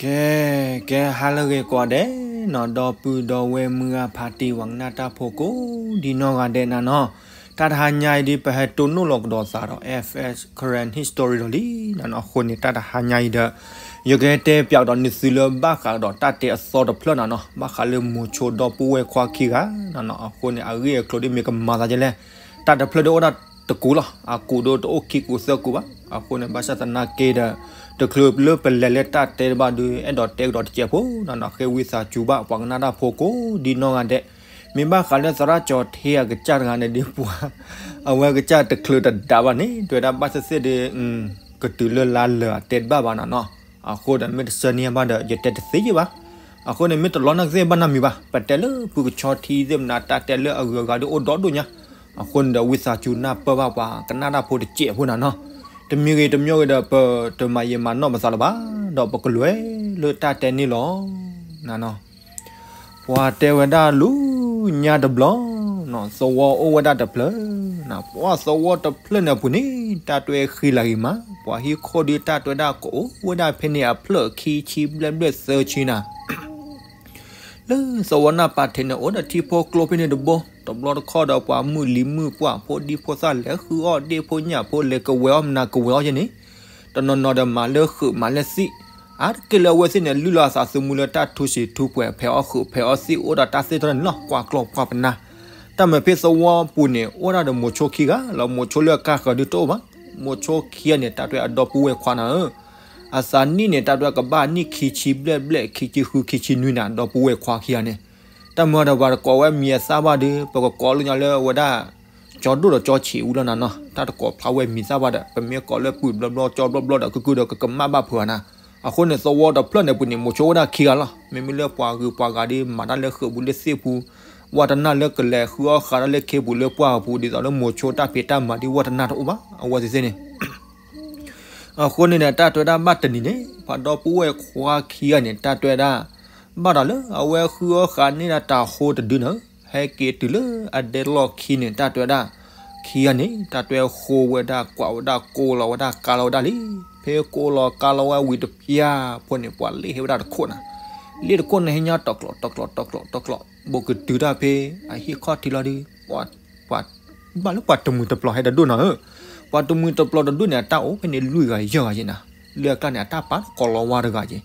ကဲ, ကဲဟါလၢအဂ့ၤကိးဂၤဒဲးနီၤ, ဒီပုၢ်ဒီဝဲၢ်မုၢ်ဂၤဖါတံၢ် ပှၤကနၣ်တၢ်ဖိကိးဒ်နီၢ်ဂၤဒဲးနၤနီၤ, တၢ်တဟါညါအံၤဒ် ပဟဲတိၢ်နီၣ်လီၤကဒီးသးဒီး F S Karen History ဒီးလံနၤနီၤ, အဃိန့ၣ် တၢ်တဟါညါအံၤဒီး ယကဟဲတဲပၠးကဒီးန့ၢ်သုလၢဘၣ်ဃးဒီးတၢ်တဲအသီတဖျၢၣ်နၤနီၤ, ဘၣ်ဃးလၢမိၤဆိဒီပုၢ်ဝဲၢ်ခွါခံဂၤနၤနီၤ, အဃိန့ၣ် အဂ့ၢ်အကျိၤဒ်မ့ၢ်ကမၤသးဒ်လဲၣ်, တၢ်တဖျၢၣ်ဒ်အိၣ်ဒၣ်တကူာ်လီၤ, အကူာ်ဒ်တအိၣ်ခံကူာ်သၢကူာ်ဘၣ်, အဃိန့ၣ် ဘၣ်ဆၣ်သနာ်က့ဒီး တချုးလၢပလဲၤလၢတၢ်တဲတဘၣ်ဒီး အဲၣ်ဒိးတဲကဒီးတစဲးဖိနၤနီၤ, ဃ့ဝံသးစူၤဘၣ် ပှၤကနၣ်တၢ်ဖိကိးဒ်နီၢ်ဂၤဒဲး, မ့ၢ်ဘၣ်ဃးလၢသရၣ်ကၠီၤထံအကစၢ်တဂၤန့ၣ်ဒ်ပှၤ အဝဲကစၢ်တချုးတဒးဘၣ်န့ၣ် တဲဝဲဒၣ်ဘၣ်သ့ၣ်သ့ၣ်ဒီး ကတုၤလၢလါလၢာ်အတဲတဘၣ်ဘၣ်နၤနီၤ, အဃိဒီးမ့ၢ်တဆၢန့ၢ်ဘၣ်ဒီး ယတဲတသ့ယဲၢ်ဘၣ်, အဃိန့ၣ် မ့ၢ်တလီၤနာ်ကသ့ၣ်ဘၣ်နီတမံၤဘၣ်, ပတဲလၢဖုကဆီထံသ့ၣ်မနၤ တၢ်တဲလၢအဂုၤအဂၤဒ်အိၣ်ဒီဒိၣ်ညါ, အဃိန့ၣ်ဒီး ဝံသးစူၤနၢ်ပၢၢ်ဘၣ်ပှၤကနၣ်တၢ်ဖိတစဲးဖိနၤနီၤ, တမံၤဂ့ၤတမံၤဂ့ၤဒီး ပတမၤယံာ်မၤနီၢ်ပသးလၢၤဘၣ်, ဒီးပကလဲၤလၢတၢ်တဲန့ၣ်လီၤနၤနီၤ. ပှၤတဲဝဲဒၣ်လူၤညါတဘျီ, သဝီအိၣ်ဝဲဒၣ်တဖျၢၣ်, ပှၤသဝီတဖျၢၣ်န့ၣ်အပူၤန့ၣ် တၢ်တွဲဃံလၤဂ့ၤမး, ပှၤဟံၣ်ခိၣ်ဒုးတၢ်တွဲဒၣ်ကအိၣ်ဝဲဒၣ်ဖဲန့ၣ်အဖျၢၣ်ခံဆံဘျဲၣ်ဘျဲၣ်သၢဆံနၤ လၢသဝီနၢ်ပၤထံးန့ၣ် အိၣ်ဒီးထံဖိကျိဖဲန့ၣ်တဘိ, တဘျီတခီၣ်ဒီးပှၤမုၢ်လံၤမုၢ်ပှၢ် ဖိဒံဖိသၣ်လဲၤဃုအီၣ်ဒ့ၣ်ဖိညၣ်ဖိ လဲၤကဝဲၤအီၣ်မနၤကဝဲၤအီၣ်ယဲန့ၣ်, တနီၤနီၤဒီးမၤလၢဃုာ်မၤလၢသံၣ်, အါတက့ၢ်လၢအဝဲသ့ၣ်န့ၣ် လုၢ်လီၤအသးသမူလၢတၢ်ထူစံာ်ထူပှဲၤ ဖဲးအီၣ်ဃုာ်ဖဲးအီၣ်သံၣ် အိၣ်ဒီးတၢ်သ့ၣ်တဖၣ်န့ၣ်လီၤ, ကွၢ်ကျီၢ်ကွၢ်ပနၢ်, တၢ်မၤဖဲသဝီပူၤန့ၣ် အိၣ်ဒၣ်ဒီးမိၤဆိခံဂၤလီၤ, မိၤဆိလၢအကါဃၢၤဒုးတအိၣ်ဘၣ်, မိၤဆိခံဂၤန့ၣ် တၢ်တွဲအဒီပုၢ်ဝဲၢ်ခွါနၤဧၢ အသးနံၣ်န့ၣ် တၢ်တွဲကဘၣ်နံၣ်ခံဆံဘျဲၣ်ဘျဲၣ် ခံဆံဃု ခံဆံနွံနၤ ဒီပုၢ်ဝဲၢ်ခွါခံဂၤန့ၣ်, တၢ်မၤဒီးပှၤတကိးဝဲမံၤအသၣ်ဘၣ်ဒီး ပကကိးလၢညါလၢအဝဲဒၣ် ကၠီဒိၣ်ဒီးကၠီဆံးဝံၤလီၤနၤနီၤ, တၢ်တကိးဖျါဝဲမံၤသၣ်ဘၣ်ဒီး ပမ့ၢ်ကိးလၢပုၢ်ဘျီဘျီကၠီဘျီဘျီဒီး ကုကုဒီးကကမၣ်ဘၣ်ဖုးနၤ, အဃိန့ၣ် သဝီတဖျၢၣ်န့ၣ်ပူၤန့ၣ် မိၤဆိအိၣ်ဒၣ်ခံဂၤလီၤ, မ့မ့ၢ်လၢပှၤဂုၤပှၤဂၤဒီး မၤတၢ်လၢဃုာ်ပူၤလၢသ့ၣ်ပူၤ, ဝၣ်တနၢ်လၢကလဲၤဃုအီၣ်ဃုာ်တၢ်လၢခ့ပူၤလၢပှၢ်ပူၤ ဒ်သိးလၢမိၤဆိတၢ်ဖံးတၢ်မၤဒီး ဝၣ်တနၢ်တအိၣ်ဘၣ် အဝဲသ့ၣ်သ့ၣ်န့ၣ် အဃိန့ၣ်ဒီး တၢ်တွဲဒၣ်ဘၣ်တနံၤန့ၣ် ပှၤဒီပုၢ်ဝဲၢ်ခွါခံဂၤန့ၣ် တၢ်တွဲဒၣ် ဘၣ်ဒီးလၢအဝဲဃုအီၣ်ဃုာ်န့ၢ်ဒၣ်တၢ်ဃိတဒုနၤ, ဟဲက့ၤတုၤလၢအဒဲလီၢ်ခံန့ၣ် တၢ်တွဲဒၣ် ခံဂၤန့ၣ် တၢ်တွဲဃိဝဲဒၣ် ကွၢ်ဝဲဒၣ် ကိးလီၤဝဲဒၣ် ကါလီၤဝဲဒၣ်လံ, ဖဲကိးလီၤကါလီၤဝဲဝံၤတဖျၢၣ်ဖိန့ၣ် ပှၤလ့ၣ်ဟ့ဝဲဒၣ်တခိၣ်နၤ, လ့ၣ်တခိၣ်န့ၣ် ဟဲညါတီၤကျိး တီၤကျိး တီၤကျိး တီၤကျိး ဘိးကတုၤတၢ်ဖဲအဟံၣ်ခီၣ်ထံးလီၤဒီး ပှၤ ပှၤ ဘၣ်လၢပှၤတမှံၤတပျီၤဟဲတဒိၣ်နၤဧၢ, ပှၤတမှံၤတပျီၤတဒိၣ်န့ၣ် အတၢ်အိၣ်ဖဲန့ၣ်လွံၢ်ဂၤယဲၢ်ဂၤက့နၤ, လၢအကျါန့ၣ် အတၢ်ပာ်ကိးလီၤဝါတဂၤက့,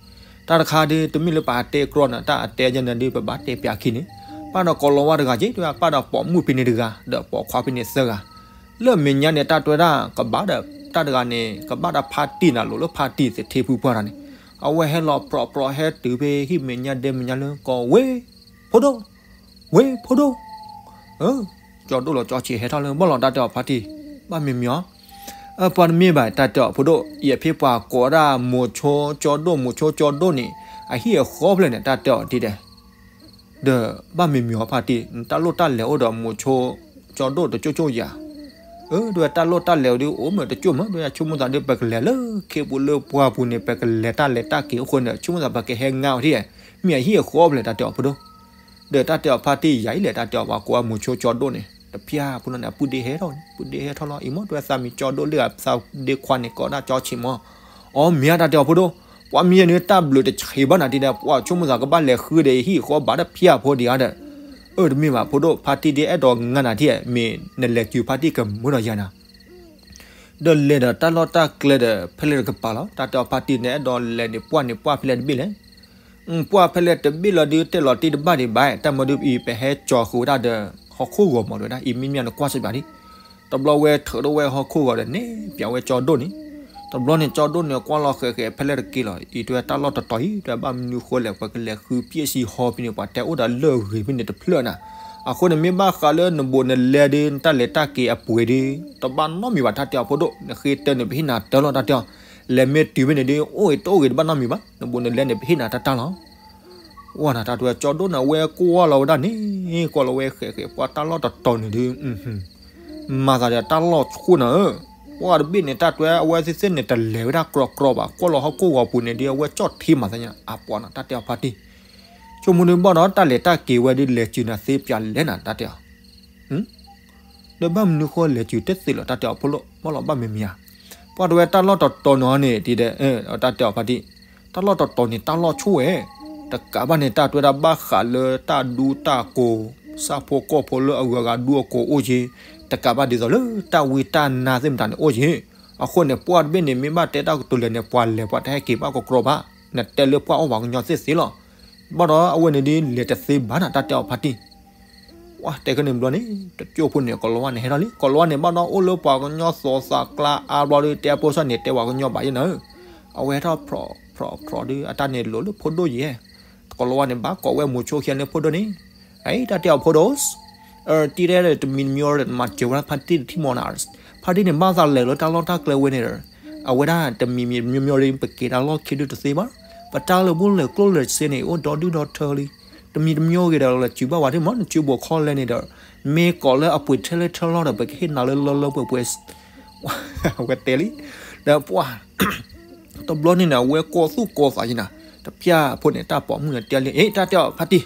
တၢ်တခါဒီး တမ့ၢ်လၢပှၤတဲကြီနၤ တၢ်အတဲယဲန့ၣ်ဒီး ပဘၣ်တဲပၠးခံန့ၣ်, ပာ်ဒီးကိးလီၤဝါတဂၤက့ တဝဲပာ်ဒီးပိာ်မုၣ်ဖဲန့ၣ်တဂၤ ဒီးပိာ်ခွါဖဲန့ၣ်သၢဂၤ, လၢအမဲာ်ညါန့ၣ် တၢ်တွဲဒၣ်ကဘၣ်ဒီး တၢ်တဂၤန့ၣ် ကဘၣ်ဒီးဖါတံၢ်နၤ လိၤလၢဖါတံၢ်သ့ၣ်ထ့ဖုပှၢ်တၢ်န့ၣ်, အဝဲဟဲလီၤပြီပြီဟဲတုၤဖဲဟံၣ်မဲာ်ညါဒဲမဲာ်ညါလၢကီးဝ့ၢ် ဖိဒိၣ်, ဝ့ၢ်ဖိဒိၣ်, ကၠီဒိၣ်လီၤကၠီဆံးဟဲထီၣ်လၢ ဘၣ်လီၤတၢ်တဲအီၤဖါတံၢ်, ဘၣ်မံၤမံၤအီၤ, ပှၤတမ့ၢ်ဘၣ်တၢ်တဲအီၤဖိဒိၣ်, ယဖဲပှၤကိးဒၣ်မိၤဆိကၠီဒိၣ် မိၤဆိကၠီဒိၣ်န့ၣ် အဟံၣ်အဃီဖျၢၣ်န့ၣ် တၢ်တဲအီၤဒ်လဲၣ် ဒီးဘၣ်မံၤမံၤအီၤဖါတံၢ်, တၢ်လိၣ်တၢ်လဲၤအိၣ်ဒီးမိၤဆိကၠီဒိၣ်တကၠိၢ်ကၠိၢ်ယၤ, အၢ တဝဲတၢ်လိၣ်တၢ်လဲၤဒီးအိၣ်မးတကၠိၢ်မး တဝဲဆိကမိၣ်သးဒီး ပကလဲၤလၢခ့ပူၤလၢပှၢ်ပူၤန့ၣ် ပကလဲၤတၢ်လဲၤတၢ်က့ၤအဃိန့ၣ် ဆိကမိၣ်သးပကဟဲငါအီၤဒ်လဲၣ်, မ့ၢ်အဟံၣ်အဃီဖျၢၣ် တၢ်တဲအီၤဖိဒိၣ်, ဒီးတၢ်တဲအီၤဖါတံၢ်ယၤအံၤလဲၣ် တၢ်တဲအီၤပှၤကိးဝဲမိၤဆိကၠီဒိၣ်န့ၣ် တဖၠၣ်ဖိလီၤန့ၣ် အပုၢ်ဒ့ဟဲထီၣ်န့ၣ် ပုၢ်ဒ့ဟဲထီၣ်လီၤ အံၤမ့ၢ်တဝဲသးမံၤကၠီဒိၣ်လၢအသးဒ့ခွါန့ၣ် ကိးဒၣ်ကၠီဆံးမး, အီ မ့ၢ်ဧါ တၢ်တဲအီၤဖိဒိၣ်, ပှၤမံၤယဲန့ၣ် တၢ်ဘျုးတဆံးဘၣ်နၤဒ်လဲၣ် ပှၤဆိကမိၣ်သးကဘၣ်လဲၤဃုဒီးဟံၣ်အဃီဘၣ်တဖၠၣ်ဖိဒံးဧါဒီး, အၢ တမ့ၢ်ဘၣ်ဖိဒိၣ် ဖါတံၢ်ဒ်အဲၣ်ဒိးငါနၤထံၣ် မ့ၢ်နလဲၤစုၤဖါတံၢ်ကမုာ်ဒီးယၤနၤ ဒီးလဲၤဒီးတၢ်လီၢ်တၢ်ကျဲဒီး ဖဲလဲၣ်တကပၤလီၤ တၢ်တဲအီၤဖါတံၢ်န့ၣ် အဲၣ်ဒိးလဲၤန့ၣ်ပှၢ်န့ၣ်ပှၢ်ဖဲလဲၣ်တဘ့ၣ်လဲၣ်, ပှၢ်ဖဲလဲၣ်တဘ့ၣ်လီၤဒုး တဲလီၤတံၢ်တဘၣ်ဒံးဘၣ်, တၢ်မၤဒုးအံၤ ပဟဲကၠီဃုာ်ဝဲဒၣ်ဒီး ဟီၣ်ခိၣ်ဂီၤမးတဝဲဒၣ် အံၤမ့မ့ၢ်နကွၢ်စ့ၢ်ကီးဒံး, တဘျီဝဲထုးထီၣ်ဝဲဟီၣ်ခိၣ်ဂီၤဒီးန့ၣ် ပၠးဝဲကၠီဒိၣ်န့ၣ်, တဘျီန့ၣ် ကၠီဒိၣ်န့ၣ် ကွၢ်လီၤဃဲးဃဲး ဖဲလဲၣ်တက့ၤလီၤ အံၤတဝဲတၢ်လီၢ်တတီၤအံၤ တဝဲဘၣ်မနုၤဃိလဲၣ် ပှၤကလဲၤဃုပျဲၢ်စံဟီဖဲန့ၣ် ပှၤတဲအိၣ်ဒီးလၢၢ်ဂ့ၤဖဲန့ၣ်တဖျၢၣ်နၤ, အဃိန့ၣ်မ့ၢ်ဘၣ်ဃးလၢနဘူးနလဲဒုး နတၢ်လဲၤတၢ်က့ၤအပှ့ၤဒုး တဘၣ်နီတမံၤဘၣ် တၢ်တဲအီၤဖိဒိၣ် နဃ့တၢန့ၣ် ပဟ့ၣ်နၤတၢ်လီၤ တၢ်တဲအီၤ, လဲၤမ့ၢ်တုၤဖဲန့ၣ်ဒုး အိၣ်ဂ့ၤတအိၣ်ဂ့ၤတဘၣ်နီတမံၤဘၣ် နဘူးနလဲန့ၣ် ပဟ့ၣ်နၤတၢ်တၢ်လီၤ ဝဲနၤ တၢ်တဲအီၤ ကၠီဒိၣ်န့ၣ် အဝဲကွၢ်လီၤဝဲဒၣ်န့ၣ် ကွၢ်လီၤဝဲဃဲးဃဲး ပှၤတၢ်လီၢ်တတီၤန့ၣ်ဒုး မၤသးဒီးတၢ်လီၢ်ဆူၣ်နၤဧၢ, ပှၢ်တဘ့ၣ်န့ၣ် တၢ်တဲအီၤ အဝဲသ့ၣ်သ့ၣ်န့ၣ် တလဲၤဝဲဒၣ်ကြီကြီဘၣ် ကွၢ်လီၤဟီၣ်ခိၣ်ဂီၤပူၤန့ၣ်ဒုး အဝဲကၠီၣ်ထံမးသးညါ အပှၤနၤ တၢ်တဲအီၤဖါတံၢ် ဆိကမိၣ်ဒုးဘၣ်ဒီး တၢ်လဲၤတၢ်က့ၤဝဲဒုး လဲၤစုၤနၤသ့ပၠးလဲၣ်နၤ တၢ်တဲအီၤ ဒီးဘၣ်မနုၤဃိလဲၤစုၤတသ့လီၤ တၢ်တဲအီၤဖိဒိၣ် ဘၣ်လီၤဘၣ်မ့မ့ၢ်ဧါ, ပှၢ်တဝဲတၢ်လီၢ်တတီၤန့ၣ်န့ၣ် ဒ်ဒီး တၢ်တဲအီၤဖါတံၢ်, တၢ်လီၢ်တတီၤန့ၣ် တၢ်လီၢ်ဆူၣ်ဝဲ, တကးဘၣ်န့ၣ် တၢ်တွဲဒၣ်ဘၣ်ဃးလၢတၢ်ဒူတၢ်ကိး, ဆၣ်ဖိကီၢ်ဖိလၢအဂုၤအဂၤဒူအကိးအိၣ်က့ၤ, တကးဘၣ်ဒ်သိးလၢတၢ်ဝံတၢ်နါသ့ၣ်မတၤန့ၣ်အိၣ်က့ၤ. အဃိန့ၣ် ပှၢ်တဘ့ၣ်န့ၣ် မ့ၢ်ဘၣ်တဲတၢ်ကတိၤလဲၣ်န့ၣ် ပှၤလဲၤပှၤတဟဲက့ၤဘၣ်ကကြီဘၣ်, နတဲလၢပှၢ်အိၣ်ပှၤကညီသ့ၣ်သ့လီၤ. ဘၣ်ဒီးအဝဲန့ၣ်ဒ်လဲၤတသ့ဘၣ်နၤ တၢ်တဲအီၤဖါတံၢ် ပှၢ်တဲခဲန့ၣ်ဘျီန့ၣ် တကၠိၢ်ဖိန့ၣ် ကိးလၤဝါန့ၣ်ဟဲထီၣ်လံ. ကိးလၤဝါန့ၣ် ဘၣ်ဒီးအိၣ်လၢပှၤကညီသီသးကျါအါဘျီဒီး တဲအဖိစၢ်န့ၣ် တဲပှၤကညီဘၣ်ယဲနၤဧၢ, အဝဲဟဲထီၣ်ဖြီၣ်ဖြီၣ်ဖြီၣ်ဒီး အတၢ်န့ၣ်လိၤလၢဖိဒိၣ်ယဲၢ်. ကိးလၤဝါန့ၣ် ဘၣ်ကိးဝဲမိၤဆိခံဂၤလၢဖိဒိၣ်န့ၣ်, အတၢ်တဲအီၤဖိဒိၣ် တံၤတဲတမံၤတမံၤဒီး မၤစၢၤဝဲဒၣ်ဖါတံၢ်တထံၣ်မီၤနၤ, ဖါတံၢ်န့ၣ် ဘၣ်သးလဲၤလၢတၢ်လီၢ်တၢ်ကျဲဝဲန့ၣ်ဒီး အဝဲဒၣ်တမံၤမံၤတမံၤမံၤဒီး ပက့ၤတၢ်လီၢ်ခံဒုတသ့ဘၣ်, ပတၢ်လၢဘူၣ်လဲၤကျိၣ်လဲၤစ့န့ၣ် အိၣ်ဒီဒုဒီထၢလံ, တမံၤတမံၤဂ့ၤဒီး လဲၤစုၤဘၣ်ဝဲဒၣ်မ့ၢ် နစုဘိးခီလဲၣ်န့ၣ်ဒီး မ့ၢ်ကိးလၢအပှ့ၤထဲလဲၣ်ထဲလီၤဒီး ပကဟ့ၣ်နၤလၢလၢလၢပှဲၤပှဲၤ အဝဲတဲလံ, ဒီးပှၢ် တဘျီန့ၣ်န့ၣ် အဝဲကိးသူၣ်ကိးသးယံၤနၤ, တဖၣ်ဖိန့ၣ် တၢ်ပိာ်မုၣ်န့ၣ်တဲလံ, အ့ တၢ်တဲအီၤဖါတံၢ်,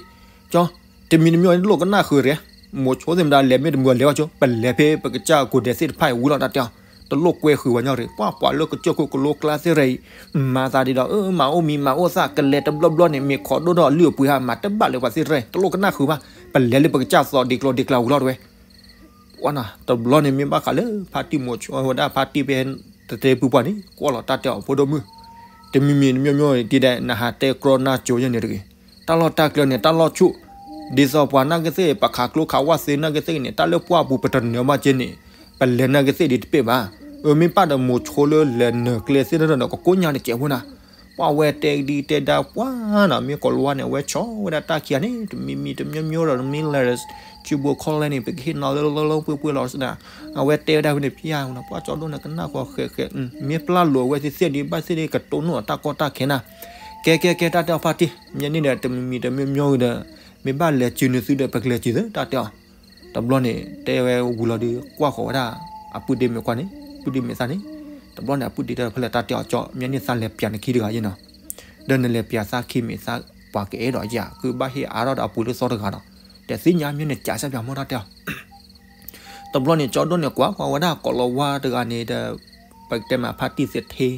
ကၠီ, တမံၤတမံၤအံၤလိၣ်ကနၣ်ဃုာ်တဂ့ၤ, မိၤဆိသ့ၣ်မတၤလဲၤမ့ၢ်တမုာ်လဲၤဘၣ်ကၠီ, ပလဲၤဖဲပကစၢ်ကိးဒဲးသ့ၣ်တဖၣ်အံၤဝံၤလီၤတၢ်တဲအီၤ, တလိၣ်ကွဲဃုာ်ဝဲညီတဂ့ၤ, ပှၢ်ပှၤလၢကစၢၢ်ခိၣ်ကလိကျါသ့ၣ်ရၣ်အံၤ, မၤသးဒ်ဒီး အၢ မၤအိၣ်မံၤမၤအိၣ်သၣ် ကလဲၤတဘျီဘျီန့ၣ် မ့ၢ်ခိးဒိၣ်ထီၣ်အလုၢ်အပှ့ၤဧါ မၤတဘၣ်လၢပှၤသ့ၣ်တဖၣ် တလိၣ်ကနၣ်ဃုာ်ဘၣ်, ပလဲၤလၢပကစၢ်သီဒ်ကျိၤဒ်ကျၢၤဝံၤလီၤတဝဲ ဝဲနၤ တဘျီန့ၣ်မ့ၢ်ဘၣ်ဃးလၢဖါတံၢ်မိၤဆိဝဲဒၣ်ဖါတံၢ်ဖဲတတဲပုၢ်ပှၢ်န့ၣ် ကွၢ်လီၤတၢ်တဲအီၤဖိဒိၣ်မုၣ်, တမံၤမံၤတမံၤမံၤတံၤဒဲး နဟးတဲကြီနၢ်ကၠိယဲၢ်န့ၣ်တဂ့ၤ, တၢ်လီၢ်တၢ်ကျဲန့ၣ် တၢ်လီၢ်ဆူၣ်, ဒ်သိးပှၤနာ်က့သ့ၣ် ပခးကျိခးဝၣ်သ့နာ်က့သ့ၣ်န့ၣ် တၢ်လၢပှၢ်ပူၤပတနၢၤဘၣ်က့န့ၣ်, ပလဲၤနာ်က့သ့ၣ်ဒ်တပ့ၢ်ဘၣ်, အမ့ၢ်ပၢ်ဒီးမိၤဆိလၢလဲၤနၢၤကျဲသ့ၣ်န့ၣ်ဒီး ကကိးညါတကဲးဖိနၤ ပှၢ်ဝဲတဲဒ်တဲဒါပှၢ်နၤ မ့ၢ်ကိးလၤဝါန့ၣ် အဝဲဆီဝဲဒၣ်တၢ်ခံဂၤန့ၣ် တမံၤမံၤတမံၤမံၤဒီး မ့ၢ်လဲၤ စုဘိးခီလဲၣ်န့ၣ် ပကဟ့ၣ်နီၤလၢလၢလၢပှဲၤပှဲၤလီၤစနၤ, အဝဲတဲဝဲဒၣ်ဖဲန့ၣ်ဖံယါနၤ ပှၢ်ကၠီဒိၣ်န့ၣ် ကနၣ်ဃီဃဲးဃဲး မ့ၢ်ပျၢ်လိာ်အဝဲသ့ၣ်သ့ၣ်ဒ်ဘၣ်သ့ၣ်ဒ် ကတိၢ်နီၣ်အတၢ်ကီတၢ်ခဲနၤ, ကဲကဲကဲ တၢ်တဲအီၤဖါတံၢ် မ့ၢ်န့ၣ်ဒီး တမံၤမံၤတမံၤမံၤဒီး မ့ၢ်ဘၣ်လဲၤစုနုာ်သုဒီး ပကလဲၤစုသု တၢ်တဲအီၤ တဘျီန့ၣ် တဲဝဲဝံၤလီၤဒီး ကွၢ်ဃီၤဝဲဒၣ် အပုၢ်ဒ့မ့ၢ်ကွၢ်န့ၣ် ပုၢ်ဒ့မ့ၢ်သးန့ၣ်, တဘျီန့ၣ် အပုၢ်ဒ့တဲဖဲလဲၣ် တၢ်တဲအီၤကၠီ မ့ၢ်န့ၣ်သးလဲၤပျးနခံတဂၤယဲနီၤ, ဒီးနလဲၤပျးသးခံမ့ၢ်သးပှၤကအဲၣ်ဒိးယၤ ကုဘၣ်ဟ့ၣ်အါထီၣ်ဒီးအပှ့ၤလၢသီတဂၤဒီး တသ့ၣ်ညါမ့ၢ်န့ၣ် ကးစၢ်ပျးမီၢ် တၢ်တဲအီၤ တဘျီန့ၣ် ကၠီဒိၣ်န့ၣ် ကွၢ်ကွၢ်ဝဲဒၣ်ကိးလၤဝါတဂၤန့ၣ်ဒီး ပကတဲမးဖါတံၢ်သထ့,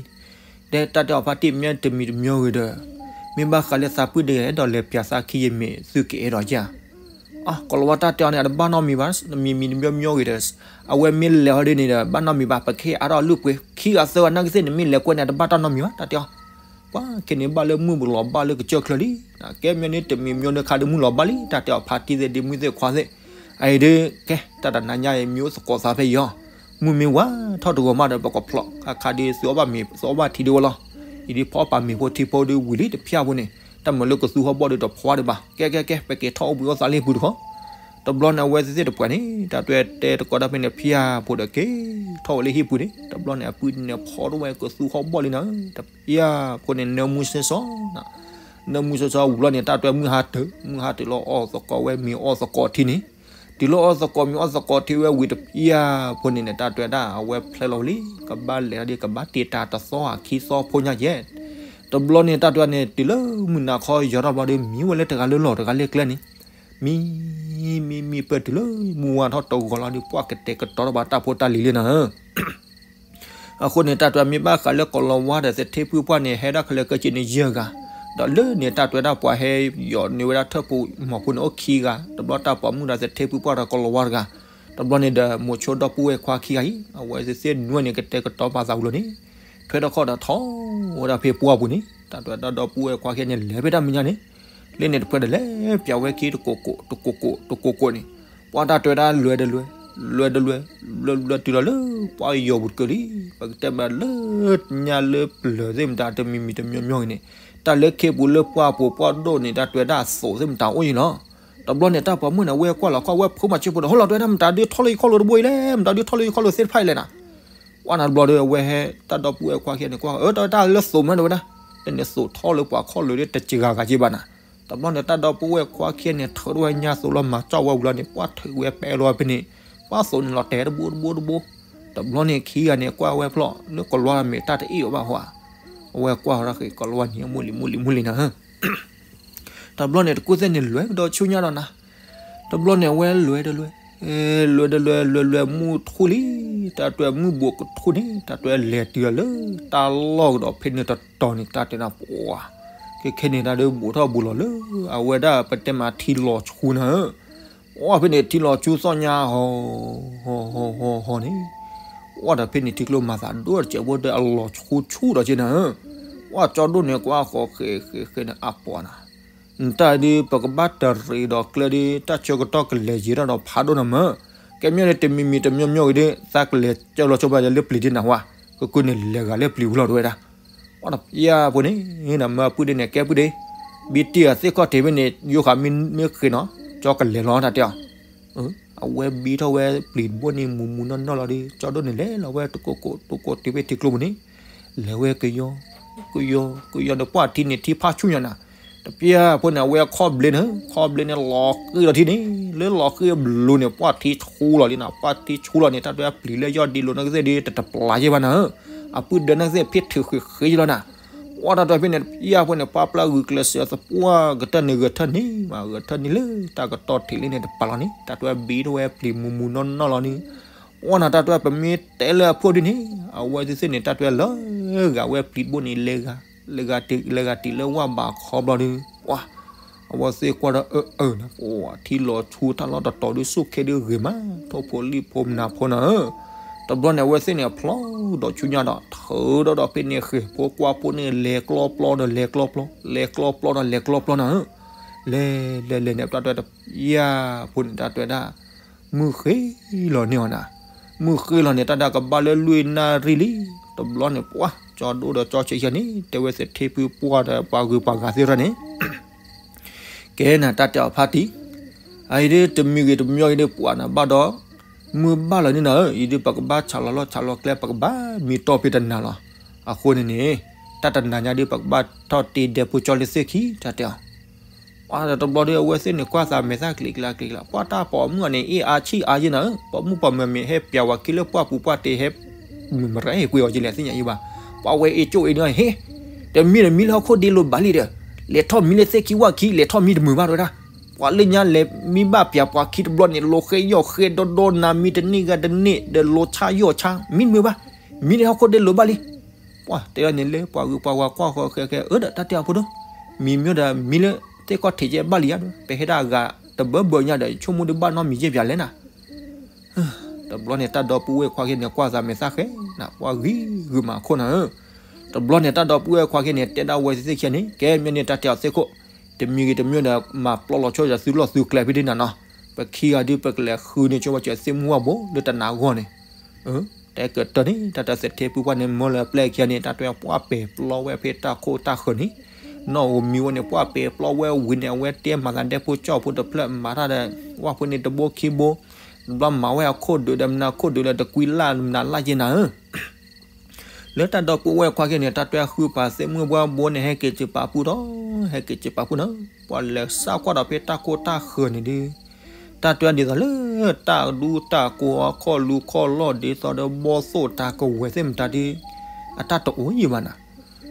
ဒီးတၢ်တဲအီၤဖါတံၢ် မ့ၢ်တမံၤတမံၤဂ့ၤဒီး မ့ၢ်ဘၣ်ဃးလၢသးပုၢ်ဒ့အဲၣ်ဒိးလဲၤပျးသးခံယမ့ၢ်သုကအဲၣ်ဒိးယၤ, အကိးလၤဝါ တၢ်တဲအီၤန့ၣ် အတဘၣ်နီတမံၤဘၣ်, တမံၤမံၤတမံၤမံၤဂ့ၤဒီး အဝဲမ့ၢ်လဲၤဟီဒ်န့ၣ်ဒီး ဘၣ်နီတမံၤဘၣ်, ပကဟ့ၣ်အါထီၣ်အလုၢ်ပှ့ၤ ခံဂၤသၢဂၤနာ်က့သ့ၣ်န့ၣ် မ့ၢ်လဲၤကွဲန့ၣ် အတဘၣ်တၢ်နီတမံၤဘၣ် တၢ်တဲအီၤ ပှၤခဲန့ၣ်ဘၣ်လၢမုၢ်ပူၤလီၤဘၣ်လၢကစၢၢ်ချၢလံ, ကဲမ့ၢ်န့ၣ် တမံၤမံၤန့ၣ်ခါဒီးမုၢ်လီၤဘၣ်လံ တၢ်တဲအီၤ ဖါတံၢ်သ့ၣ်ဒီး မုၢ်သ့ၣ်ခွါသ့ၣ်, အအံၤဒီး ကဲ တၢ်တနၤညါအံၤ မ့ၢ်အိၣ်သကိးသးဖဲအံၤအီၤ, မုၢ်မ့ၢ်ဝါထီၣ်တဂီၤမးဒီး ပကဖျိးခါခါဒီး သုအီၣ်ဘၣ်မ့ၤ သုအီၣ်ဘၣ်ထံဒံးဝဲလီၤ, အံၤဒ်ဖီအီၣ်ပာ်မ့ၤဖိထံဖိဒီးဝံၤလံ တဖျၢၣ်ဖိန့ၣ် တၢ်မၤလၢကသူဟီၣ်ဘီၣ်ဒီးတဖှီၣ်ဒံးဘၣ်, ကဲကဲကဲ ပက့ၤထီၣ်အိၣ်ဘှံးအိၣ်သးလၢဟံၣ်ပူၤတခီ တဘျီန့ၣ် အဝဲသ့ၣ်သ့ၣ်တပှဲၤန့ၣ် တၢ်တွဲတဲတကိးဒၣ်ဖဲန့ၣ် ဖံယါဖိဒီးက့ၤ ထီၣ်ဝဲလၢဟံၣ်ပူၤန့ၣ် တဘျီန့ၣ် အပုၢ်န့ၣ်ဖီထီၣ်ဝဲကသူဟီၣ်ဘီၣ်လံနၤ, တဖျၢၣ်ဖိန့ၣ် နၢမူစ့စီနၤ, နၢမူစ့စီဝံၤလီၤန့ၣ် တၢ်တွဲမုၢ်ဟါတၢၢ် မုၢ်ဟါတၢၢ်လီၤအီၣ်သကိးဝဲမ့ၤအီၣ်သကိးထံန့ၣ်, တုၤလီၤအီၣ်သကိးမ့ၤအီၣ်သကိးထံဝဲဝံၤ တဖျၢၣ်ဖိန့ၣ်န့ၣ် တၢ်တွဲဒၣ်အဝဲဖျဲလီၤဝံၤလံ ကဘၣ်လဲၤဒၣ်ဒီး ကဘၣ်တ့တၢ်တသီအခံသီဖိညါယဲၢ် တဘျီန့ၣ် တၢ်တွဲန့ၣ် တုၤလၢမုၢ်နၤခီယီၤထီၣ်ဘျီဒီး မံဝဲလၢတဂၤလၢလီၢ်တဂၤလၢကျဲန့ၣ်, မံ မံ မံ ပၢၢ်တုၤလၢမုၢ်ဝါထီၣ်တဂီၤလီၤဒီး ပှၢ်ကတဲာ်ကတီၤထီၣ်ဘၣ်တၢ်ဖိတၢ်လံၤလံနၤဧၢ. အဃိန့ၣ် တၢ်တွဲမ့ၢ်ဘၣ်ဃးလၢကိးလီၤဝါဒီးသထ့ဖုပှၢ်န့ၣ် ဟဲဒၣ်ခဲလၢာ်ခဲဆ့န့ၣ်ယဲၢ်ဂၤ, ဒီးလၢန့ၣ်တၢ်တွဲဒၣ်ပှၤဟဲယီၤန့ၢ်ဝဲဒၣ်ထၢၣ်ပူၤမီၤဖိန့ၣ်အိၣ်ခံဂၤ, တဘျီတၢ်ပိာ်မုၣ်ဒီးသထ့ဖုပှၢ်ဒီးကိးလီၤဝါတဂၤ, တဘျီန့ၣ်ဒီးမိၤဆိဒီပုၢ်ဝဲၢ်ခွါခံဂၤအံၤ အဝဲသ့ၣ်သ့ၣ်နွဲၣ်န့ၣ် ကတဲာ်ကတီၤပာ်သးဝံၤလီၤန့ၣ်, ထွဲထီၣ်ခီၣ်ဒီးထီၣ်ဝဲဒၣ်ဖဲပှၢ်ပူၤန့ၣ် တၢ်တွဲဒၣ်ဒီပုၢ်ဝဲၢ်ခွါခံဂၤန့ၣ် လဲၤဖဲတၢ်မဲာ်ညါန့ၣ်, လၢန့ၣ်တဖျၢၣ်ဒီးလဲၤပျးဝဲခံတကိးကိး တကိးကိး တကိးကိးန့ၣ်, ပှၢ်တၢ်တွဲဒၣ်လွဲၤတလွဲၤ, လွဲၤတလွဲၤ, လွဲၤလွဲၤတုၤလီၤလၢ ပှၢ်ယီၤပူၤတကၢလံ, ပကတဲမးလၢညါလၢပျၢၤသ့ၣ်မတၤတမံၤမံၤတမံၤမံၤဂ့ၤန့ၣ်, တၢ်လၢခ့ပူၤလၢပှၢ်ပူၤပှၢ်ဒိၣ်န့ၣ် တၢ်တွဲဒၣ်အသိးသ့ၣ်မတၤအိၣ်အံၤလီၤ. တဘျီန့ၣ် တၢ်ပိာ်မုၣ်န့ၣ် အဝဲကွၢ်လီၤခီၣ်ဝဲဖိမၤစၢၤဖိဒီး ဟိလီၤတွဲဒၣ်မတၤဒုးထီၣ်လၢယခီၣ်လိာ်တဘိအံၤလဲၣ်, မတၤဒုးထီၣ်လၢယခီၣ်လိာ်သ့ၣ်တဖၣ်အံၤလဲၣ်နၤ ပှၢ်နၤတဘျီဒီး အဝဲဟဲတၢ်ဒီပုၢ်ဝဲၢ်ခွါခံဂၤန့ၣ် ကွၢ် အၢ တၢ်လၢသိးမးတဝဲဒၣ်, တန့ၣ်သိးထီၣ်လၢပှၤခီၣ်လိာ်ဒီးတစှၤဂၤက့ဘၣ်နၤ. တဘျီန့ၣ် တၢ်ဒီပုၢ်ဝဲၢ်ခွါခံဂၤန့ၣ် ထုးထီၣ်ဝဲညါသိးလီၤမၤကၠီၣ်ဝဲဝံၤလီၤန့ၣ် ပှၢ်ထုးဝဲပဲလီၤဝဲဖဲန့ၣ်, ပှၢ်သိးန့ၣ်လီၤတဲာ်တဘိတဘိတဘိ, တဘျီန့ၣ်ခံဂၤန့ၣ် ကွၢ်ဝဲဖျီၣ် လၢကိးလီၤမ့ၢ်တၢ်တအ့ၣ်အီၤဘၣ်ဟီဧါ, အဝဲကွၢ်ဝဲဒၣ်ဃ့ကိးလီၤဝါန့ၣ် အမုၢ်လံမုၢ်လံမုၢ်လံနၤ တဘျီန့ၣ် တကူၣ်သ့ၣ်န့ၣ် လွဲၤကဒီးဆူညါဒီးနၤ, တဘျီန့ၣ် အဝဲလွဲၤတလွဲၤ, လွဲၤတလွဲၤ လွဲၤလွဲၤမုၢ်ထူၣ်လံ တၢ်တွဲမုၢ်ဘူးကထူၣ်န့ၣ် တၢ်တွဲလဲၤတုၤလီၤလၢ တၢ်လီၢ်ကဒီးဖဲန့ၣ်တတီၤန့ၣ် တၢ်တဲနၤပှၤ ခဲခဲန့ၣ် တၢ်ဒုးဘူးထီၣ်ဘူးလီၤလၢ အဝဲဒၣ်ပတဲမးထံလီၤဆူနၤဧၢ, အီၣ်ဖဲန့ၣ်ထံလီၤဆူသီၣ်ညါဟီ ဟီ ဟီ ဟီ ဟီန့ၣ်, အီၣ်ဒီးဖဲန့ၣ်ထံကျိမၤသးဒိၣ်တစဲးဖိဒီးအလီၤဆူဆူဒီးက့နၤဧၢ, အီၣ်ကၠီဒိၣ်န့ၣ်ကွၢ်ဃီဃဲဃဲဃဲန့ၣ်အပှၤနၤ နတၢ်ဒုး ပကဘၣ်တရံးဒီးကျဲဒုး တၢ်ဆၢကတီၢ်ကလဲၤယံာ်ထီၣ်ဒီးဖးဒိၣ်နၤမၢ်, ကဲမ့ၢ်န့ၣ်တမံၤမံၤတမံၤမံၤဂ့ၤဒုး သးကလဲၤကၢလီၤဆိဘၣ်လၢပျံၤဒ်နၤဝဲ, ကကုန့ၣ်လဲၤဂၤလၢပျံၤဝံၤလီၤတဝဲဒၣ်, အီၣ်တပျၢ်ဖိန့ၣ် နမၢအပုၢ်ဒ်န့ၣ် ကဲပုၢ်ဒ့, ဘံတံၢ်အသ့ၣ်ခီၣ်ထံးဖဲန့ၣ် ယိဃာ်မ့ၢ်ဃ့နီၤ ကၠီကလဲၤလီၤတၢ်တဲအီၤ အဝဲဘံထီၣ်ဝဲပျံၤတဘိန့ၣ် မူၤမူၤနီၢ်နီၢ်လီၤဒီး ကၠီဒိၣ်န့ၣ်လဲၤလီၤဝဲတကိးကိးတကိးတုၤဖဲထံကျိပူၤန့ၣ်, လဲၤဝဲကယီ ကယီ ကယီဒီးပှၢ်ထံန့ၣ်ထံဖးဆူၣ်ညါနၤ, တပျၢ်ဖိန့ၣ် အဝဲခီၣ်ဘျ့န့ၣ် ခီၣ်ဘျ့န့ၣ်လီၤဃံလီၤထံန့ၣ် လၢလီၤဃံဘျိန့ၣ် ပှၢ်ထံဆူလီၤလံနၤ ပှၢ်ထံဆူလီၤန့ၣ် တၢ်တွဲပျံၤလၢယီၢ်ဒံလိၤနကသ့ၣ်ဒုး တတပျၢ်ယဲၢ်ဘၣ်နၤဧၢ, အပုၢ်ဒၢနကသ့ၣ်ဖ့ထုးဃ့ဃ့ယလီၤနၤ, အီၣ်တၢ်တွဲဖဲန့ၣ် တပျၢ်ဖိန့ၣ် ပှၢ်ပျၢ်ဂုာ်ကျဲးစၢးသပှၢ်ကတၢၢ်န့ၣ်ဂဲၤထၢၣ်န့ၣ် မၤဂဲၤထၢၣ်န့ၣ်လၢတၢ်ကတီၢ်ထံးလံန့ၣ်တပာ်လီၤန့ၣ် တၢ်တွဲဘံထီၣ်ဝဲပျံၤမူၤမူၤနီၢ်နီၢ်လီၤန့ၣ်, အီၣ်နၤတၢ်တွဲပမ့ၢ်တဲလၢအဖှိၣ်ဒ်န့ၣ် အဝဲသ့ၣ်သ့ၣ်န့ၣ် တၢ်တွဲလၢဂၤဝဲပျံၤတဘိန့ၣ် လဲၤဂၤ လဲၤဂၤတံၤလဲၤဂၤတံၤလၢဝၢ်ဘးခီဘျီဒုး ပှၤ အဝဲသ့ၣ်ကွၢ်ဒီးအၢအၢနၤ ပှၤထံလီၤဆူတၢ်လီၢ်တတီၤဒုး ဆိၣ်ခဲဒုးဂ့ၤမး ထိၣ်ဖိလံၣ်ဖိမနၤဖိနၤဧၢ, တဘျီန့ၣ် အဝဲသ့ၣ်န့ၣ် ဖျီဒီးဆူညါဒီး ထုးဒီးဒီးဖဲန့ၣ်ဃဲၤဖိကွၢ်ဖိန့ၣ် လဲၤကျီပျီဒီးလဲၤကျီပျီ လဲၤကျီပျီဒီးလဲၤကျီပျီနၤဧၢ, လဲၤလဲၤလဲၤန့ၣ် တၢ်တွဲတပျၢ်ဖိန့ၣ် တၢ်တွဲဒၣ် မုၢ်ဃ့လီၤန့ၢ်အီၤနၤ, မုၢ်ဃ့လီၤန့ၣ် တၢ်ဒၣ်ကဘၣ်လၢလွံၢ်နၣ်ရံၣ်လံ, တဘျီန့ၣ် ပှၤ ကၠီဒိၣ်ဒီးကၠီဆံးဆံးန့ၣ် တဲဝဲသထ့ဖုပှၢ်ဒီးပှၤဂုၤပှၤဂၤသ့ၣ်တဖၣ်န့ၣ် ကဲနၤတၢ်တဲအီၤဖါတံၢ်, အအံၤဒုးတမံၤဂ့ၤတမံၤအံၤဒုးပှၤနၤဘၣ်ဒီး မုၢ်ဘၣ်လီၤန့ၣ်နၤဧၢ, အံၤဒုးပကဘၣ်ဆးလီၤလီၢ်ဆးလီၤကျဲ ပကဘၣ်မံတီၢ်ဖဲတနၤလီၤ. အဃိန့ၣ်န့ၣ် တၢ်တနၤညါဒုး ပကဘၣ်ထီၣ်တ့ဒဲဖိကၠီလၢသ့ၣ်ခံ တၢ်တဲအီၤ ပှၤဒီးတဘျီဒီး အဝဲသ့ၣ်န့ၣ်ကွၢ်သးမဲာ်သၣ်ကျံးကျါကျံးကျါ, ပှၤတၢ်ပိာ်မုၣ်အီၤန့ၣ် အ့ၣ်အါဆံၣ်အါယဲနၤဧၢ, ပိာ်မုၣ်ပိာ်မၢၤမ့ၢ်ဟဲပျးဝၤခံလၢပှၢ်ပူၤပှၢ်တ့ဟဲ မုၢ်မရၢဟ့ၣ်ကွံာ်အီၤကလဲၣ်သ့ၣ်ညါယဲဘၣ်, ပှၤဝဲအ့ၣ်ကၠိၣ်အ့ၣ်န့ၣ်ဟ့ၣ်, တမံၤတမံၤလၢဟီၣ်ခိၣ်ဒ့လိၤဘၣ်လံဒီး လဲၤထီၣ်မံလၢသ့ၣ်ခံဝၣ်ခံ လဲၤထီၣ်မံတမုာ်ဘၣ်တဝဲဒၣ်, ပှၤလၢညါလဲၤမံဘၣ်ပျးပှၤခံတဘျီန့ၣ် လိၤဃဲယီၢ်ဃဲဒီဒီနၤ မံတန့ၢ်ဂၤတန့ၢ် ဒီးလိၤဆါယီၢ်ဆါ မံတမုာ်ဘၣ်, မံလၢဟီၣ်ခိၣ်ဒ့လိၤဘၣ်လံ ပှၤတဲလီၤန့ၣ်လၢပှၤဂုၤပှၤဂၤကွၢ်ဃီဃဲဃဲ အၢဒီးတၢ်တဲအီၤဖိဒိၣ်, မံမ့ၢ်ဒီးမံလၢသ့ၣ်ခီၣ်ထံးကဲဘၣ်လံယါဒီး ပဟဲဒၣ်အဂၤတဘၢဘၢညါဒီး ဆိကမိၣ်ဒုးဘၣ်နီတမံၤယဲၢ်ပၠးလဲၣ်နၤ, တဘျီန့ၣ် တၢ်ဒီပုၢ်ဝဲၢ်ခွါခဲန့ၣ် ကွၢ်သးမဲာ်သၣ်ဃဲနၤ ပှၤဂံၤဂုာ်မၤခိၣ်နၤဧၢ, တဘျီန့ၣ် တၢ်ဒီပုၢ်ဝဲၢ်ခွါခဲန့ၣ် တဲဒၣ်ဝဲသ့ၣ်ခံန့ၣ် ကဲမ့ၢ်န့ၣ်တၢ်တဲအီၤသ့ၣ်ခိၣ်, တမံၤဂ့ၤတမံၤဒီး မၤပျီလီၤဆိဒီးသုလီၢ်သုကျဲဖဲဒၣ်နၤနီၤ, ပခံဂၤဒုးပကလဲၤဃုန့ၢ်ဆိဝဲစၢၤသ့ၣ်မုၢ်ဝၣ်ဘိလၢတနၤအဂီၢ်န့ၣ် တဲကတၢၢ်န့ၣ် တၢ်တသထ့ပုၢ်ပှၢ်န့ၣ် မၢလၢပျဲၢ်ခံဂၤန့ၣ် တၢ်တွဲပှၢ်ပဲာ်ပျီဝဲဖဲတၢ်ခိၣ်တၢ်ဃၢၤန့ၣ်, နီၢ်ဧိၤမံၤဝဲန့ၣ် ပှၢ်ပဲာ်ပျီဝဲဝံၤန့ၣ် အဝဲတဲမၤသးဒဲဖိကၠီၣ်ဖိတဖျၢၣ် မၤတၢ်ဒီး ဝၣ်ဖိန့ၣ်တဘိခံဘိ, တဘျီမၤဝဲအခိၣ်ဒုးဒီးမနုၤခိၣ်ဒုးလၢတကွံလၢ်မနုၤလၢ်ယဲၢ်နၤဧၢ လၢတၢ်ဒီပုၢ်ဝဲၢ်ခွါခဲန့ၣ် တၢ်တွဲဃုပာ်သ့ၣ်မုၢ်ဝၣ်ဘိန့ၣ် ဟဲက့ၤစၢၤပာ်ဖှိၣ်ဒီး ဟဲက့ၤစၢၤပာ်ဖှိၣ်နီၤ, ပှၤလဲၤစးကွၢ်ဒီးဖဲတၢ်ခိၣ်တၢ်ဃၢၤန့ၣ်ဒုး တၢ်တွဲဒ်သိးလၢ တၢ်ဒူတၢ်ကိးအခီၣ်လူခီၣ်လီၢ်ဒ်သိးဒီးဘီၣ်သိၣ်တၢ်ကဝဲၤသ့ၣ်မတၤဒုး အတၢ်တအိၣ်ယံၤဘၣ်နၤ,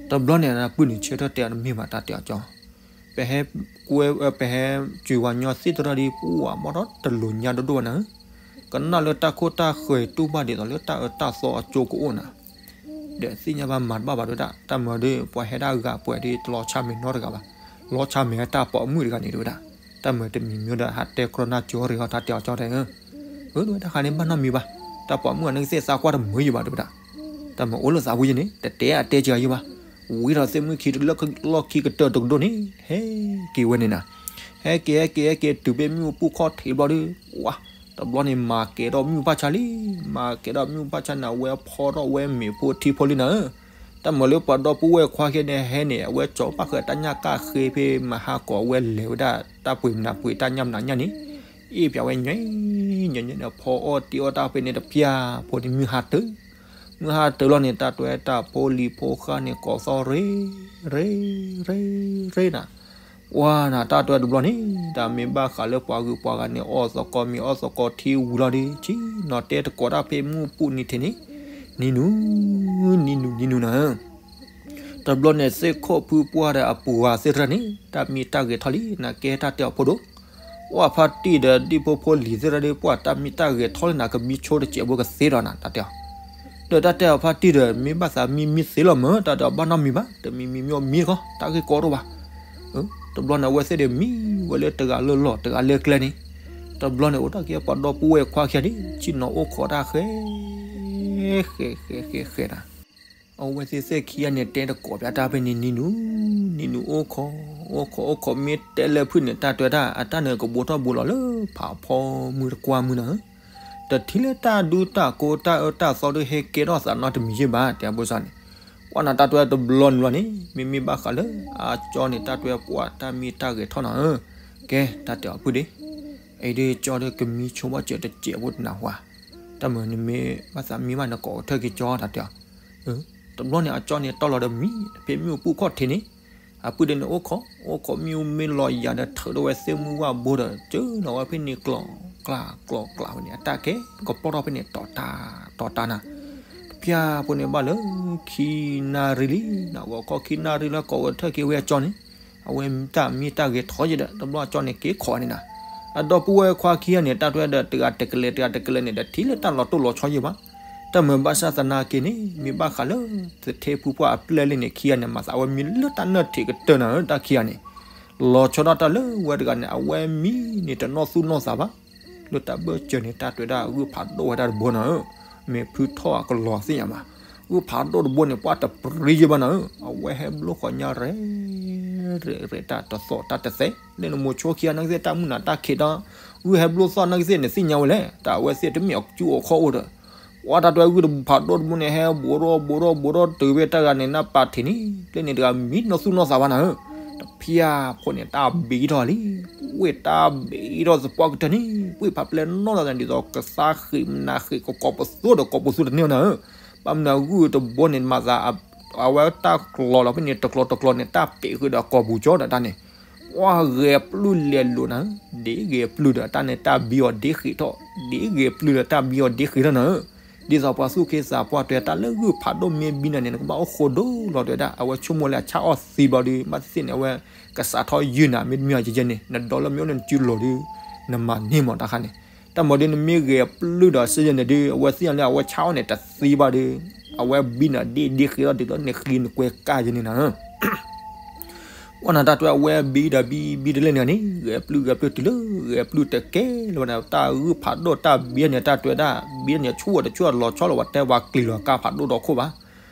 တဘျီန့ၣ် ပုၢ်န့ၣ်ဆၢထၢၣ်တဲအီၤတမ့ၢ်ဘၣ်တၢ်တဲအီၤကၠီ ပဟဲကွဲ ပဟဲစၢၤဝဲညီသ့ၣ်တရၢ်ဒ်ပှၤဘီၣ်ထီၣ်တလိၤညါဒိၣ်ဒိၣ်ဘၣ်နၤဧၢ, ကနၣ်လၢတၢ်ခိၣ်တၢ်ဃၢၤတူၢ်ဘၣ်ဒ်သိးလၢတၢ်အၢတၢ်သီအကၠိကအိၣ်နၤ, ဒီးသ့ၣ်ညါဘၣ်မၤတဘၣ်ဘၣ်ဒိၣ်ဒၣ် တၢ်မၤဒုး ပှၤဟဲဒၣ်ဂၤပှဲၤဒ်တလီၤဆါမဲာ်နီတဂၤဘၣ်, လီၤဆါမဲာ်တၢ်ပိာ်မုၣ်တဂၤန့ၣ်ဒိၣ်ဒၣ်, တၢ်မၤတမံၤမ့ၢ်ဒီးဟးတဲကြီနၢ်ကၠီရ့ၤအီၤတၢ်တဲအီၤကၠီတဲဧၢ အၢ ဒိၣ်ဝဲတၢ်ဃးန့ၣ်ဘၣ်နီတမံၤဘၣ်, တၢ်ပိာ်မုၣ်အနကသ့ၣ်သးကွၢ်တမုာ်ယံၤဘၣ်ဒိၣ်ဒၣ်, တၢ်မၤအိၣ်လၢသးဝံၤယဲန့ၣ် တတဲအတဲကၢၤယံၤဘၣ်, ဝံၤဒီးသ့ၣ်မုၣ်ခံတလၢလီၢ်ခံကတၢၢ်တကဒိၣ်န့ၣ် ဟဲက့ၤဝဲန့ၣ်နၤ, ဟဲက့ၤ ဟဲက့ၤ ဟဲက့ၤတုၤဖဲမုၢ်ပူၤခီၣ်ထံးဘျီဒုး ဝါ တဘျီန့ၣ် မၤကဲၤထီၣ်မုၢ်ဘၣ်ဆါလံ, မၤကဲၤထီၣ်မုၢ်ဘၣ်ဆါန့ၣ် အဝဲဖီထီၣ်ဝဲမ့ၤဖိထံဖိလံနၤဧၢ, တၢ်မၤလၢပှၤဒီပုၢ်ဝဲၢ်ခွါခဲန့ၣ်ဟဲန့ၣ် အဝဲကၠီၤပၣ်ဃုာ်တၢ်ညၣ်ကၣ်ဃ့ဖဲမဟါကီး အဝဲလဲၤဝဲဒၣ်တၢ်ပှ့ၤမနုၤပှ့ၤတၢ်ညၣ်မနုၤညၣ်န့ၣ်, အ့ၣ်ပၠးဝဲညီ ညီညီန့ၣ် ဖီအီၣ်တ့ၢ်အီၣ်တၢ်ဖဲန့ၣ်တပျၢ် ဖိန့ၣ်မုၢ်ဟါတၢၢ်, မုၢ်ဟါတၢၢ်လီၤန့ၣ် တၢ်တွဲတၢ်ဖိလံၤဖိဃၢ်န့ၣ် ကိးသီၣ်ရ့ ရ့ ရ့ ရ့နၤ ပှၤနၤ တၢ်တွဲတဘျီန့ၣ် တၢ်မ့ၢ်ဘၣ်ဃးလၢပှၤဂုၤပှၤဂၤန့ၣ် အီၣ်သကိးမ့ၤအီၣ်သကိးထံဝံၤလီၤဒီး ဆ့ၣ်နီၤတဲတကိးတၢ်ဖဲမုၢ်ပူၤနံၤထံးန့ၣ် နံၤနုၤ နံၤနုၤ နံၤနုၤနၤဧၢ, တဘျီန့ၣ် သ့ၣ်ခိၣ်ဖုပှၢ်ဒီးအပူၤဂၤသ့ၣ်တဖၣ်န့ၣ် တၢ်မံတၢ်ဂဲၤထီၣ်လံ နကဲတၢ်တဲအီၤဖိဒိၣ်, ပှၢ်ဖါတံၢ်ဒီးဒံၣ်ဖိဖိလံၤသ့ၣ်တဖၣ်ဒီး ပှၢ်တၢ်မံတၢ်ဂဲၤထီၣ်လၢနၤ ကမံဆိတစဲးဖိကသ့ဒီးနၤ တၢ်တဲအီၤ. ဒီးတၢ်တဲအီၤဖါတံၢ်ဒီး မ့ၢ်ဘၣ်သးမံမံသ့လီၤမၢ် တၢ်ဒီးဘၣ်နီတမံၤဘၣ် တမံၤမံၤမံအီၤမံတခီ တၢ်ဂ့ၢ်ကီတအိၣ်ဘၣ်. တဘျီန့ၣ် အဝဲသ့ၣ်ဒီးမံဝဲလၢတဂၤလၢလီၢ် တဂၤလၢကျဲန့ၣ်, တဘျီန့ၣ် အိၣ်ဒၣ်က့ၤပှၤဒီပုၢ်ဝဲၢ်ခွါခံဂၤန့ၣ် ဆ့ၣ်နီၤအိၣ်ခိးတၢ်ဃဲ ဃဲ ဃဲ ဃဲ ဃဲနၤ. အဝဲသ့ၣ်သ့ၣ်ခံဂၤန့ၣ် တဲတကိးပျးတၢ်ဖဲန့ၣ် နံၤနူၤ နံၤနူၤအိၣ်ခိး အိၣ်ခိး အိၣ်ခိး မ့ၢ်တဲလၢဖုၣ်န့ၣ် တၢ်တဲဝဲဒၣ် အတၢ်န့ၣ်ကဘိးထီၣ်ဘိးလီၤလၢဖးဖီမုၢ်တကွၢ်မုၢ်နၤဧၢ, တထံၣ်လၢတၢ်ဒူတၢ်ကိးတၢ်အၢတၢ်သီဒုးဟဲကဲထီၣ်သးနီတမံၤယဲၢ်ဘၣ် တဲအဘိစၢ်န့ၣ်, ပှၢ်နၤတၢ်တဲဝဲတဘျီန့ၣ်လီၤန့ၣ် မ့မ့ၢ်ဘၣ်ဃးလၢ အကၠီန့ၣ် တၢ်တဲဝဲပှၢ်တၢ်မံတၢ်ဂဲၤထီၣ်နၤဧၢ, ကဲ တၢ်တဲအီၤဖုၣ်ဒ့ အံၤဒုးကၠီဒုးကမံဆိဘၣ်စၢၤတစဲးဖိတနၢ်ဟူဧါ, တၢ်မုၢ်နမ့ၢ်ဘၣ်သးမံဘၣ်နကိးကထၢၣ်က့ၤကၠီ တၢ်တဲအီၤ, တဘျီန့ၣ် အကၠီန့ၣ်တီၢ်လီၤဒီးမံ ဖဲမ့ၣ်အူပူၤခီၣ်ထံးန့ၣ်, အပုၢ်ဒ့န့ၣ်အိၣ်ခိး အိၣ်ခိးမ့ၣ်အူမ့ၢ်လီၤယၤဒီး ထုးထီၣ်ဝဲသ့ၣ်မုၢ်ဝၣ်ဘိဒီး ကၢနီၤဝဲဖဲန့ၣ်ကျီၤကျါကျီၤကျါဝဲန့ၣ် အတၢ်ကဲကပီၢ်ထီၣ်ဖဲန့ၣ် တီၤတၢ်တီၤတၢ်နၤ, တဖၠၣ်ဖိန့ၣ်ဘၣ်လၢ ခံနၣ်ရံၣ်လံ နဂီၤခီခံနၣ်ရံၣ်လၢကိးကထၢၣ်က့ၤဝဲအကၠီန့ၣ်, အဝဲတၢ်မံတၢ်ဂဲၤထီၣ်ယဲဒီး တဘျီအကၠီန့ၣ်က့ၤခိးန့ၣ်နၤ, အဒီပုၢ်ဝဲၢ်ခွါခံဂၤန့ၣ် တၢ်တဲဝဲဒီး တဂၤတကလဲၤ တဂၤတကလဲၤန့ၣ်ဒီး ထံၣ်လၢတၢ်လီၤတိၢ်လီၤဆီယဲဘၣ်, တၢ်မုၢ်ဘၣ်ဆၣ်သနာ်က့န့ၣ် မ့ၢ်ဘၣ်ဃးလၢ သထ့ဖုပှၢ်အပျဲၢ်လံန့ၣ် ခံဂၤန့ၣ် မၤသးဝဲမံလၢတၢ်နၢၣ်ထံးကတၢၢ်နၤဧၢ တၢ်ခံဂၤန့ၣ်, လီၤဆီဒၣ်တၢ်လၢဝဲတဂၤန့ၣ် အဝဲမံန့ၣ်တနီၢ်သူၣ်နီၢ်သးဘၣ်, လၢတၢ်ဘၢၣ်စၢၤန့ၣ် တၢ်တဲဝဲဒၣ်ဂုၢ်ဖးဒိၣ်ဝဲဒၣ်တဘိနၤဧၢ, မ့ၢ်ဖုထီၣ်အကလီၤသ့ၣ်ညါမး, ဂုၢ်ဖးဒိၣ်တဘိန့ၣ် ပှၢ်တပြံယဲဘၣ်နၤဧၢ, အဝဲဟဲဘျိဃီညါရဲၣ် ရဲၣ်ရဲၣ်တၢ်တသီၣ်တၢ်တသဲး လၢနမိၤဆိခံဂၤနာ်က့သ့ၣ်တၢ်မုၢ်နၤတၢ်ခံးဒီး, ဂုၢ်ဟဲဘျိသီၣ်နာ်က့သ့ၣ်န့ၣ်သ့ၣ်ညါဝဲလဲၣ် တၢ်အဝဲသ့ၣ်တမ့ၢ်အကၠူအိၣ်ခီၣ်အိၣ်ဒီး, ပှၢ်တၢ်တဲဝဲဂုၢ်ဖးဒိၣ်တဘိန့ၣ် ဟဲဘူးထီၣ်ဘူးထီၣ်ဘူးထီၣ်တုၤဖဲတၢ်ဂၤန့ၣ် နၢ်ပၤထံးန့ၣ် လၢန့ၣ်တဂၤမံနီၢ်သူၣ်နီၢ်သးဘၣ်နၤဧၢ, တဖၠၣ်ဖိန့ၣ် တၢ်ဘံထီၣ်လံ, ဝ့ၢ်တၢ်ဘံထီၣ်သပှၢ်ကတၢၢ်န့ၣ် ဝ့ၢ်ဖးပျဲၢ်နီၢ်သးန့ၣ် ဒ်သိးကသါဃံးမနၤဃံး ကကိးပသူဒီးကိးပသူတန့ၢ်နၤဧၢ, ဘၣ်မနုၤဂုၢ်တဘိန့ၣ် မၤသး အဝဲတၢ်ကျီၤလီၤဖဲန့ၣ် တကျီၤတကျီၤန့ၣ် တၢ်ပ့းဃုာ်ဒီးကိာ်ပူၤကၠီဒီးတၢ်န့ၣ်, ပှၢ်ဂဲၤပျုၢ်လဲၤလိာ်နၤဧၢ, ဒ်ဂဲၤပျုၢ်ဒီးတၢ်န့ၣ်တၢ်ဘံအီၤဒ်ဃံးထီၣ်, ဒ်ဂဲၤပျုၢ်ဒီးတၢ်ဘံအီၤဒ်ဃံးထီၣ်နၤဧၢ, ဒ်သိးပှၤသူၣ်က့သးပှၢ်တဲတၢ်လၢဂုၢ်ဖးဒိၣ်မ့ၢ်ဘံနၤန့ၣ် နကဘၣ်အိၣ်ဃိဒိၣ်လီၤတဲဝဲဒၣ် အဝဲဆိကမိၣ်လၢအဆၣ်အီၣ်သံဘျီဒီး ဘၣ်သ့ၣ်သ့ၣ်န့ၣ် အဝဲကစးထီၣ်ယုၢ်နၤ မ့တမ့ၢ်အယဲယဲန့ၣ် နဒီလၢမ့ၢ်အိၣ်လၢနစုလိၤဒီး နမၤန့ၢ်မးတၢ်ခါန့ၣ်, တၢ်မၤဒီးနမ့ၢ်ဂဲၤပျုၢ်ဒီးစ့ယဲန့ၣ်ဒီး အဝဲသ့ၣ်ညါလၢအဝဲဆၣ်အီၣ်န့ၣ် တသံဘၣ်ဒီး အဝဲဘံနၤဒ့ဒ့ဃံးထီၣ်ဒ်သိးန့ၣ်ဃံနကွဲကၢ်ယဲန့ၣ်နၤဧၢ ပှၢ်နၤတၢ်တဲဝဲအဝဲဘံဒီးဘံဘံတလဲၣ်န့ၣ်န့ၣ် ဂဲၤပျုၢ်ဂဲၤပျုၢ်တုၤလၢ ဂဲၤပျုၢ်တကဲလၢၤဝဲန့ၣ် တၢ်ဂုၢ်ဖးဒိၣ်တၢ်ဘံန့ၣ် တၢ်တဲဝဲဒၣ် ဘံန့ၣ်ဆူၣ်ဝဲတဆူၣ်လီၤဆီလီၤ ပှၤတဲပှၤကျံၤလီၤကါဖးဒိၣ်ဒီးခိၣ်ဘၣ်,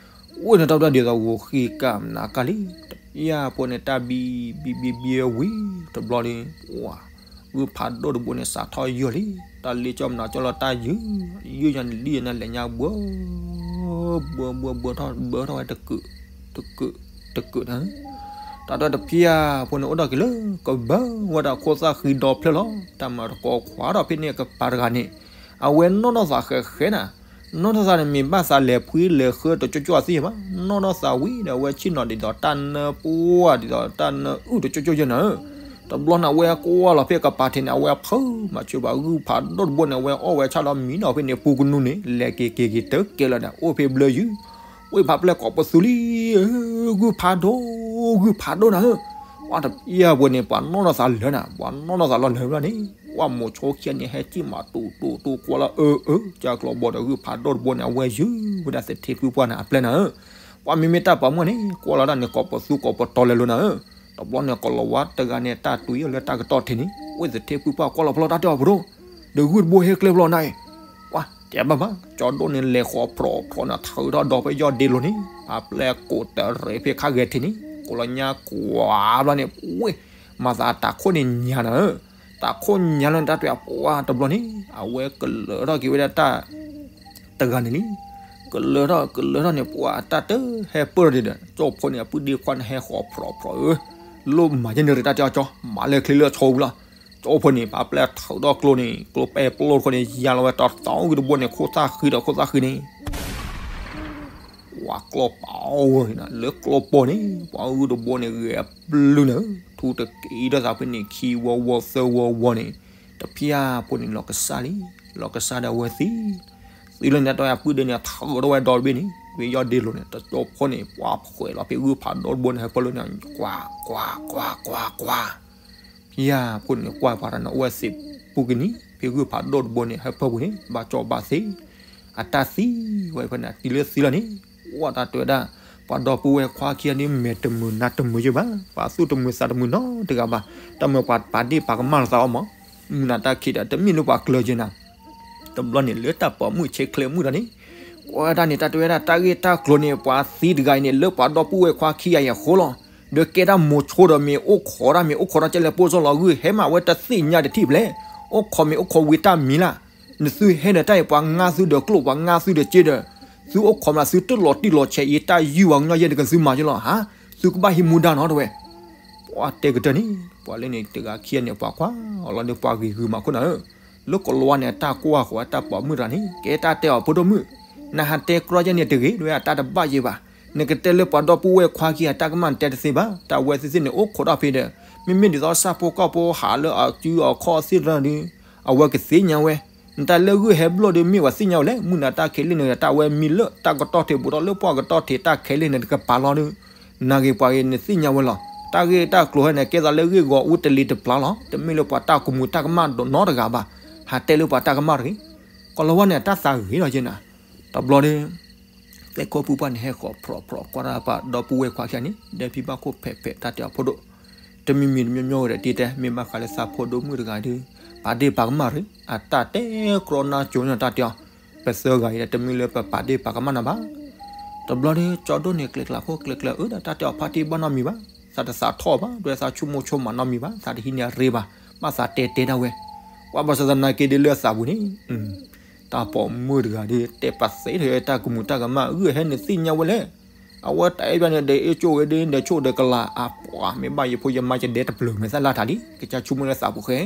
အိၣ်န့ၣ်တၢ်တဲဝဲဒ်သိးဂီၤဃံကၢ်မနၤကၢ်လံ, တဖၠၣ်ဖိန့ၣ် တၢ်ဘံဘံဘံဘံဝံၤတဘျီဒီး ဂုၢ်ဖးဒိၣ်တဘိန့ၣ် စးထီၣ်ယုၢ်လံ, တၢ်လ့ကၠီမနၤကၠီလီၤတၢ်ယုၢ်, ယုၢ်ညါန့ၣ်လံယဲန့ၣ် လဲၤညါဘှီ ဘှီဘှီဘှီထီၣ် ဘှီထီၣ်ဝဲတကုး တကုး တကုးနၤ, တၢ်တဲတဖၠၣ်ဖိန့ၣ် အိၣ်ဒၣ်က့ၤလၢ ကဘၢဝဲဒၣ်ခိၣ်သၣ်ဃံဒီဖျၢၣ်လီၤ, တၢ်မၤတကိးခွါထီၣ်ဖဲန့ၣ်ကပၤတဂၤန့ၣ်, အဝဲနီၢ်နီၢ်သးဃဲးဃဲးနၤ, နီၢ်နီၢ်သးန့ၣ် မ့ၢ်ဘၣ်သးလဲၤဖှံလဲၤဃၢတကၠိကၠိအသ့ၣ်ဘၣ်, နီၢ်နီၢ်သးဝံၤဒီး အဝဲဆ့ၣ်နီၤဒ်သိးတၢ်နၢပှၢ် ဒ်သိးတၢ်နၢအုၣ်တကၠိကၠိယဲနၤဧၢ, တဘျီန့ၣ်အဝဲကွၢ်လီၤဖဲကပၤထံးန့ၣ် အဝဲဖုမၤဆၢဘၣ်ဂုၢ်ဖးဒိၣ်တဘိန့ၣ် အဝဲအီၣ်ဝဲဆၣ်လီၤမံနီၤဖဲန့ၣ် ပူကနူန့ၣ် လဲၤက့ၤက့ၤက့ၤတကဲလၢာ်န့ၣ် အိၣ်ဖဲဘျၢယုၢ်, ဝ့ၢ်ဖးပျဲၢ်ကိးပသူလံ ဂုၢ်ဖးဒိၣ် ဂုၢ်ဖးဒိၣ်နၤဧၢ, ပှၢ်တဖၠၣ်ဖိန့ၣ် ပှၤနီၢ်နီၢ်သးလၢာ်နၤ, ပှၤနီၢ်နီၢ်သးလီၤလၢာ်ဘျီန့ၣ် ပှၢ်မိၤဆိခံဂၤန့ၣ် ဟဲစံၣ်မးတူတူတူကွၢ်လီၤအၢအၢ ကၢ်ကျီဘီဒီးဂုၢ်ဖးဒိၣ်တဘိန့ၣ် အဝဲယုၢ်ဝဲဒၣ်သထ့ဖုပှၢ်န့ၣ် အပျဲၢ်နၤဧၢ, ပှၢ်မ့မ့ၢ်တၢ်ပာ်မူန့ၣ် ကွၢ်လီၤဒၣ်န့ၣ် ကိးပသူကိးပတီၤလဲၤလိၤနၤဧၢ, တဘျီန့ၣ် ကလီၤဝါတဂၤန့ၣ် တၢ်တွံၢ်အီၤလၢတၢ်ကတီၢ်ထံးန့ၣ် ဝ့ၢ်သထ့ဖုပှၢ်ကွၢ်လီၤဖျီတၢ်တဲအီၤပဒိၣ်, ဒီးဂုၢ်တဘိဟဲကျဲဖျီနၤအံၤ, ပှၢ်တဲဘၣ်မး ကၠီဒိၣ်န့ၣ် လဲၤဃီၤဖြီဖြီန့ၣ် ထုးထီၣ်ဒီဖဲယီၢ်ဒ့လိၤန့ၣ် ဖးပျဲၢ်ကိးတရံးဖဲခါဂဲၤထံးန့ၣ် ကိးလီၤညါကွၢ်ဘျီန့ၣ် ဝ့ၢ် မၤသးတၢ်ခိၣ်န့ၣ်ညါနၤဧၢ, တၢ်ခိၣ်ညါလီၤန့ၣ် တၢ်တဲအီၤပှၢ်တဘျီန့ၣ် အဝဲကလၢၤထီၣ်က့ၤဝဲဒၣ်တၢ် တဂၤန့ၣ်လံ, ကလၢၤထီၣ် ကလၢၤထီၣ်န့ၣ် ပှၢ်တၢ်တဟဲပၢၢ်ဒီး ကၠီဖိန့ၣ် အပုၢ်ဒ့ခွါန့ၣ် ဟဲဃီၤဖြီဖြီဧၢ, လိၣ်မၤယဲန့ၣ်ရံးတၢ်တဲအီၤကၠီ မၤလၢချ့လၢဆီပူၤလီၤ, ကၠီဖိန့ၣ် ဖးပျဲၢ်ထုးထီၣ်ကျိန့ၣ် ကျိပဲာ်ပျီတခီန့ၣ် ယါလီၤဝဲတတီၤဂုၢ်တဘိန့ၣ် ခိၣ်သၣ်ဃံဒီးခိၣ်သၣ်ဃံန့ၣ် ဝၤကျီၢ်ပာ်ဝဲန့ၣ် လၢကျိၢ်ပီၢ်န့ၣ် ပှၤဂုၢ်တဘိန့ၣ် ဂဲၤပျုၢ်နၤဧၢ, ထူတက့ၤဒီးသးဖဲန့ၣ် ခံဝီဝီသၢဝီဝီန့ၣ်, တဖၠၣ်ဖိန့ၣ် လီၤကစၢ်လံ, လီၤကစၢ်ဒီးအဝဲသံ, သံလၢန့ၣ်တၢ်တဲအပုၢ်ဒ့န့ၣ် ထုးထီၣ်ဝဲဒီတဘ့ၣ်န့ၣ် ဝဲယီၢ်ဒ့လိၤန့ၣ် တကၠီဖိန့ၣ် ပှၢ်ဖှဲးလီၤဖဲဂုၢ်ဖးဒိၣ်တဘိန့ၣ် ဟဲပၢၢ်လၢန့ၣ် ကွၢ် ကွၢ် ကွၢ် ကွၢ် ကွၢ်, ဖ ယၤဖိန့ၣ်ကွၢ်ပှၤတၢ်န့ၣ် အိၣ်ဝဲစံးပူၤကနံၤ ဖဲဂုၢ်ဖးဒိၣ်တဘိန့ၣ် ဟဲဖၢပူၤန့ၣ် ဘၣ်ကၠီၣ်ဘၣ်သ့, အတၢ်သံဝဲဖဲန့ၣ် တုၤလၢသံလီၤန့ၣ်, ဝဲတၢ်တဲဝဲဒၣ် ပှၤဒီပုၢ်ဝဲၢ်ခွါခံဂၤန့ၣ် မဲာ်တမုာ်နါတမုာ်ယဲဘၣ်, ပှၤသူၣ်တမုာ်သးတမုာ်နီတဂၤဘၣ်, တၢ်မ့ၢ်ပှၤပာ်ဒ့ၣ်ပာ်ကမၣ်လိာ်သးအီၤမး, မုၢ်နၤတၢ်ခံးဒီး တမ့ၢ်လၢပှၤကျၢၤက့ၤနၤ တဘျီန့ၣ် လၢတၢ်ပိာ်မုၣ်ဆဲးချဲးမုၣ်တၢ်န့ၣ်, ကွၢ်တၢ်န့ၣ် တၢ်တဲဝဲဒၣ် တၢ်ဂ့ၢ်တၢ်ကျိၤန့ၣ် ပှၤသံတဂၤအံၤန့ၣ် လၢပှၤဒီပုၢ်ဝဲၢ်ခွါခံဂၤအံၤအဃိလီၤ. ဒီးကဲတၢ်မိၤဆိဒီးမ့ၢ်အိၣ်ခိးတၢ် မ့ၢ်အိၣ်ခိးတၢ်ကဲလဲၣ်ပိၢ်စီလီၤဂုၢ် ဟဲမးဝဲတသ့ၣ်ညါတထံၣ်ဖျဲၣ်, အိၣ်ခိးမ့ၢ်အိၣ်ခိးဝံၤတၢ်မံၤလၢ်, နသုဟဲဒီးတၢ်အံၤ ပှၤငါသုဒီးကျိၣ် ပှၤငါသုဒီးစ့ဒီး, သုအိၣ်ခိးမးသုတလီၤတံၢ်လီၤဆဲးအံၤ တၢ်ယုၢ်ပှၤကညီယဲၢ်တကသုမၤယဲၢ်လီၤ ဟါ, သုကဘၣ်ဟံးမူဒါနီတဝဲ ပှၤတဲကတၢၢ်န့ၣ် ပှၤလၢန့ၣ်တဂၤခံဂၤန့ၣ် ပှၤကွၢ်အီၤလီၤဒီးပှၤဂ့ၤဂုာ်မးခိၣ်နၢ်ဧၢ, လၢကိလၤဝါန့ၣ် တၢ်ကွၢ်ဃီၤတၢ်ပိာ်မုၣ်တဂၤန့ၣ် ကဲတၢ်တဲအီၤဖိဒိၣ်မုၣ်, နဟးတဲကြီယဲၢ်န့ၣ်တဂ့ၤ ဒ်ဝဲအတၢ်တဘၣ်ယဲၢ်ဘၣ်, နကတဲလၢပှၤဒီပုၢ်ဝဲၢ်ခွါခံဂၤတၢ်ကမၣ်နတဲတသ့ဘၣ်, တၢ်ဝဲသ့ၣ်သ့ၣ်န့ၣ် အိၣ်ခိးတၢ်ဖဲဒီး, မ့မ့ၢ်ဒ်သိးဆၣ်ဖိကီၢ်ဖိဟးလၢအစုအခီၣ်သ့ၣ်တဖၣ်ဒီး, အဝဲကသ့ၣ်ညါဝဲ နတၢ်လၢဂုၢ်ဟဲဘျီၣ်ဒီးမ့ၢ်ပှၤသ့ၣ်ညါဝဲလဲၣ်, မုၢ်နၤတၢ်ခဲလၢာ်န့ၣ် တၢ်ဝဲမံလၢတၢ်ကတီၢ်ထံး ဘူးထီၣ်လၢပှၢ်ကတီၢ်ထံးတၢ်ခဲလၢာ်န့ၣ် တကပၤလီၤဒီး, နဂ့ၤပှၤဂ့ၤနသ့ၣ်ညါဝဲလီၤ. တၢ်ဂ့ၢ်တၢ်ကျိၤဟဲန့ၣ် ကဲသးလၢဂ့ၢ်ဂီၤအူတလ့ၤတပျၢ်လီၤ. တမ့ၢ်လၢပှၤတၢ်ကမူၤတၢ်ကမၣ်နီတဂၤဘၣ်. ဟးတဲလၢပှၤတၢ်ကမၣ်တဂ့ၤ. ကိလၤဝါန့ၣ် တၢ်သးဂ့ၤလီၤက့နၤ. တဘျီဒီး သ့ၣ်ခိၣ်ပုၢ်ပှၢ်န့ၣ် ဟဲဃီၤဖြီဖြီကွၢ်တၢ်ပှၤဒီပုၢ်ဝဲၢ်ခွါခံဂၤန့ၣ် ဒီးဖံဘၣ်ခိၣ်ဖဲးဖဲး တၢ်တဲအီၤဖိဒိၣ်, တမံၤမံၤတမံၤမံၤဝဲဒီးတံၤတဲ မ့ၢ်ဘၣ်ဃးလၢဆၣ်ဖိဒိၣ်မုၣ်တဂၤဒီး ပာ်ဒ့ၣ်ပာ်ကမၣ်ရံ, အတၢ်တဲကြီနါကၠိန့ၣ်တၢ်တဲအီၤ, ပသၢဂၤအံၤဒီး တမ့ၢ်လၢပပာ်ဒ့ၣ်ပာ်ကမၣ်နၤဘၣ်. တဘျီဒီး ကၠီဒိၣ်န့ၣ် ကျဲၤကျါခိၣ်ကျဲၤကျဲၤအၢဒီး တၢ်တဲအီၤဖါတံၢ်ဘၣ်နီတမံၤဘၣ်, သးတသးထီၣ်ဘၣ်, ဒ်သးဆိကမိၣ်ဆိကမးနီတမံၤဘၣ်, သးတဟံးန့ၢ်အရ့ဘၣ်, ဘၣ်သးတဲတဲဒၣ်ဝဲ, ကွၢ်ဘၣ်ဆၣ်သနာ်က့ဒီးလၢအသးပူၤန့ၣ် တၢ်ပိာ်မုၣ်တဂၤဒီး တဲပာ်သ့ထဲတၢ်ကမူၤတၢ်ကမၣ် ဂုၢ်ဟဲနသ့ၣ်ညါဝဲလဲၣ်. အဝဲတၢ်အဲၣ်ဘၣ်န့ၣ်ဒီး အ့ၣ်ကၠိၣ်ဝဲဒီး ဒီးဆိၣ်ဒီးကလၤ အပှၤ မ့ၢ်ဘၣ်ယဖိယမါယဒဲတပျၢၤ မဲာ်သၣ်လၢတၢ်လံ ကစၢ်ဆိကမိၣ်လၢသးပူၤဃဲ,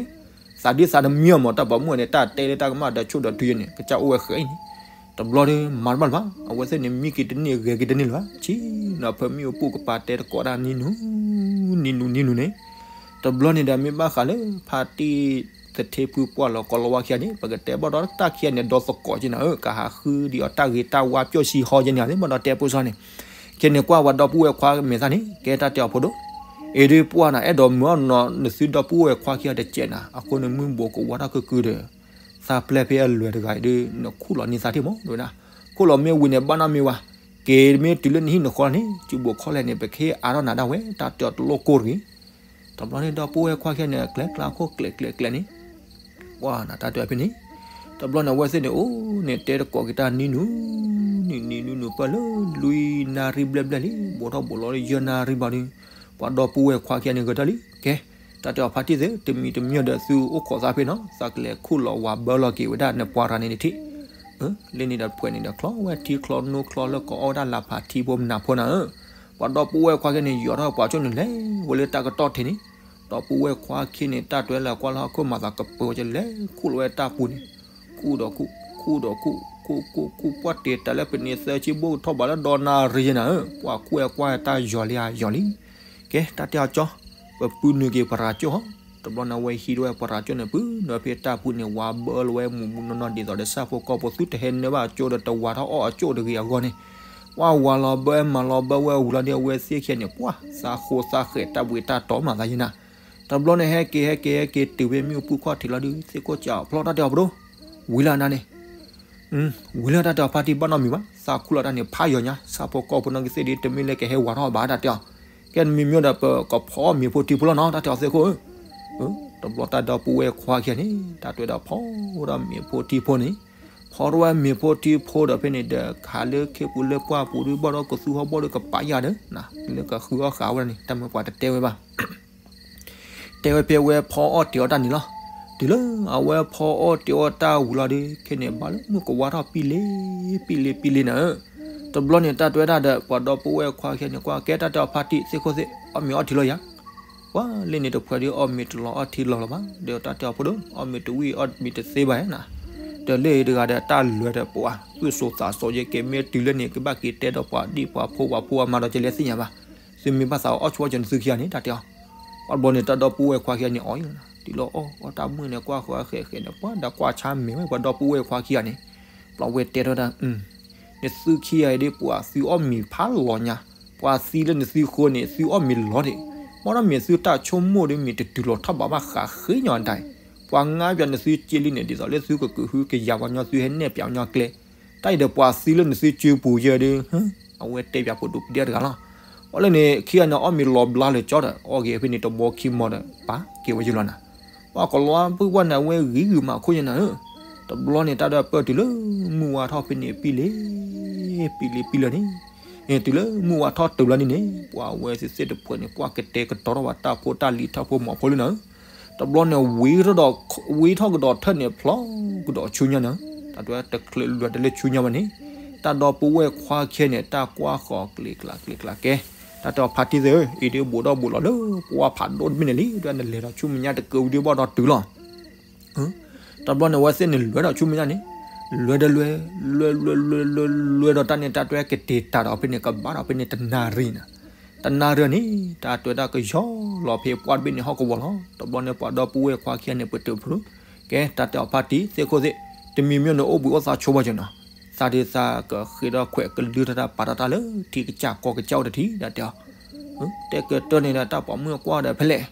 သးဒ်သးတမံအီၤမး တၢ်ပိာ်မုၣ်န့ၣ် တၢ်တဲလၢတၢ်ကမၣ်ဒီးဆိၣ်ဒီးတုၤယဲန့ၣ် ကစၢ်အိၣ်ဝဲဃဲအံၤန့ၣ်, တဘျီဒီး မၤတဘၣ်လၢၤဘၣ်, အဝဲသ့ၣ်န့ၣ် မံက့ၤတန့ၢ်ဂဲၤက့ၤတန့ၢ်လၢၤဘၣ်, ဆံးနီၤဖၢမံအိၣ်ပူၤကပၤတဲတကိးတၢ်နံၤနူၤ နံၤနူၤနံၤနူၤန့ၣ်, တဘျီန့ၣ်ဒီး မ့ၢ်ဘၣ်ဃးလၢ ဖါတံၢ်သထ့ဖုပှၢ်လီၤ ကိလၤဝါခံဂၤန့ၣ် ပကတဲဘၣ်ဒီးတၢ်ခံဂၤန့ၣ် ဒီသကိးက့နၤဧၢ, ကဟးဃုဒံးအီၤတၢ်ဂ့ၤတၢ်ဝါပျီၢ်ဆံဟီက့န့ၣ် သ့ၣ်ဘၣ်ဒီးတဲဖိသၣ်န့ၣ်, ခဲန့ၣ်ကွၢ်ပှၤဒီပုၢ်ဝဲၢ်ခွါမဲာ်သၣ်န့ၣ် ကဲတၢ်တဲအီၤဖိဒိၣ်, အ့ၣ်ဒုးပှၢ်နၤ အဲၣ်ဒိးမုာ်အီၤနီၤ နသုဒီပုၢ်ဝဲၢ်ခွါခံဂၤတကဲးနၤ အဃိန့ၣ်မုၢ်ဘိးကဝါထီၣ်ကုကုဒီး သးပျဲၢ်ဖဲအလွဲၢ်တဂၤအံၤဒီး နခူၣ်လီၤန့ၢ်သးထံၣ်မး တဲဝဲဒၣ်, ခူၣ်လီၤမ့ၢ်ဝံၤန့ၣ် ဘၣ်နီၢ်မ့ၢ်ဝဲ, က့ၤမ့ၢ်တုၤလၢနဟံၣ်နဃီန့ၣ် စုဘိးခီလဲၣ်န့ၣ် ပကဟ့ၣ်အါထီၣ်နၤဒၣ်ဝဲ တၢ်တဲအီၤတလိၣ်ကိၢ်တဂ့ၤ. တဘျီန့ၣ် ဒီပုၢ်ဝဲၢ်ခွါခံဂၤန့ၣ် ကျဲၤကျါခိၣ်ကျဲၤကျဲၤကျဲၤန့ၣ် ကွၢ်နၤတၢ်တဲအီၤဖဲန့ၣ်, တဘျီန့ၣ် အဝဲသ့ၣ်န့ၣ် အိၣ်န့ၣ်တဲတကိးက့ၤတၢ်နံၤနူၤ နံၤနံၤနံၤနူၤပၢၢ်လၢလွံၢ်နၣ်ရံၣ်ဘျဲၣ်ဘျဲၣ်လံ ဘူးထီၣ်ဘူးလီၤလၢယဲၢ်နၣ်ရံၣ်ဘၣ်ဒီး ပှၤဒီပုၢ်ဝဲၢ်ခွါခံဂၤန့ၣ်ဂဲၤတၢ်လံ ကဲ, တၢ်တဲအီၤဖါတံၢ်သ့ၣ် တမံၤတမံၤဒီးသုအိၣ်ခိးသးဖဲနီၤ သးကလဲၤခူၣ်လီၤဝးဘၢလီၤက့ၤဝဲဒၣ်နပှၤရၤန့ၣ်တထံၣ်, လၢန့ၣ်ဒီးဖှဲးန့ၣ်ဒီးချီဝဲထံချီနိချီလၢကအီၣ်ဝဲဒၣ်လၢဖးထံဖိ မနၤဖိနၤဧၢ, ပှၤဒီပုၢ်ဝဲၢ်ခွါခံဂၤန့ၣ် ယီၤထီၣ်ပှၤကၠိန့ၣ်လဲၤဝဲလၢတၢ်ကတီၢ်ထံးန့ၣ်, ဒီပုၢ်ဝဲၢ်ခွါခံဂၤန့ၣ် တၢ်တဲလၢကွၢ်လၢဟီၣ်ခိၣ်မၤသးကပၢၤဝဲကလဲၤခူၣ်လီၤဝဲတၢ်ပူၤန့ၣ်, ခူၣ်ဒီးခူၣ် ခူၣ်ဒီးခူၣ် ခူၣ်ခူၣ်ခူၣ်ခူၣ် ပှၢ်တ့ၢ်တၢ်လၢပနံးသၢဆံဘိၣ်ထီၣ်ဘးလၢဒီနၣ်ရံၣ်နၤဧၢ, ပှၤခူၣ်ဝဲကွၢ်တၢ်ယီၤလံဧါယီၤလံ, ကဲတၢ်တဲအီၤကၠီ, ပပုၢ်နုာ်က့ၤပှၤရၤကၠိဟီ, တဘျီန့ၣ်ဝဲဟံးထီၣ်ဝဲပှၤရၤကၠိန့ၣ် ပုၢ်နုာ်ဖဲတၢ်ပူၤန့ၣ် ဝးဘၢလီၤဝဲမူးမူးနီၢ်နီၢ်ဒ်သိးဒီးဆၣ်ဖိကီၢ်ဖိသုတဟဲနၢဘၣ်ကၠိဒီးတဝးထီၣ်အီၣ်အကၠိတဂ့ၤအဂီၢ်န့ၣ်, ပှၢ်ဝးလီၤဘၢမၤလီၤဘၢဝဲဝံၤလီၤဒီး အဝဲသ့ၣ်ခံဂၤန့ၣ် ပှၢ်သးဃိသးဃဲးတၢ်ဘှံးတၢ်တီၤမၤသးယဲၢ်နၤ, တဘျီန့ၣ် ဟဲက့ၤဟဲက့ၤဟဲက့ၤတုၤဖဲမ့ၣ်အူပူၤခီၣ်ထံးလီၤဒီး သ့ၣ်ခိၣ်စးဖျီတၢ်တဲအီၤပဒိၣ်, ဝံၤလၢနၤန့ၣ် ဝံၤလၢတၢ်တဲအီၤဖါတံၢ်ဘၣ်နီတမံၤဘၣ်, သးခူၣ်လီၤတၢ်န့ၣ် ဖးယီၤညါ ဆၣ်ဖိကီၢ်ဖိနီၢ်ကသ့ၣ်ဒီး တမ့ၢ်လၢကဟဲဝးထီၣ်ဘၣ်တၢ်တဲအီၤ, ကဲနမံၤမ့ၢ်ဒီးပကဖီအီၣ်မ့ၤဖိထံဖိလီၤနီၤ တၢ်တဲအီၤသ့ၣ်ခိၣ်ဧၢ, တဘျီတၢ်ဒီပုၢ်ဝဲၢ်ခွါခံဂၤန့ၣ် တၢ်တဲဒီးဖီဝဲဒၣ်မ့ၤဖိထံဖိန့ၣ်, ဖီထီၣ်ဝဲမ့ၤဖိထံဖိဒီးဖဲန့ၣ်ဒီး ခးလၢခ့ပူၤလၢပှၢ်ပူၤဒီးဘၣ်ဒီးကသူဟီၣ်ဘီဒီးကပာ်ယၤဒီး လၢကဃုအီၣ်ဃာ်ဝဲဒၣ်န့ၣ် တၢ်မ့ၢ်ပှၤတတဲဝဲဘၣ် တဲဝဲဖဲဝဲဖီအီၣ်တ့ၤအီၣ်တၢ်န့ၣ်လီၤ. တုၤလၢအဝဲဖီအီၣ်တ့ၤအီၣ်တၢ်ဝံၤလီၤဒီး ခဲန့ၣ် ဘၣ်လၢမုၢ်ကဝါထီၣ်ပံလ့ပံလ့ပံလ့နၤဧၢ, တဘျီန့ၣ် တၢ်တဲဝဲဒၣ်ဒီး ပှၤဒီပုၢ်ဝဲၢ်ခွါခံဂၤန့ၣ် ကွၢ်ကဲတၢ်တဲအီၤဖါတံၢ်သ့ၣ်ခိၣ်သ့ၣ် အီၣ်မ့ၤအီထံလီၤယၤ, ပှၤလၢန့ၣ်တဖှဲးဒီးအီၣ်မ့ၤတလီၤအီထံလီၤလၢၤဘၣ်, ဒီးတၢ်တဲအီၤဖိဒိၣ် အီၣ်မ့ၤတဝံၣ်အီၣ်မ့ၤတသ့ဘၣ်ဧါနၤ, ဒီးလၢတဂၤဒီးတၢ်လဲၤဒီးပှၤသူၣ်စိသးစိယဲကဲ မ့ၢ်တုၤလၢန့ၣ် ကဘၣ်က့ၤတဲဒီးပှၤဒံၣ်ပှၤဖိပှၤဖိအမါဒီးကလဲၤသ့ၣ်ညါဘၣ်, သုမ့ၢ်ဘၣ်သးအီၣ်ဆိအီၣ်ကၠီန့ၣ်သုခံဂၤန့ၣ် တၢ်တဲအီၤ ပှၤဘျီန့ၣ် တၢ်ဒီပုၢ်ဝဲၢ်ခွါခံဂၤန့ၣ် အီၣ်အံၤလီၤနၤ, တုၤလၢအီၣ်အီၣ်တၢ်မုၢ်န့ၣ် ကွၢ်ဃီဃဲးဃဲးန့ၣ် ပှၤဒီးကွၢ်ဆါမဲာ်ဝဲ ပှၤဒီပုၢ်ဝဲၢ်ခွါခံဂၤန့ၣ်, ဘျီဝဲတဲထီၣ်ဒၣ် နသုခံဂၤအံၤဒ်ပှၤသုအီၣ်မ့ၤဖးလီၤညါ, ပှၤသံလၢနသုဃိန့ၣ် သုအီၣ်မ့ၤလီၤဒံး, ဘၣ်ဒီးမ့ၢ်သုတၢ်ဆိကမိၣ်ဒီး မ့ၢ်တတုၤလီၤထီၣ်ဘးဘၣ်ဃးဃ့ညီအတၢ်အံၤ, ပှၤငါပၠးနသုက့လံန့ၣ် ဒ်သိးလၢသုကကဟုကယာ်ပှၤညီ သုဟဲနဲၣ်ပၠးပှၤညီကျဲ, တၢ်အံၤဒီးပှၤသံလၢနသုစုပူၤယဲဒီး အဝဲတဲပၠးဖိဒိၣ်ပဒ့တဂၤလီၤ. အီၤလၢန့ၣ် ခံဂၤန့ၣ် အီၣ်မ့ၤလီၤဘျါလၢာ်ကၠီဒီး အီၣ်က့ၤဖဲန့ၣ်တဘီခံမီၤဒီး ပာ်က့ၤဝဲယုလီၤနၤ. ပှၤကလီၤပှၢ်ပှၢ်န့ၣ် အဝဲဂံၤဂုာ်မးခိၣ်ညါနၤဧၢ. တဘျီန့ၣ် တၢ်ဒီးပၢၢ်တုၤလၢမုၢ်ဝါထီၣ်ဖဲန့ၣ် ပံလ့ ပံလ့ပံလၢာ်န့ၣ်, တုၤလၢမုၢ်ဝါထီၣ်တုၤလီၤန့ၣ်န့ၣ် ပှၤဝဲသ့ၣ်သ့ၣ်တဖှဲးန့ၣ် ပှၤကတဲာ်ကတီၤထီၣ်ဘၣ်တၢ်ဖိတၢ်လံၤထီၣ်ဖိမီၤဖိလၢနၤဧၢ. တဘျီန့ၣ် ဝံထီၣ်ကဒီးထၢၣ်န့ၣ် ဖျီကဒီးဆူညါနၤဧၢ. တၢ်တဲတချုးလွဲၢ်တလၢဆူညါဘၣ်န့ၣ် တၢ်ဒီပုၢ်ဝဲၢ်ခွါခံဂၤန့ၣ် တၢ်ကွၢ်ဃီၤကျ့ကျးကျ့ကျးကဲ, တၢ်တဲအီၤဖါတံၢ်သ့ၣ်ဧၢ, အံၤဒ်ဘူးဒီးဘူးလီၤလၢပှၢ်ဖးဒိၣ်တဘ့ၣ်န့ၣ်လံ, ဒီးနလဲၤဒီးဆူမဲာ်ညါတကၢဝံၤဒ်ဘၣ်ဒီးတုၤလီၤ. တဘျီန့ၣ် အဝဲသ့ၣ်န့ၣ်လဲၤဒီးဆူမဲာ်ညါန့ၣ်, လဲၤဒီးလဲၤ, လဲၤလဲၤလဲၤလဲၤလဲၤဒီးတၢ်န့ၣ် တၢ်တဲကတ့ၤတၢ်ဒီးဖဲန့ၣ် ကဘၣ်ဒီးဖဲန့ၣ်တနၣ်ရံၣ်နၤ. တနၣ်ရံၣ်န့ၣ် တၢ်တဲဝဲဒၣ်ကယီလီၤဖဲပှၢ်တဘ့ၣ်န့ၣ်ဟီၣ်ကဝီၤလီၤ. တဘျီန့ၣ် ပှၤဒီပုၢ်ဝဲၢ်ခွါခံဂၤန့ၣ် ပတုာ်ဖျိ, ကဲ တၢ်တဲအီၤဖါတံၢ်သ့ၣ်ခိၣ်သ့ၣ်, တမံၤမံၤန့ၣ်အိၣ်ဘှံးအိၣ်သါဆိဘၣ်ကနီၤ, သးဒ်သးကဃ့ထီၣ်ခွဲးကလုၢ်ထီၣ်တၢ်ပာ်ထီၣ်တၢ်လၢထံကစၢ်ကီၢ်ကစၢ်အိၣ်တထံၣ် တၢ်တဲအီၤ တဲကတၢၢ်န့ၣ်ဒီး တၢ်ပိာ်မုၣ်ကွၢ်ဒီးဖဲလဲၣ်,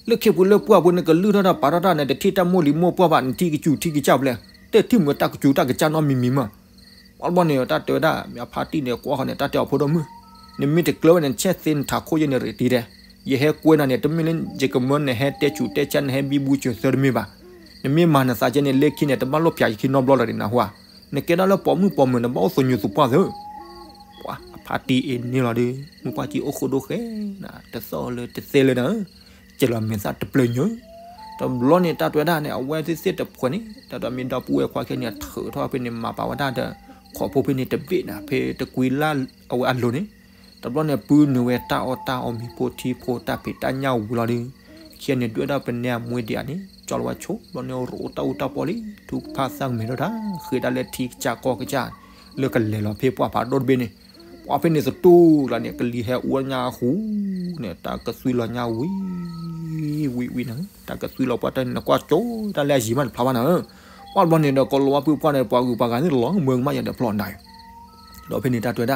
လၢခံပူၤလၢပှၢ်ပူၤန့ၣ် ကလုၢ်ထီၣ်တၢ်ပာ်ထီၣ်တၢ်န့ၣ် တထံၣ်တၢ်မိၢ်လံၤမိၢ်ပှၢ်ဘၣ်, နထံၣ်ကစူၤထံကစၢ်ဖဲလဲၣ်, တထံၣ်မုာ်တၢ်ကစူၤတၢ်ကစၢ်နီတမံၤမံၤမး. ပှၢ်တဘျီန့ၣ် တၢ်တဲဝဲဒၣ် မ့ၢ်ဖါတံၢ်န့ၣ်ကွၢ်ဃီန့ၣ် တၢ်တဲအီၤဖိဒိၣ်မုၣ်, နမ့ၢ်တကျၢၤဝဲန့ၣ် နဆဲးသ့နထးခိၣ်ယဲန့ၣ်ရ့ၣ်တံၤဒဲး, ယဟဲကွဲနၤန့ၣ် တမ့ၢ်လၢယကမၢနဟဲတဲဆူးတဲဆါ နဟဲဘံဘူစၢၤသၢတမ့ၢ်ဘၣ်. နမ့ၢ်မၤနသးကဲန့ၣ် လၢခံန့ၣ် တဘၣ်လိၣ်ဖၠးယခံနီတဘျီလၢၤဒံးနဟူဧါ. နကဲဒၣ်လၢပိာ်မုၣ်ပိာ်မုၣ် နဘၣ်အိၣ်သူၣ်ညူသူၣ်ပှၢ်သၢ ပှၤအဖါတံၢ်အ့န့ၣ်လီၤဒီး မုၢ်ပှၢ်ကံအိၣ်ဃိဒိၣ်ဃဲနၤ တသီၣ်လၢတသဲလၢနၤဧၢ, ကဲလီၤမဲာ်သၣ်တပျၢၤညါ. တဘျီန့ၣ် တၢ်တဲဝဲဒၣ်န့ၣ် အဝဲသ့ၣ်သ့ၣ်တဖှဲးန့ၣ် တၢ်ဒီးမ့ၢ်ဒီပုၢ်ဝဲၢ်ခွါခံဂၤန့ၣ် ထုးထီၣ်ဖဲန့ၣ် မၤပာ်ဝဲဒၣ်ဒီး ခိးဖိဖဲန့ၣ်တဘ့ၣ်နၤ ဖဲတကွံလၢအဝဲအလိၤန့ၣ်. တဘျီန့ၣ် ပုၢ်နုာ်ဝဲတၢ်အီၣ်တၢ်အီမ့ၤဖိထံဖိတၢ်ဖံးတၢ်ညၣ်ဝံၤလီၤဒီး ခံဂၤန့ၣ် ဒွဲၣ်ဒၣ်ပနဲအမွ့ဒံးဧါန့ၣ် ကၠီလီၤဝဲဆိ ဘျီန့ၣ် ရိၣ်တၢ်အူတၢ်ပီလံ ထူကဖၣ်သၣ်ကမဲာ်ထီၣ်တၢ် ဃ့ဒၣ်လၢထံကစၢ်ကီၢ်ကစၢ် လၢကလဲၤလီၤဖဲပှၢ်ဖးဒိၣ်တဘ့ၣ်န့ၣ်. ပှၢ်ဖဲန့ၣ်သတူၢ်လီၤန့ၣ် ကလံၤဟဲအူညါဃူန့ၣ် တၢ်ကသွံလီၤညါဝံၤ ဝံၤဝံၤနၤဧၢ, တၢ်ကသွံလီၤပှၢ်တၢ်န့ၣ် နကွၢ်ကၠိတၢ်လၢအယံၤမးတဖျါဘၣ်နၤဧၢ. ပှၢ်တဘျီန့ၣ်ဒီး ကလီၤဝဲပုၢ်ပှၢ်န့ၣ် ပှၤဂုၤပှၤဂၤသ့ၣ်လီၤမၢကမၣ်ယၤဒီးဖျီနၤဧၢ. ဒီးဖဲန့ၣ်တၢ်တဲ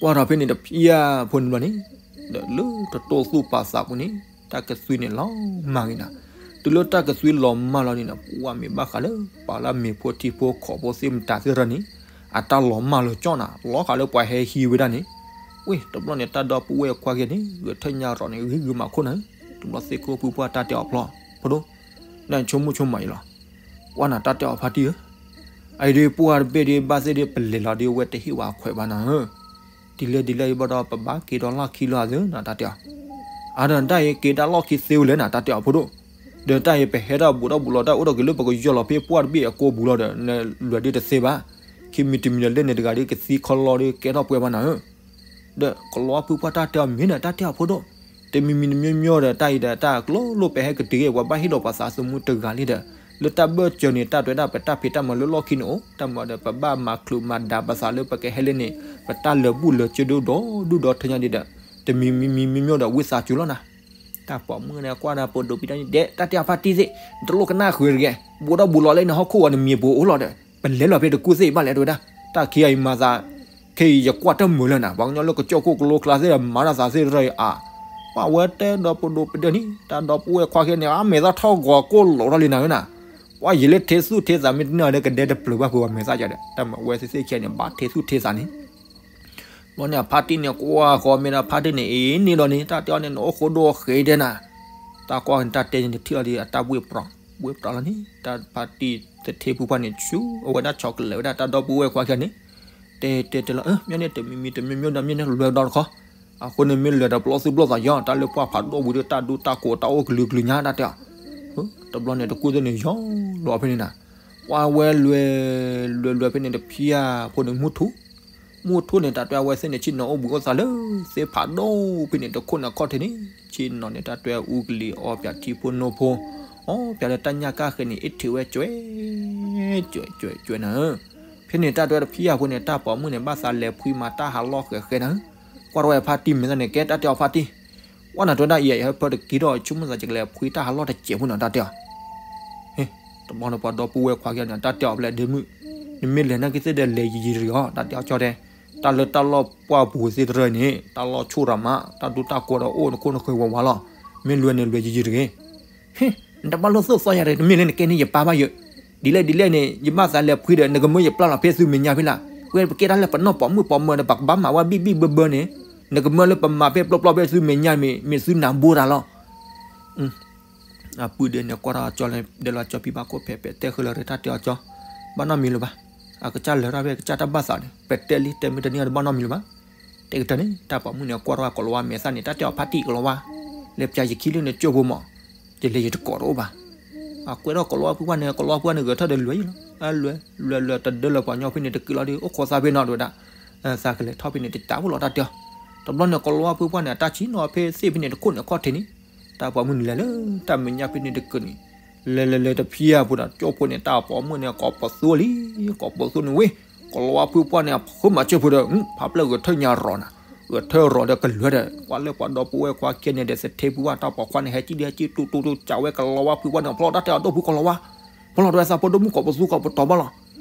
ဝဲဒၣ် ကွၢ်ထီၣ်ဖဲန့ၣ်တဖျၢၣ်ဖိန့ၣ်ဘျီန့ၣ် ဒီးလၢတတိၢ်သူၣ်ပာ်သးပူၤန့ၣ် တၢ်ကသွံန့ၣ်လီၤမၢ်ဂ့ၤနၤ. တုၤလၢတၢ်ကသွံလီၤမၢ်လီၤန့ၣ်ဒီး ပှၢ်မ့ၢ်ဘၣ်ဃးလၢ ပှၤလၢအမ့ၤဖိထံဖိခိးဖိသ့ၣ်မတၤသ့ၣ်တဖၣ်န့ၣ် အတၢ်လီၤမၢ်လီၤကၠီနၤ လီၤဃာ်လၢပှၤဟဲဟံးဝဲဒၣ်န့ၣ်. ဝ့ၢ် တဘျီန့ၣ် တၢ်ဒီပုၢ်ဝဲၢ်ခွါခံဂၤန့ၣ် ဂဲၤထၢၣ်ညါရီၤန့ၣ် ဂံၤဂုာ်မးခိၣ်နၤဧၢ. တဘျီသ့ၣ်ခိၣ်ပုၢ်ပှၢ်တၢ်တဲအီၤဖျီ ဖိဒိၣ် နဆိကမိၣ်ဆိကမးအံၤလီၤ. ကွၢ်နၤတၢ်တဲအီၤဖါတံၢ်ဧၢ, အအံၤဒ်ပှၢ်တဘ့ၣ်ဒ်ဘၣ်သ့ၣ်ဒ်ပလဲၤလီၤဒ်ဝဲတဟ့ၣ်ဝဲခွဲးဘၣ်နၤဧၢ. ဒ်လဲၣ်ဒ်လဲၣ်အံၤဘၣ်ဒီး ပဘၣ်က့ၤဒီးလီၢ်ခံလီၤအသးနၤ တၢ်တဲအီၤ. အါဒီးတၢ်အံၤက့ၤတၢ်လီၢ်ခံသ့ဝဲလဲၣ်နၤ တၢ်တဲအီၤဖိဒိၣ်. ဒီးတၢ်အံၤပဟဲတၢ်ဘူးထီၣ်ဘူးလီၤတၢ်အိၣ်ဒီးက့ၤလၢပကယီၢ်လီၤဖဲပှၢ်တဘ့ၣ်အကိာ်ပူၤလီၤဒီး နလဲၤဒ်တသ့ဘၣ်. ခံမံၤတမံၤဒီးလၢန့ၣ်တဂၤဒ်ကသံခီလီၤဒီးကဲထီၣ်ပှဲၤဘၣ်နၤဧၢ. ဒီးကလီၤဝဲပုၢ်ပှၢ်တၢ်တဲအီၤမ့ၢ်နၤ တၢ်တဲအီၤဖိဒိၣ်. တမံၤမံၤတမံၤမံၤဒီး တၢ်အံၤဒီးတၢ်ကျိလိာ်ပဟဲကတုၤဂ့ၤ ပှၤဘၣ်ဟ့ၣ်လီၤပှၤသးသမူတဂၤလံဒီး လၢတၢ်ဘၢၣ်စၢၤန့ၣ် တၢ်တဲဝဲဒၣ် ပတၢ်ဖံးတၢ်မၤလၢလီၢ်ခံန့ၣ်အိၣ် တၢ်မၤဒီး ပဘၣ်မၤချုးမၤဒါပသးလၢပကဟဲလၢန့ၣ် ပတၢ်လၢာ်ဘူၣ်လၢာ်စ့ဒိၣ်ဒီဒူၣ်ဒီထၢညါဒ်ဒီး တမံၤမံၤမံၤမံၤမံၤဒီး ဝံသးစူၤလီၤနၤ. တၢ်ပိာ်မုၣ်န့ၣ်ကွၢ်ဒီးပဒိးပံတၢ်န့ၣ် ဒဲး တၢ်တဲအီၤဖါတံၢ်သ့ၣ် နတလိၣ်ကနၣ်ဃုာ်တဂ့ၤ, ဘူးထီၣ်ဘူးလီၤလၢနဟီၣ်ခိၣ်ဂီၤနမံၤပူၤအိၣ်လီၤဒီး ပလဲၤလီၤဖဲတကူၣ်သ့ၣ်ဘၣ်လဲၣ် တဲဝဲဒၣ်. တၢ်ခံဂၤအံၤမၤသး ခဲအံၤယကွၢ်တၢ်မုာ်လၢနၤ ပှၤကညီလၢကစၢၢ်ခိၣ်ကလိကျါသ့ၣ်ဒီး မၤတၢ်သးသ့ၣ်တဖၣ်အံၤအါ, ပှၢ်ဝဲတဲဒီးပဒိးပဒၢးန့ၣ် တၢ်ဒီပုၢ်ဝဲၢ်ခွါခံဂၤန့ၣ် အမဲာ်သၣ်ထီၣ်ဂီၤကိၢ်လိာ်ထီၣ်လံနၤဧၢနၤ. ပှၢ်ယံာ်လၢထဲသူၣ်ထဲသးမ့ၢ်တန့ၢ်အီၤဒီး ကဒဲတပျုာ်ဘၣ်ဖုးပှၤမဲာ်သၣ်ယါဒီး တၢ်မၤဝဲသ့ၣ်သ့ၣ်ခံဂၤန့ၣ် ဘၣ်ထဲသူၣ်ထဲသးန့ၣ် ဘျီန့ၣ် အဖါတံၢ်န့ၣ် ကွၢ်ဃီမ့ၢ်ဒီးဖါတံၢ်န့ၣ် အ့ၣ်န့ၣ်ဒီးန့ၣ် တၢ်တဲအီၤန့ၣ် နအိၣ်ဃိဒိၣ်ဃဲၤဒဲးနၤ. တၢ်ကွၢ်န့ၣ် တၢ်တဲန့ၣ် တထံၣ်အီၤဒီး အတၢ်ဘှ့ၣ်ပြီ ဘှ့ၣ်ပြီလီၤန့ၣ် တၢ်ဖါတံၢ်သထ့ဖုပှၢ်န့ၣ် ဆူအဝဲဒၣ်ဆီၣ်ကလဲာ်ဝဲဒၣ် တၢ်ဒီပုၢ်ဝဲၢ်ခွါခံဂၤန့ၣ် တဲတဲတဲလီၤ မ့ၢ်န့ၣ် တမံၤမံၤတမံၤမံၤဒီး မ့ၢ်န့ၣ်လွဲၢ်ဒီးတခီ အဃိန့ၣ်မ့ၢ်လွဲၢ်ဒီး ပျီသူၣ်ပျီသးယီၤ တၢ်လၢပှၢ်ဖးဒိၣ်ဝံၤဒီး တၢ်ဒူတၢ်ကိးတၢ်အိၣ်ကလုာ်ကလုာ်ညါ တၢ်တဲအီၤ. တဘျီန့ၣ် တကူၣ်သ့ၣ်န့ၣ် ယီၤလီၤဖဲန့ၣ်နၤ. ပှၢ်ဝဲလွဲၢ် လွဲၢ်လွဲၢ်ဖဲန့ၣ် တဖံးဧါဖိန့ၣ် မုၢ်ထူ မုၢ်ထူန့ၣ် တၢ်တဲအဝဲသ့ၣ်န့ၣ် ဆ့ၣ်နီၤအိၣ်ဘှံးအိၣ်သါလၢ သ့ၣ်ဖးဒိၣ်ဖဲန့ၣ် တခိၣ်နၢ်ခီၣ်ထံးန့ၣ် ဆ့ၣ်နီၤန့ၣ် တၢ်တဲအူကလံၤအီပၠးထံဖိနိဖိ အီပၠးလၢတၢ်ညၣ်ကၢ်ဃဲန့ၣ် အ့ၣ်ထံးဝဲကွဲ ကွဲကွဲကွဲနၤဧၢ. ဖဲန့ၣ်တၢ်တဲတဖံးဧါဖိန့ၣ် တၢ်ပိာ်မုၣ်န့ၣ် ဘၣ်သးလဲၤဖှံမၤတၢ်ဟးလီၢ်ဃဲဃဲနၤဧၢ. ကွၢ်ထီၣ်ဝဲဖါတံၢ်မဲာ်သၣ်န့ၣ် ကဲတၢ်တဲအီၤဖါတံၢ် ကွၢ်နၤတဲဒၣ်အံၤ ယဟဲဖၢတက့ၤထီၣ် ဆိကမိၣ်သး ယကလဲၤဖှံတၢ်ဟးလီၢ်တစဲးဖိန့ၣ် တၢ်တဲအီၤ. ဟ့ တဘျီန့ၣ်ပှၤဒီပုၢ်ဝဲၢ်ခွါခံဂၤန့ၣ် တၢ်တဲအီၤဖဲလဲၣ်ဒ့မုၣ် နမ့ၢ်လဲၤနာ်က့သ့ၣ်ဒီးလဲၤယံာ်ယံာ်တဂ့ၤအီၤ တၢ်တဲအီၤကၠီတဲ တၢ်လၢတၢ်လီၢ်ပှၢ်ပူၤသ့ၣ်တဖၣ်န့ၣ် တၢ်လီၢ်ဆူၣ်ရၤမး တၢ်ဒူတၢ်ကိးဒီးအိၣ်နခိၣ်နဃၢၤဝးဝးလီၤ. မ့ၢ်လွဲန့ၣ်လွဲယယုၢ်တဂ့ၤ. ဟ့ၣ်, နတဘၣ်လိၣ်သိၣ်သီယၤတဂ့ၤ, တမ့ၢ်လၢနကဲန့ၣ်ယပၢ်ဘၣ်ယၢ်, ဒ်လဲၣ်ဒ်လဲၣ်န့ၣ် ယဘၣ်သးလဲၤဖှံဒီး နကမၢယပျၢ်လီၤဖဲသုမဲာ်ညါဖဲလၢ်, ဝဲပကဲတၢ်လၢပနီၢ်ပိာ်မုၣ်ပိာ်မၢၤဒီး ပကဘၣ်မၤဝဲဘံၣ်ဘံၣ်ဘၢဘၢန့ၣ်, နကမၢလၢပမၤဖဲပျီပျီဖဲသုမဲာ်ညါမ့ၢ် မ့ၢ်သုနၢ်ဘိတၢ်လီၤ. အပုၢ်ဒဲန့ၣ်ကွၢ်ထီၣ်ကၠီလဲၤဒဲးလီၤကၠီဖံဘၣ်ခိၣ်ဖဲ ပဲာ်တဲဃုာ်လၢတၢ်တဲအီၤကၠီ, ဘၣ်နီတမံၤလၢၤဘၣ်. အကစၢ်လဲၤထီၣ်ဖဲကစၢ်တၢ်ဘၣ်သးန့ၣ် ပဲာ်တဲလံ တဲမ့ၢ်တန့ၢ်အီၤတဘၣ်နီတမံၤလၢၤဘၣ်. တဲကတၢၢ်န့ၣ် တၢ်ပိာ်မုၣ်န့ၣ်ကွၢ်ထီၣ်ကလီၤဝါမဲာ်သၣ်န့ၣ် တၢ်တဲအီၤဖါတံၢ်ကလီၤဝါ, လဲၤပျးယခံလၢနကၠိဖိမး, ယလဲၤယတကိးတအိၣ်ဘၣ်. အကွဲထီၣ်ကလီၤဝါဖုပှၢ်န့ၣ် ကလီၤဝါဖုပှၢ်န့ၣ်ဂဲၤထၢၣ်ဒီးလွဲၢ်ယလီၤ, လွဲၢ်လွဲၢ်လွဲၢ်တဒၢလၢပှၤညီဖဲန့ၣ်တက့ၤလီၤဒီး အိၣ်ခိးသးဖဲနီၤတဝဲဒၣ်, သးကလဲၤထီၣ်ဖဲန့ၣ်တကးဖိလီၤတၢ်တဲအီၤ. တဘျီန့ၣ် ကလီၤဝါဖုပှၢ်န့ၣ် အတၢ်ဆံနီၤဖဲသ့ၣ်ဖဲန့ၣ်တခိၣ်န့ၣ်ခီၣ်ထံးန့ၣ်, တၢ်ပိာ်မုၣ်န့ၣ်လဲၤလၢတၢ်မဲာ်ညါဖဲန့ၣ်တက့ၤန့ၣ်, လဲၤလဲၤလဲၤတဖျၢၣ်ဖိဒီး ကၠိဖိန့ၣ် တၢ်ပိာ်မုၣ်န့ၣ် ကိးပသူလံ, ကိးပသူန့ၣ်ဝံၤ, ကလီၤဝါဖုပှၢ်န့ၣ် အဖုမၤစၢၤဖိဒီး ဖးဖျၢၣ်ဂဲၤထၢၣ်ညါရီၤနၤ, ဂဲၤထၢၣ်ရီၤဒီးကလွဲဒီး ကွၢ်လၢပှၤဒီပုၢ်ဝဲၢ်ခွါခံဂၤန့ၣ်ဒီး သထ့ဖုပှၢ်တၢ်ပိာ်ခွါန့ၣ် ဟဲကံၣ်ဒံဟဲကံၣ်တူတူတူ ကးဝဲကလီၤဝါဖုပှၢ်န့ၣ် ဖျီတၢ်တဲအီၤဒိၣ်ဖုကလီၤဝါ, ဖျီတဝဲသးဖိဒိၣ်မုၣ်ကိးပသူကိးပတီၤဘၣ်လီၤ.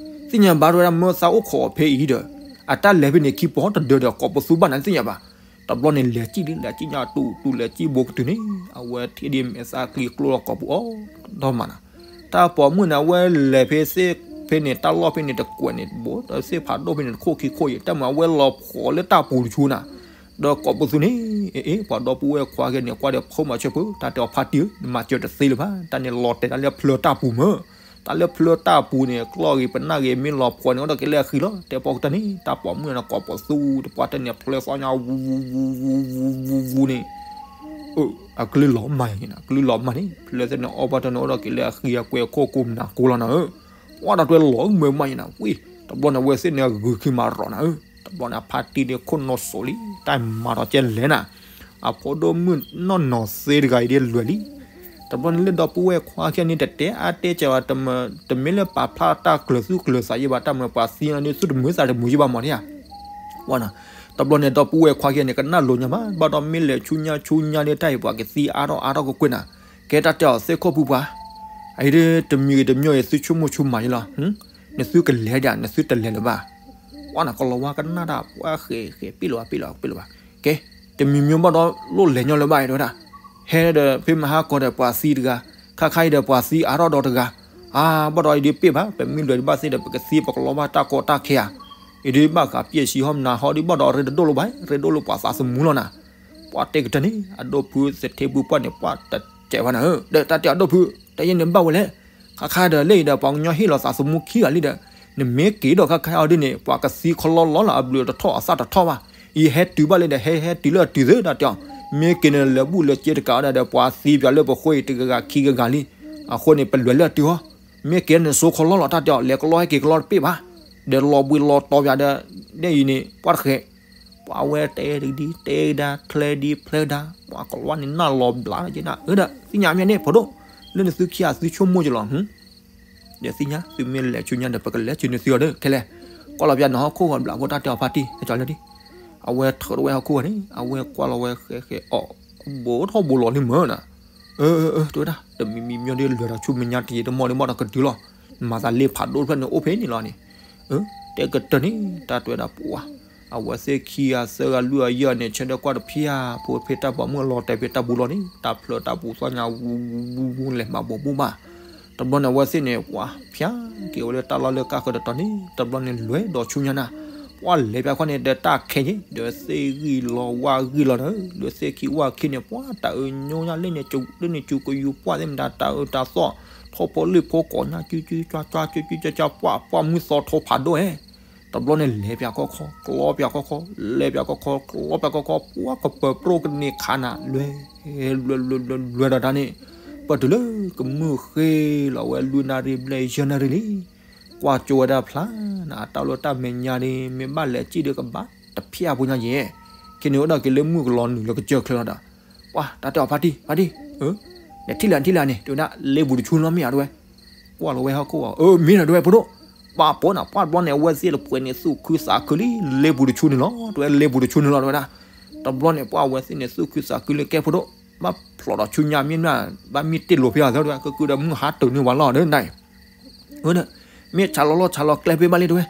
သ့ၣ်ညါဘၣ်တဝဲဒၣ် မၢသးအိၣ်ခိးအီၤဖဲအံၤဒီး အတၢ်လဲၤဖဲန့ၣ်ခံပီၤတဒၢဒီးကိးပသူဘၣ်နၤသ့ၣ်ညါဘၣ်. တဘျီန့ၣ်လဲၤကံၣ်လံ လဲၤကံၣ်ညါတူတူ လဲၤကံၣ်ဘိကတုၤန့ၣ် အဝဲထံၣ်ဒ်မဲာ်သၣ်ကျံကျိလီၤကိာ်ပူၤအီၤဒီးမးနၤ, တၢ်ပိာ်မုၣ်န့ၣ် အဝဲလဲၤဖဲသ့ၣ်ဖဲန့ၣ် တၢ်လီၢ်ဖဲန့ၣ်တကွဲးန့ၣ် ဘိသ့ၣ်ဖးဒိၣ်ဖဲန့ၣ်တခိၣ်ခံခိၣ်အံၤ တၢ်မၤအဝဲလီၤဖှီးလၢတၢ်ပူၤတဆူနၤ, ဒီးကိးပသူန့ၣ် အ့ အ့ ပှၤဒီပုၢ်ဝဲၢ်ခွါဂ့ၤန့ၣ် ကွၢ်ဒီးဖုမၤစၢၤဖု တၢ်တဲအီၤဖါတံၢ်ဧၢ, နမၤစၢၤတသ့လၢၤဘၣ်, တၢ်န့ၣ်လီၤတဲာ်တၢ်လၢဖျၢၣ်တၢ်ပူၤမၢ်, တၢ်လၢဖျၢၣ်တၢ်ပူၤန့ၣ် ကျီၢ်ဂ့ၤပနၢ်ဂ့ၤ မ့ၢ်လီၤဖှီးန့ၣ် အိၣ်ဒီးက့ၤလၢအဃံလီၤ. တဲပိာ်ကတၢၢ်န့ၣ် တၢ်ပိာ်မုၣ်န့ၣ် ကိးပသူတပှၢ်တၢၢ်န့ၣ် ဖျၢၣ်သီညါ ဝူဝူဝူဝူဝူဝူဝူန့ၣ် အကလုၢ်လီၤမၢ်န့ၣ် အကလုၢ်လီၤမၢ်န့ၣ် ဖျၢၣ်သ့ၣ်န့ၣ် အီၣ်ဘၣ်တၢ်န့ၣ် အိၣ်ဒီးက့ၤလၢအဃံအကွဲးခိၣ်ကိးမနၤကိးလီၤနၤဧၢ, ပှၤတၢ်တွဲလီၤမၢ်မၢ်န့ၣ်နၤ ဝံၤ တဘျီန့ၣ် အဝဲသ့ၣ်န့ၣ် ဂုာ်ခံမၤရီၤနၤဧၢ, တဘျီန့ၣ် အဖါတံၢ်န့ၣ် ခိၣ်နီၢ်စိးလံ တၢ်မၤထီၣ်ကဲလဲၣ်နၤ, အဖိဒိၣ်မုၣ်နီၢ်နီၢ်သ့တဂၤအံၤဒ်လွဲၢ်လံ. တဘျီန့ၣ်လၢဒီပုၢ်ဝဲၢ်ခွါခံဂၤန့ၣ် တတဲအါတဲကဲဘၣ် တမ့ၢ်လၢပာ်ဖျါတၢ်ကျၢၤသူၣ်ကျၢၤသးယဲဘၣ် တၢ်မၤပှၤသံန့ၣ် သူၣ်တမုာ်သးတမုာ်ယဲဘၣ်မးန့ၣ်ဧါ ဝဲနၤ, တဘျီန့ၣ် ဒီပုၢ်ဝဲၢ်ခွါခံဂၤန့ၣ် ကနၣ်လိၤညါမး ဘၣ်ဒီးမ့ၢ်လဲၤဆူညါဆူညါန့ၣ် တၢ်အံၤပှၤကသံအါထီၣ်အါထီၣ်ကွ့ၢ်ကွ့ၢ်နၤ, ကဲတၢ်တဲအီၤသ့ၣ်ခိၣ်ဖုပှၢ်, အအံၤဒ်တမံၤဂ့ၤတမံၤအံၤ သုဆိကမိၣ်ဆိမးယဲလီၤ, နသုကလဲၤဒၣ် နသုတလဲၤလၢၤဘၣ်, ပှၤနၤကလီၤဝါကနၣ်တၢ် ပှၤဃဲၤဃဲၤပ့ၣ်လီၤဘၣ်ပ့ၣ်လီၤပ့ၣ်လီၤဘၣ်, ကဲ, တမံၤမံၤဘၣ်ဒီးလိၣ်လဲၤညီလၢၤဘၣ်အံၤတဝဲဒၣ်, ဟဲဒီးဖဲမဟါကီးဒီးပှၤသံတဂၤ, ခါခါအံၤဒီးပှၤသံအါထီၣ်ဒီးတဂၤ, အါ ဘၣ်ဒီးအံၤဒ်ပ့ၣ်ဘၣ် ပမ့ၢ်လွဲၤဒံးဘၣ်သ့ၣ်ဒီး ပကသံပကလီၤဘၣ်တၢ်ကီတၢ်ခဲဧါ, အံၤဒ်ဘၣ်ဃးပျဲၢ်ဆံးဟီၣ်မနၤဟီဒ်ဘၣ်ဒီးရ့တဒိၣ်လၢၤဘၣ်, ရ့ဒိၣ်လၢပှၤသးသမူလီၤနၤ, ပှၤတဲကတၢၢ်န့ၣ် အဒိၣ်ဖုသထ့ဖုပှၢ်န့ၣ် ပှၤတစဲးဘၣ်နၤဧၢ, ဒီးတၢ်တဲအဒိၣ်ဖု, တၢ်ယဲန့ၣ်ဘၣ်ဝဲလဲၣ်, ခါခါဒီးလၢအံၤဒီး ပှၤကညီဟ့ၣ်လီၤသးသမူခံဂၤလံဒီး, နမ့ၢ်က့ၤဒီးခါခါအီၤဒ်န့ၣ် ပှၤကသံခီလီလီလီၤ အဘျုးတထီၣ်အသၣ်တထီၣ်ဘၣ်, အံၤဟဲတုၤဘၣ်လံဒီး ဟဲဟဲတုၤလၢအတုၤသ့တၢ်တဲအီၤ, မ့ၢ်က့ၤန့ၣ်လဲၤဘူၣ်လဲၤစ့တကးဒီး ပှၤသံပၠးလၢပဃိအံၤတဂၤဂၤခံဂၤဂၤလံ, အဃိန့ၣ် ပလဲၤလၢအတုၤအီၤ, မ့ၢ်က့ၤန့ၣ်စိခီလီလီၤတၢ်တဲအီၤ လဲၤကလီဟဲက့ၤကလီတပ့ၣ်ဘၣ်, ဒီးလီၤဘှံးလီၤတီၤပၠးဒီး, ဒ်အံၤန့ၣ် ပှၤတဃဲၤ ပှၤဝဲတဲတကဒံ တဲကဒါ ဖျဲဒံ ဖျဲကဒါ, ပှၤကလီၤဝါန့ၣ်နၢ်လီၤဘျးက့ၤနၤ, အၢ ဒီးသ့ၣ်ညါမ့ၢ်န့ၣ် ဖိဒိၣ်, လၢနသုခံဂၤသုဆိကမိၣ်က့ၤလီၤ, ဒီးသ့ၣ်ညါ သုမ့ၢ်လဲၤဆူညါဒီး ပကလဲၤဆူနသုအီၤဒီး ခဲလၢာ်, ကွၢ်လီၤပၠးနဟီၣ်ခိၣ်ဂီၤဘျးဖိတၢ်တဲအီၤဖါတံၢ် ဟဲကၠီလၢဒ်, အဝဲထၢးတဝဲဟီၣ်ခိၣ်ဂီၤန့ၣ် အဝဲကွၢ်လီၤဝဲဃဲဃဲအီၣ်, ဘိးထီၣ်ဘိးလီၤလံမၢ်နၤ, အၢ အၢ တဝဲဒၣ် တမံၤမံၤမံၤဒ်လဲၤဒီးဆူမဲာ်ညါတယံာ်တမီၢ်ဒ်ဘၣ်ဒီးကတုၤလီၤ, မၤသးလ့ဖးဒိၣ်တဖျၢၣ်န့ၣ်အိၣ်ဖဲန့ၣ်လီၤန့ၣ်, အၢ တဲကတၢၢ်န့ၣ် တၢ်တဝဲဒၣ်ပှၤ အဝဲသ့ၣ်ခံဂၤသၢဂၤလွံၢ်ဂၤယဲၢ်ဂၤန့ၣ် ဆၢထၢၣ်ကွၢ်တဖၠၣ်ဖိဖဲတၢ်ပိာ်မုၣ်လီၤတဲာ်ဖဲတၢ်ပူၤလီၤန့ၣ် တၢ်ဖျၢၣ်တၢ်ပူၤသီၣ်ညါဝူဝူဝူဝူလဲၤမၤဘိးဘိၣ်ဘၣ်, တဘျီန့ၣ်အဝဲသ့ၣ်န့ၣ် ပှၤဖၠၣ်က့ၤဝဲလၢတၢ်လီၢ်လၢကၢ်ဃၢၤတတီၤန့ၣ် တဘျီန့ၣ်လွဲၢ်ဒီးဆူညါနၤ, ပှၤလဲၤပၠးခီန့ၣ်ဒီးတၢ်ခဲအံၤ ဒီးသ့ၣ်ဂံၢ်လီၤဝၣ်ဂံၢ်လီၤဒီး ဒီးသ့ၣ်ခံဝၣ်ခံန့ၣ် ပှၤတၢ်အၢညိညါလၢန့ၣ်စူၤကယူၤပှၢ်သ့ၣ်မတၤ တၢ်အၢတၢ်သီၣ် ထီၣ်ဖိလံၣ်ဖိကိးညါ ကၠူကၠူကၠွၢ်ကၠွၢ် ကၠူကၠူကၠွၢ်ကၠွၢ် ပှၢ်ပှၢ်မုၢ်သီထိဖးဒိၣ်ဧဲ, တဘျီန့ၣ်လဲၤပၠးခီခီ ကျီပၠးခီခီ လဲၤပၠးခီခီ ကျီပၠးခီခီ ပှၤကပၢၤပြိၣ်ကန့ၢ်ခးနၤ လွဲၢ် လွဲၢ် လွဲၢ် လွဲၢ် လွဲၢ်ဒီးတၢ်န့ၣ်, ပတုၤလၢကမုၢ်ဃ့လီၤဝဲ လွံၢ်နၣ်ရံၣ်ဘျဲၣ်ယဲၢ်နၣ်ရံၣ်လံ, ကွၢ်ကၠိဝဲဒၣ်ဖျါနၤ အတၢ်လီၢ်တၢ်မဲာ်ညါန့ၣ် မ့ၢ်ဘၣ်လဲၤစံၣ်ဒီးကဘၣ်တဖၠၣ်ဖိညါယဲၢ်, ခဲန့ၣ်အိၣ်ဒီးက့ၤလၢမုၢ်ကလီၤနုာ်လၢကစၢၢ်ချၢလီၤဒီး, ပှၤ တၢ်တဲအီၤဖါတံၢ် ဖါတံၢ်, နထံၣ်လၢနထံၣ်လၢန့ၣ် တဲဝဲဒၣ် လ့ပူၤတဆူလီၤမ့ၢ်ဧါတဝဲ, ကွၢ်လီၤဝဲဟီၣ်ခိၣ်အီၤ အၢ မ့ၢ်နၤတဝဲဖိဒိၣ်, ပှၤပိာ်နၤ ပှၤတဘျီန့ၣ် အဝဲသ့ၣ်တပှဲၤန့ၣ် သူၣ်ခုသးခုလံ လ့ပူၤတဆူန့ၣ်လီၤ တဝဲ လ့ပူၤတဆူန့ၣ်လီၤတဝဲဒၣ်, တဘျီန့ၣ် ပှၤအဝဲသ့ၣ်န့ၣ် သူၣ်ခုသးခုလံ ကဲဖိဒိၣ်, ဘၣ်ဖျိးဒီးဆူညါမ့ၢ်နၤ, ဘၣ်မ့ၢ်တ့ၢ်လိာ်ဖဲအီၤသၢတဝဲ ကကုဒီးမုၢ်ဟါတၢၤန့ၢ်ဝဲလီၤဒီးနၤ အၢ မ့ၢ်ဆါလီၤလီၢ်ဆါလီၤကျဲဖဲဘၣ်လံတဝဲ,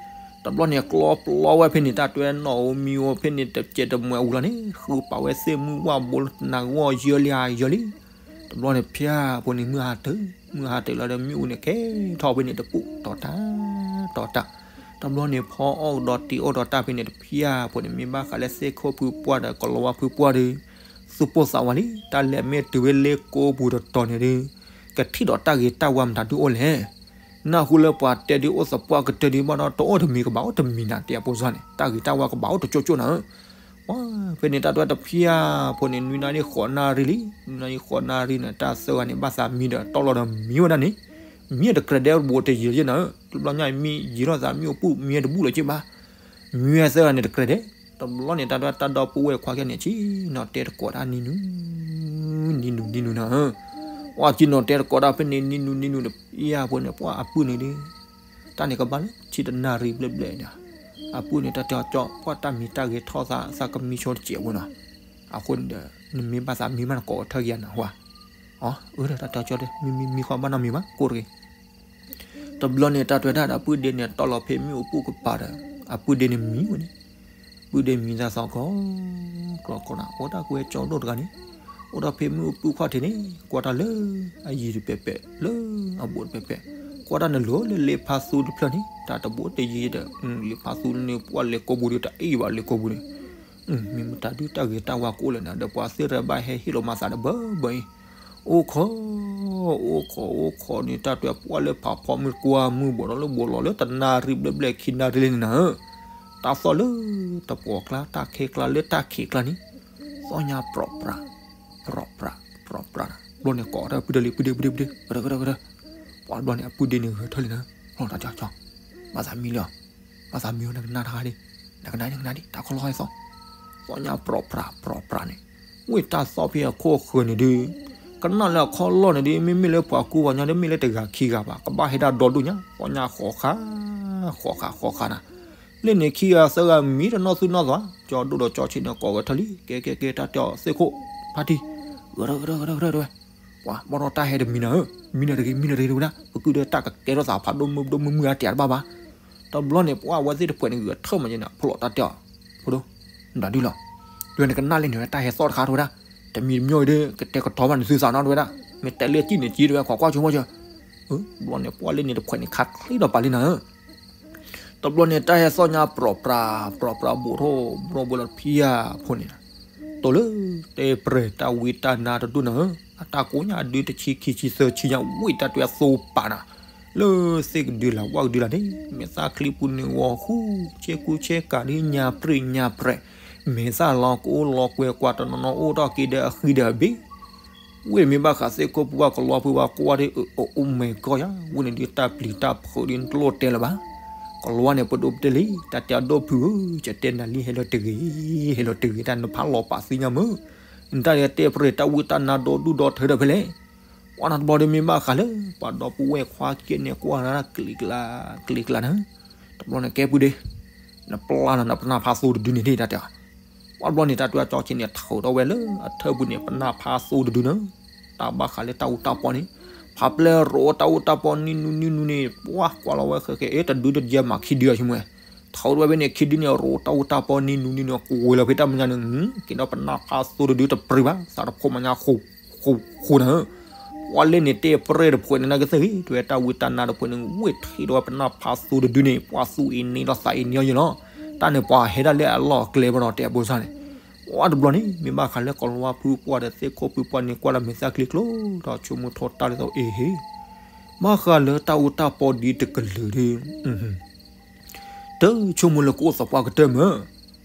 တဘျီန့ၣ် ကျီပျီဝဲဖဲန့ၣ် တၢ်တွဲနီၣ်ဧိၤမံၤဧိၤဖဲန့ၣ် တစဲးတမှဲၤအူလီၤန့ၣ် ဃုပာ်ဝဲသ့ၣ်မုၢ်ဝၣ်ဘိနၤဂီၢ်ယၢလံဧါယၢလံ, တဘျီန့ၣ်ဖၠၣ်ဖိန့ၣ် မုၢ်ဟါတၢၢ် မုၢ်ဟါတၢၢ်လီၤဒီး မ့ၣ်အူန့ၣ်ကဲထီၣ်ဖဲန့ၣ်တပူၤ တီၤတၢ် တီၤတၢ်. တဘျီန့ၣ်ဖီအီၣ်ကဒီးတ့အီၣ်ဒီးတၢ်ဖဲန့ၣ်တဖၠၣ်ဖိန့ၣ် မ့ၢ်ဘၣ်ဃးလၢသ့ၣ်ခိၣ်ဖုပှၢ်ဒီး ကလီၤဝါဖုပှၢ်ဒီး သူၣ်ပိၢ်သးဝးလံ တၢ်လဲၤမ့ၢ်တုၤဝဲလၢကိပူၤတတီၤန့ၣ်ဒီး ကထံၣ်ဒီးတၢ်ဂ့ၤတၢ်ဝါမတၤဒုအိၣ်လဲၣ်. နၢ်ဟူလၢပှၤတဲဒုးအိၣ်သပှၢ်ကတၢၢ်ဒုးဘၣ်ဒီး တအိၣ်တမံၤကဘၣ်အိၣ်တမံၤနၤ တဲအဖိစၢ်န့ၣ် တၢ်ဂ့ၤတၢ်ဝါကဘၣ်အိၣ်တကၠိကၠိနၤဧၢ. ပှၤဖဲန့ၣ်တၢ်တဲတဖၠၣ်ဖိန့ၣ် နွံနၣ်ရံၣ်ဃိးနၣ်ရံၣ်လံ နွံနၣ်ရံၣ်ဃိးနၣ်ရံၣ်န့ၣ် တၢ်သၢဂၤန့ၣ် ဘၣ်သးမံဒီးတီၢ်လီၤဒီးမံဝဲဒၣ်န့ၣ် မံတကြၢးဒဲး ဘူးတယံၤလၢၤနၤဧၢ. တဘျီညါမံယံၤထီၣ်သး မံအိၣ်ပူၤမံတဘူၣ်လၢၤက့ဘၣ် မံဝဲသၢဂၤန့ၣ်တကြၢးဒဲး. တဘျီန့ၣ်တၢ်တဲတၢ်ဒီပုၢ်ဝဲၢ်ခွါကဲန့ၣ် ဆ့ၣ်နီၤတဲတကိးတၢ်နံၤနုၤ နံၤနုၤနံၤနုၤနၤဧၢ. ပှၤဆ့ၣ်နီၤတဲတကိးတၢ်ဖဲန့ၣ် နံၤနုၤနံၤနုၤတဖၠၣ်ဖိန့ၣ် ပှၤအပုၢ်န့ၣ်ဒီး တၢ်န့ၣ်ကဘၣ်လၢဆံတနၣ်ရံၣ်ဘျဲၣ်ဘျဲၣ်ဒီး အပုၢ်န့ၣ်တၢ်တဲအီၤကၠီ ပှၤတၢ်မံၤတၢ်ဂဲၤထီၣ်သး သးကမံဆိတစဲးဖိနီၤ. အဃိန့ၣ်ဒီး နမ့ၢ်ဘၣ်သးမံမးနကိးကထၢၣ်က့ၤယၤနၤဟူဧါ. အၢ တၢ်တဲအီၤကၠီဒီး မံမံမံဃီဘၣ်နီတမံၤဘၣ် ကိးတဂ့ၤ. တဘျီန့ၣ်တၢ်တဲဝဲဒၣ်ဒီး ပုၢ်ဒ့န့ၣ်တီၢ်လီၤဖဲမ့ၣ်အူပူၤကပၤဒီး အပုၢ်ဒ့န့ၣ်မံဝဲန့ၣ် ပုၢ်ဒ့မံသးသီကီး ကီးကီးနၤ အိၣ်တၢ်ကွဲကၠီဒိၣ်တဂၤန့ၣ် အိၣ်ဒီးဖဲမ့ၣ်အူပူၤခီၣ်ထံးန့ၣ် ကွၢ်တၢ်လၢအယံၤတပဲာ်ပဲာ် လၢအဘူးတပဲာ်ပဲာ် ကွၢ်တၢ်န့ၣ်လၢလ့ဖါသူတဖျၢၣ်န့ၣ် တၢ်တဘူးတယံၤဒီး လ့ဖါသူန့ၣ် ပှၤလဲၤကိာ်ပူၤဒီးတၢ်အ့ၣ်ဘၣ်လဲၤကိာ်ပူၤန့ၣ် မ့ၢ်မတၤဒုတၢ်ဂ့ၤတၢ်ဝါကအိၣ်လဲၣ်နၤ ဒီးပှၤသ့ၣ်ရဘၣ်ဟဲဟ့ၣ်လီၤမၤသးဒီးဘၢဘၢအံၤ အိၣ်ခိး အိၣ်ခိး အိၣ်ခိးန့ၣ် တၢ်တဲပှၢ်လၢဖးဖီမုၢ်ကွၢ်မုၢ်ဘီးဒီးလၢဘီးလီၤလၢတနၣ်ရံၣ်ဘျဲၣ်ဘျဲၣ်ခံနၣ်ရံၣ်လံန့ၣ်နၤဧၢ. တၢ်သီၣ်လၢတပှီၤကျါ တၢ်ခံးကျါလၢတၢ်ခံးကျါန့ၣ် သီၣ်ညါပြီၣ်ပြး ပြီၣ်ပြး ပြီၣ်ပြးနၤ ဘျီန့ၣ်ကိးထီၣ်ပုၢ်ဒ့လံ ပုၢ်ဒ့ ပုၢ်ဒ့ ပုၢ်ဒ့ ကဒၢကဒၢကဒၢ ပှၤဘျီန့ၣ် အပုၢ်ဒ့န့ၣ်ဂဲၤထၢၣ်လံနၤ လီၤတၢ်ကၠီကၠီ ဘၣ်သးမံလံအီၤ ဘၣ်သးမံအီၤ နကနၣ်တခါဒံး နကနၣ်ဒံး နကနၣ်ဒံး တၢ်ခီလီၤဟဲသီၣ် သီၣ်ညါပြီၣ်ပြး ပြီၣ်ပြးန့ၣ် ဝ့ၢ်တၢ်သီၣ်ဖဲအခိၣ်ဃၢၤန့ၣ်ဒုး ကနၣ်လၢအခီလီၢ်န့ၣ်ဒုး မ့မ့ၢ်လၢပှၤကူပှၤကညီဒုး မ့ၢ်လၢတဂၤခံဂၤဘၣ် ကဘၣ်ဟဲဒၣ်ဒီဒူၣ်ညါ သီၣ်ညါဃိးခါ ဃိးခါ ဃိးခါနၤ လၢန့ၣ်ခံဂၤသၢဂၤမံတနီၣ်သူၣ်နီၣ်သး ကၠီဒိၣ်ဒီးကၠီဆံးန့ၣ်ကိးဂဲၤထၢၣ်လံ ကဲကဲကဲ တၢ်တဲအီၤသ့ၣ်ခိၣ် ဖါတံၢ် ဂဲၤထၢၣ်ဂဲၤထၢၣ်ဂဲၤထၢၣ်ဂဲၤထၢၣ်ဝဲ ပှၤဘၣ်ဒီးတၢ်ဟဲတမံၤနၤဧၢ မံနၤတဂ့ၤ မံနၤတဂ့ၤတဝဲဒၣ် ပကုၢ်ဒီးတၢ်ကကဲထီၣ်သးဖးဒိၣ်မုၢ်ဒိၣ်မုၢ်မုၢ်အါတၢ်တဘၣ်ဘၣ် တဘျီန့ၣ် ပှၤဝဲသ့ၣ်တဖှဲးန့ၣ် ဂဲၤထၢၣ်မးန့ၣ် ဖျိးတၢ်တဲအီၤ ဖိဒိၣ် မတၤဒုလီၤ တဲဝဲနကနၣ်လံန့ၣ်ဝဲ တၢ်ဟဲသီၣ်တခါတဝဲဒၣ် တမံၤတမံၤအံၤဒီး ကတဲာ်ကတီၤဘၣ်န့ၣ်သုသးနီတဝဲဒၣ် မ့ၢ်တဲလၢကံၣ်န့ၣ်ကံၣ်တဝဲ ခွါကွၢ်ဆိကမိၣ်ဆိ တဘျီန့ၣ် ပှၤလၢန့ၣ်တဖှဲးန့ၣ် ခးချ့ဒီးပာ်လံနၤဧၢ တဘျီန့ၣ် တၢ်ဟဲသီၣ်ညါပြီၣ်ပြး ပြီၣ်ပြး ဘူးထီၣ် ဘူးထီၣ်ဘူးလီၤတဖၠၣ်ဖိန့ၣ် တိၢ်လၢ တဲပြဲၢ်တၢ်ဝံတၢ်နါတဒူၣ်နၤဧၢ အတၢ်ကိးညါဒုတဆံခံဆံသၢဆံညါ ဝ့ၢ်တၢ်တွဲအသိပာ်နၤ လၢသ့ၣ်ကဒုလၢ်ဝၣ်ကဒုလၢ်န့ၣ် မဲာ်သၣ်ချံပူၤန့ၣ်ဂီၤဃူ ဆဲကူဆဲကၤဒုညါပြံၣ်ညါပြဲး မဲာ်သၣ်လီၤကအိၣ်လီၤကွဲကွၢ်တနီၤနီၤ အိၣ်ထီၣ်က့ၤဒီးအဃံဒီးအဘ့ၣ် ဝ့ၢ်မ့ၢ်ဘၣ်ဃးသ့ၣ်ခိၣ်ပူၤဘၣ်ကလီၤဖုဘၣ်ကွၢ်ဒ် အိၣ်မဲာ်ကီၢ်ယါ ဝ့ၢ်န့ၣ်ဒုးတၢ်ပျံၤတၢ်ဖုးဒ်နတလိၣ်တဲလၢၤဘၣ် ကလီၤဝါန့ၣ် ပဒိၣ်ပတဲလံ တၢ်တဲအဒိၣ်ဖုဧၢ ကတဲနၤလံ ဟဲလၢတဂ့ၤ ဟဲလၢတဂ့ၤ တၢ်နဖးလီၤပာ်သံညါမုၢ် နတၢ်တဲပြဲၢ်တၢ်ဝံတၢ်နါဒီဒူၣ်ဒီထၢဒီးဖဲလဲၣ် ပှၤနတဘျီဒုးမ့ၢ်ဘၣ်ဃးလၢ ပှၤဒီပုၢ်ဝဲၢ်ခွါကဲန့ၣ် ကွၢ်ရၢ်ကလံၤကျါ ကလံၤကျါန့ၣ် တဘျီန့ၣ်ကဲပုၢ်ဒ့ နပျၢ်လီၤနပနၢ်ဖးသိတဒုန့ၣ်ဒ်တၢ်တဲ ပှၤဘျီန့ၣ် တၢ်တွဲကၠီဆံးန့ၣ် ထုးထီၣ်ဝဲလၢအထၢၣ်ပူၤန့ၣ် ပနၢ်ဖးသိတဒုန့ၣ် တၢ်ဘၣ်ဃးလၢတၢ်အူတၢ်ပီန့ၣ် ဖးပျဲရိးတၢ်အူတၢ်ပီနံၤနုၤနံၤနုၤန့ၣ် ပှၤကွၢ်လီၤဝဲဃဲဃဲ အ့ တဒုတယဲၢ်မးခံဒုအဆိကမိၣ်ဝဲ ထုးထီၣ်ဝဲဖဲန့ၣ် ခံဒုန့ၣ် ရိးတၢ်အူတၢ်ပီနံၤနုၤနံၤနုၤ ကွံာ်လီၤဖဲတၢ်မဲာ်ညါန့ၣ် က့ၤဒီးပနၢ်ဖးသိတဒုတပြံၤဘၣ် သးတဖိးမဲာ်ညါဃိဃိနၤဧၢ ပှၤလၢန့ၣ်တဲပြဲၢ်တဖှဲးန့ၣ် နကသ့ၣ်ဂ့ၤ တွဲတၢ်ဝံတၢ်နါတဖှဲးန့ၣ် ဝ့ၢ်ထံးဒီးဝဲပနၢ်ဖးသိတဒုန့ၣ် ပှၤသူအ့န့ဒီးသးအ့န့အီၤယဲလီၤ တၢ်န့ၣ်ပှၤဟဲဒၣ်လၢအလီၢ်အကျဲဘၣ်ဒီးတဲအဘိစၢ်န့ၣ် ပှၤတဘျီန့ၣ် မ့ၢ်ဘၣ်ဃးလၢကလီၤဝါဖုပှၢ်ဒီးသ့ၣ်ခိၣ်ဖုပှၢ်န့ၣ် ကွၢ်လၢမဲာ်သၣ်ချံကျိဒီးဆိကမိၣ်ထီၣ်တၢ်လၢသိးအ့ဟ့ ဘၣ်ဃးလၢတၢ်အူတၢ်ပီဒ်တကလုာ်ဒီး တဆိကမိၣ်လၢကအိၣ်သပှၢ်ကတၢၢ်မး,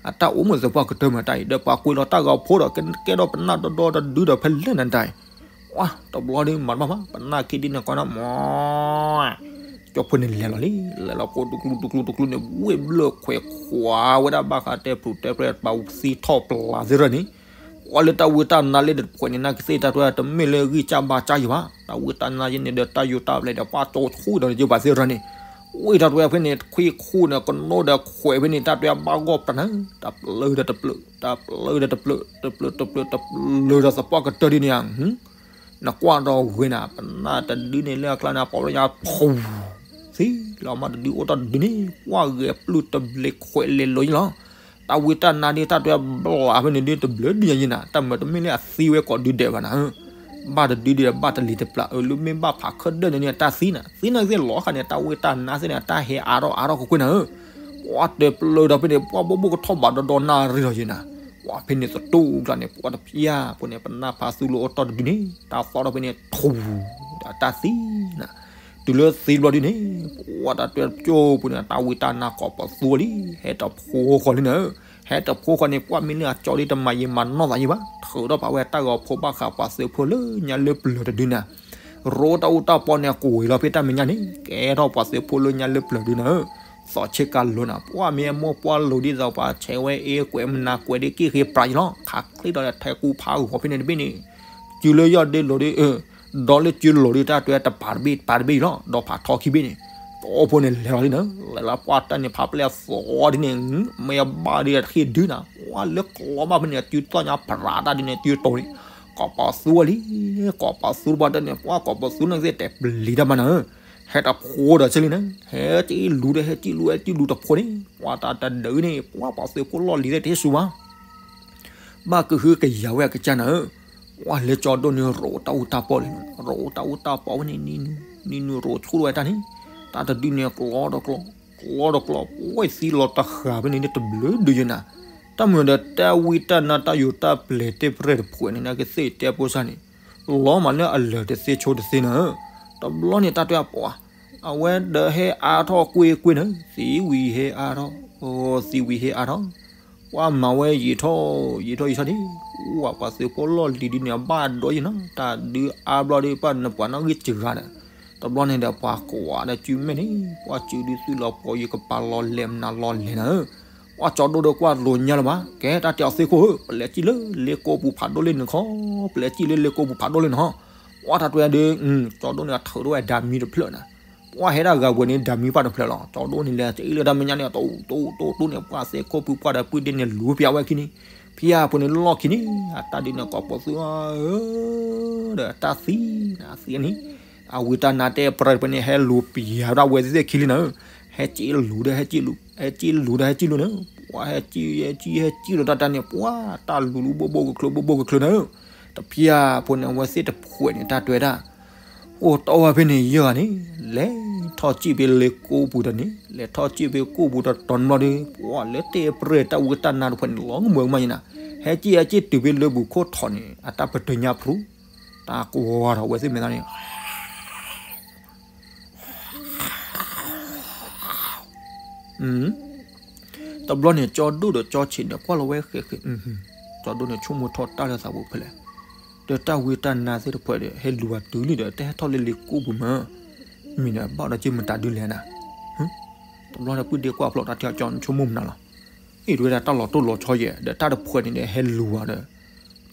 အတၢ်အိၣ်မုာ်သပှၢ်ကတၢၢ်မးတၢ်အံၤ ဒီးပှၤကွံာ်လီၤတၢ်ဂီၤဖိဒီး ကဲဒီးပနၢ်ဒီဒီတဒုဒီးဖဲလဲၣ်နတၢ်အံၤ, တဘျီဒုးမၤတဘၣ်ဘၣ် ပနၢ်ခံဒုန့ၣ်ကွၢ်နီၤ မး ကၠီဖိန့ၣ်လဲၤလီၤလံ လဲၤလီၤဖိတကျူတကျူတကျူန့ၣ် ဝ့ၢ်ဘျၢၣ်ခွဲးခွါဝဲဒၣ်ဘၣ်ဃးတဲပျုၤတဲပြဲၢ်ပာ်သံထီၣ်ပျၢ်သ့ၣ်ရၢၢ်န့ၣ်, ပှၤလၢတၢ်ဝံတၢ်နါလၢတဖှဲးန့ၣ် နာ်က့သ့ၣ်တၢ်တွဲတမ့ၢ်လၢဂံၢ်စၢ်ဘါစၢ်ယံၤဘၣ်, တၢ်ဝံတၢ်နါယဲန့ၣ်ဒီးတၢ်ယိၤတၢ်ပျဲၢ်ဒီးပှၤကၠီဆူၣ်ဒီးယဘၣ်သ့ၣ်ရၢၢ်န့ၣ်, ဝ့ၢ်တၢ်တွဲဖဲန့ၣ် ခွံခူၣ်န့ၣ် ကနိဒီးခွဲးဖဲန့ၣ် တၢ်တွဲဘၣ်ဂီၢ်ပြးနၤ, တပျၢၤဒီးတပျၢၤ တပျၢၤဒီးတပျၢၤ တပျၢၤတပျၢၤ တပျၢၤဒီးသပှၢ်ကတၢၢ်ဒ်န့ၣ်ဧါ နကွၢ်ဒီးဂ့ၤနၤ ပနၢ်တဒုန့ၣ်လၢအကျါန့ၣ် ပီၣ်လၢညါ ဖူ သံလီၤမးတဒုအိၣ်တၢ်တဒုန့ၣ် ကွၢ်ဂဲၤပျုၢ်တဘျ့ခွဲးလဲၤလိာ်ယံၤလီၤ, တၢ်ဝံတၢ်နါဒ်တၢ်တွဲဘျၢၣ်ဖဲန့ၣ်ဒ်တဘျၢၣ်ဒ်ယံၤနၤ တၢ်မၤတမ့ၢ်လၢအသံဝဲကိးဒုဒဲးဘၣ်နၤဧၢ, ဘၣ်တဒုဒုးဘၣ်တလံၤတပျၢ် အၢ လၢမ့ၢ်ဘၣ်ဖးခၢၣ်ဒၢၣ်န့ၣ်န့ၣ် အတၢ်သံနၤ သံနၤသ့ၣ်လီၤခါန့ၣ် တၢ်ဝံတၢ်နါသ့ၣ်န့ၣ် အတၢ်ဟဲအါထီၣ်အါထီၣ်ကွ့ၢ်ကွ့ၢ်နၤဧၢ, ပှၢ်တဲပျၢၤဒီးဖဲန့ၣ် ပှၢ်ဘိၣ်ဘိၣ်ကထီၣ်ဘးဒီဒီနၣ်ရံၣ်လီၤယဲနၤ, ပှၢ်ဖဲန့ၣ်သတူၢ်ကျါန့ၣ် ပှၢ်တဖျၢၣ်ဖိန့ၣ် ပနၢ်ဖးသူလိာ်အိၣ်တီၢ်တဒုန့ၣ် တၢ်သီၣ်ထီၣ်ဖဲန့ၣ် ထူ ဒီးတၢ်သံနၤ, တုၤလၢသံဘျီဒုန့ၣ် ပှၢ်တၢ်တွဲကၠိပူၤန့ၣ် တၢ်ဝံတၢ်နါကိးပသူလံ ဟဲတဖိဃီလံနၤဧၢ, ဟဲတဖိဃီန့ၣ် ပှၢ်မ့ၢ်လၢအကၠီဒ်တမၤယံာ်မၤနီၢ်သးယံာ်ဘၣ် ထုးထီၣ်ပာ်ဝဲတၢ်ဂီၤဖိဘၣ်ဃးပှၤသုးဖိလၢညါလၢပျၢၤတဒုနၤ, ရိတၢ်အူတၢ်ပီန့ၣ် အကွံာ်လီၤဖဲတၢ်မဲာ်ညါန့ၣ် ကဲထီၣ်ပှၤသုးဖိလၢညါလၢပျၢၤဒုနၤဧၢ, သီးဆ့ကၤလိၤနၤ ပှၢ်မ့ၢ်အမိၢ်ပှၢ်လိၤဒ်သိးပှၤဆဲးဝဲအ့ကွဲးမနၤကွဲးဒ်က့ၢ်ဃ့ပြးယံၤလီၤ ခးချ့ဒီးထဲကူဖးဂီၤဖဲန့ၣ်တဘ့ၣ်န့ၣ် စုလၢယီၢ်ဒ့လိၤဒ် ဒီးလၢစုလိၤဒ်တၢ်တွဲတပၤတဘ့ၣ်ပၤတဘ့ၣ်အံၤလီၤ ဒီးဖးထီခံဘ့ၣ်န့ၣ် တိၢ်ဖိန့ၣ်လဲၤလီၤလံနၤ လဲၤလီၤပှၢ်တၢ်န့ၣ် ဖးပျဲၢ်အသီဒ်န့ၣ် မ့ၢ်အဘၣ်ဒ်တဟ့ၣ်ဒုနၤ ပှၢ်လၢကျီဘၣ်ဖဲန့ၣ် အစုသီၣ်ညါပြးတၢ်ဒ်န့ၣ် စုတိၤန့ၣ် ကိးပသူလံ ကိးပသူတပှၢ်တၢ်န့ၣ် ပှၢ်ကိးပသူန့ၣ်သ့ၣ်တဲပျံၤတၢ်မးနၤဧၢ, ဟဲတဖိဒီးဆ့လံနၤ ဟဲက့လူၤဒီးဟဲက့လူၤ ဟဲက့လူၤတဖိန့ၣ် ပှၢ်တၢ်တဒုန့ၣ် ပှၢ်ပှၤသုးဖိလီၢ်လံၤသ့ၣ်တဟ့ၣ်ဆူၣ်ဘၣ် ဘၣ်ကဟုကယာ်ဝဲအကစၢ်နၤဧၢ, ပှၢ်လၢကၠီဒိၣ်န့ၣ်ရိးတၢ်အူတၢ်ပီလံ, ရိးတၢ်အူတၢ်ပီဝဲန့ၣ် နံၤနုၤရိးဆူၣ်ထီၣ်ဝဲတၢ်န့ၣ်, တၢ်တဒုန့ၣ်ကျီဒီးကျီ, ကျီဒီးကျီ, ပှၢ်သံလီၤတဃာ်ဖဲန့ၣ်န့ၣ်တဘျုးဒုးယဲနၤ, တၢ်မုာ်ဒီးတၢ်ဝံတၢ်နါတၢ်ယိၤတၢ်ပျဲၤတ့ၢ်ပြဲၢ်တဖှဲးန့ၣ် နကသ့ၣ်တဲဖိစၢ်န့ၣ်, လီၤမးလၢအလၢာ်တသ့ဆိတသ့နၤဧၢ, တဘျီန့ၣ်တၢ်တွဲအပှၤ အဝဲဒီးဟဲအါထီၣ်ကွ့ၢ်ကွ့ၢ်နၤ, သံဝံၤဟဲအါထီၣ်, သံဝံၤဟဲအါထီၣ်, ပှၢ်မၤဝဲယံာ်ထီၣ်, ယံာ်ထီၣ်ယံာ်ထီၣ်ဒ်, ပှၢ်ပှၤသုးဖိလီၢ်လံၤဒ်န့ၣ် အဘၣ်ဒိယဲနၤ, တၢ်ဒုအါဘျီဒီး ပှၢ်နပှၤနီၣ်ဂံၢ်စှၤဒီး, တဘျီန့ၣ်ဒီး ပှၤကွၢ်ဒီးစုမဲာ်န့ၣ်, ပှၢ်စုဒုသုးလီၤပှီၢ်ယကပၤလီၤလဲၤမနၤလီၤလဲၤနၤဧၢ, ပှၢ်ကၠီဒိၣ်ဒီးကွၢ်လိာ်ညါလၢၤဘၣ်, ကဲတၢ်တဲအီၤသ့ၣ်ခိၣ်ဧၢ, ပလဲၤစံၣ်လၢလ့ကိပူၤဖးဒိၣ်လၢနခီ, ပလဲၤစံၣ်လၢလ့ကိပူၤဖးဒိၣ်လၢနခီ, ပှၢ်တၢ်တွဲဒုး, ကၠီဒိၣ်န့ၣ်အထုးထီၣ်ဝဲဒၤမံတဖျၢၣ်နၤ, ပှၢ်ဟဲဒၣ်ဂၤဝဲန့ၣ် ဒၤမံပှၢ်တဖျၢၣ်လီၤ, ကၠီဒိၣ်န့ၣ်လဲၤစံၣ်လၢတၢ်မဲာ်ညါန့ၣ် တိတိတိတိန့ၣ် ပှၢ်သ့ၣ်ခိၣ်ဖုပှၢ်ဒီးပုၢ်ဒ့န့ၣ်လူၤပျးဝဲခံန့ၣ်, ဖဲအပူၤန့ၣ်လီၢ်ခံန့ၣ်, အတၢ်ဒုးန့ၣ်ကိးပသူအါဧၢ, ဒီးတၢ်သံ, အသံန့ၣ်, အဝံတၢ်နါတဲပြဲၢ်တဖှဲးန့ၣ် ဟဲလူၤပျးဝဲဒၣ်ဝဲသ့ၣ်ခံလံနၤ, ဟဲစံၣ်လူၤဒီးဟဲစံၣ်လူၤ, ဟဲစံၣ်လူၤဒီးဟဲစံၣ်လူၤနၤ, ပှၢ်ဟဲစံၣ်, ဟဲစံၣ်, ဟဲစံၣ်ဒီးတၢ်တၢ်န့ၣ် ပှၢ်တၢ်လူၤလူၤဘိၣ်ဘိၣ်ကချူဘိၣ်ဘိၣ်ကချူနၤ, တဖဲအပူၤန့ၣ် အဝဲသ့ၣ်တဖှဲးန့ၣ် တၢ်တွဲဒၣ် အိၣ်တီၢ်ဝဲဖဲန့ၣ်ယဲၢ်ဂၤန့ၣ်, လဲၤထီၣ်စံၣ်ဖဲလ့ကိပူၤတန့ၣ်, လဲၤထီၣ်စံၣ်ဖဲကိပူၤတတီၤန့ၣ်ဘျီဒီး ပှၢ်လၢတဲပြဲၢ်တၢ်ဝံတၢ်နါတဖှဲးန့ၣ် လီၤမုာ်မးယဲနၤ, ဟဲစံၣ်ဟဲစံၣ်တုၤဖဲလၢပူၤခိၣ်ထီးန့ၣ် အတၢ်ပတညါဖရူ, တၢ်ကွၢ်ထီၣ်ဝဲသ့ၣ်မဲာ်သးန့ၣ် တဘျီန့ၣ် ကၠီဒိၣ်ဒီးကၠီဆံးန့ၣ် ကွၢ်လီၤဝဲဃဲးဃဲး, ကၠီဒိၣ်န့ၣ် ဆိကမိၣ်ထီၣ်တၢ်လၢသးပူၤဖဲလဲၣ်, ဒီးတၢ်ဝံတၢ်နါသ့ၣ်တဖှဲးဒီး ဟဲလူၤအတုၤလံဒီး တဟဲထီၣ်လၢလ့ကိပူၤမး, မ့ၢ်ဒီးဘၣ်ဒီးက့မတၤဒုလဲၣ်နၤ, တဘျီန့ၣ် ပုၢ်ဒ့ကွၢ်ဖျိးတၢ်တဲအီၤ ကၠီ နဆိကမိၣ်မနုၤလီၤ, အ့ၣ်တဝဲဒၣ်တၢ်လီၤတိၢ်လီၤဆီယဲၢ် ဒီးတၢ်တဖှဲးန့ၣ်ဒီး ဟဲလူၤဝဲဒီး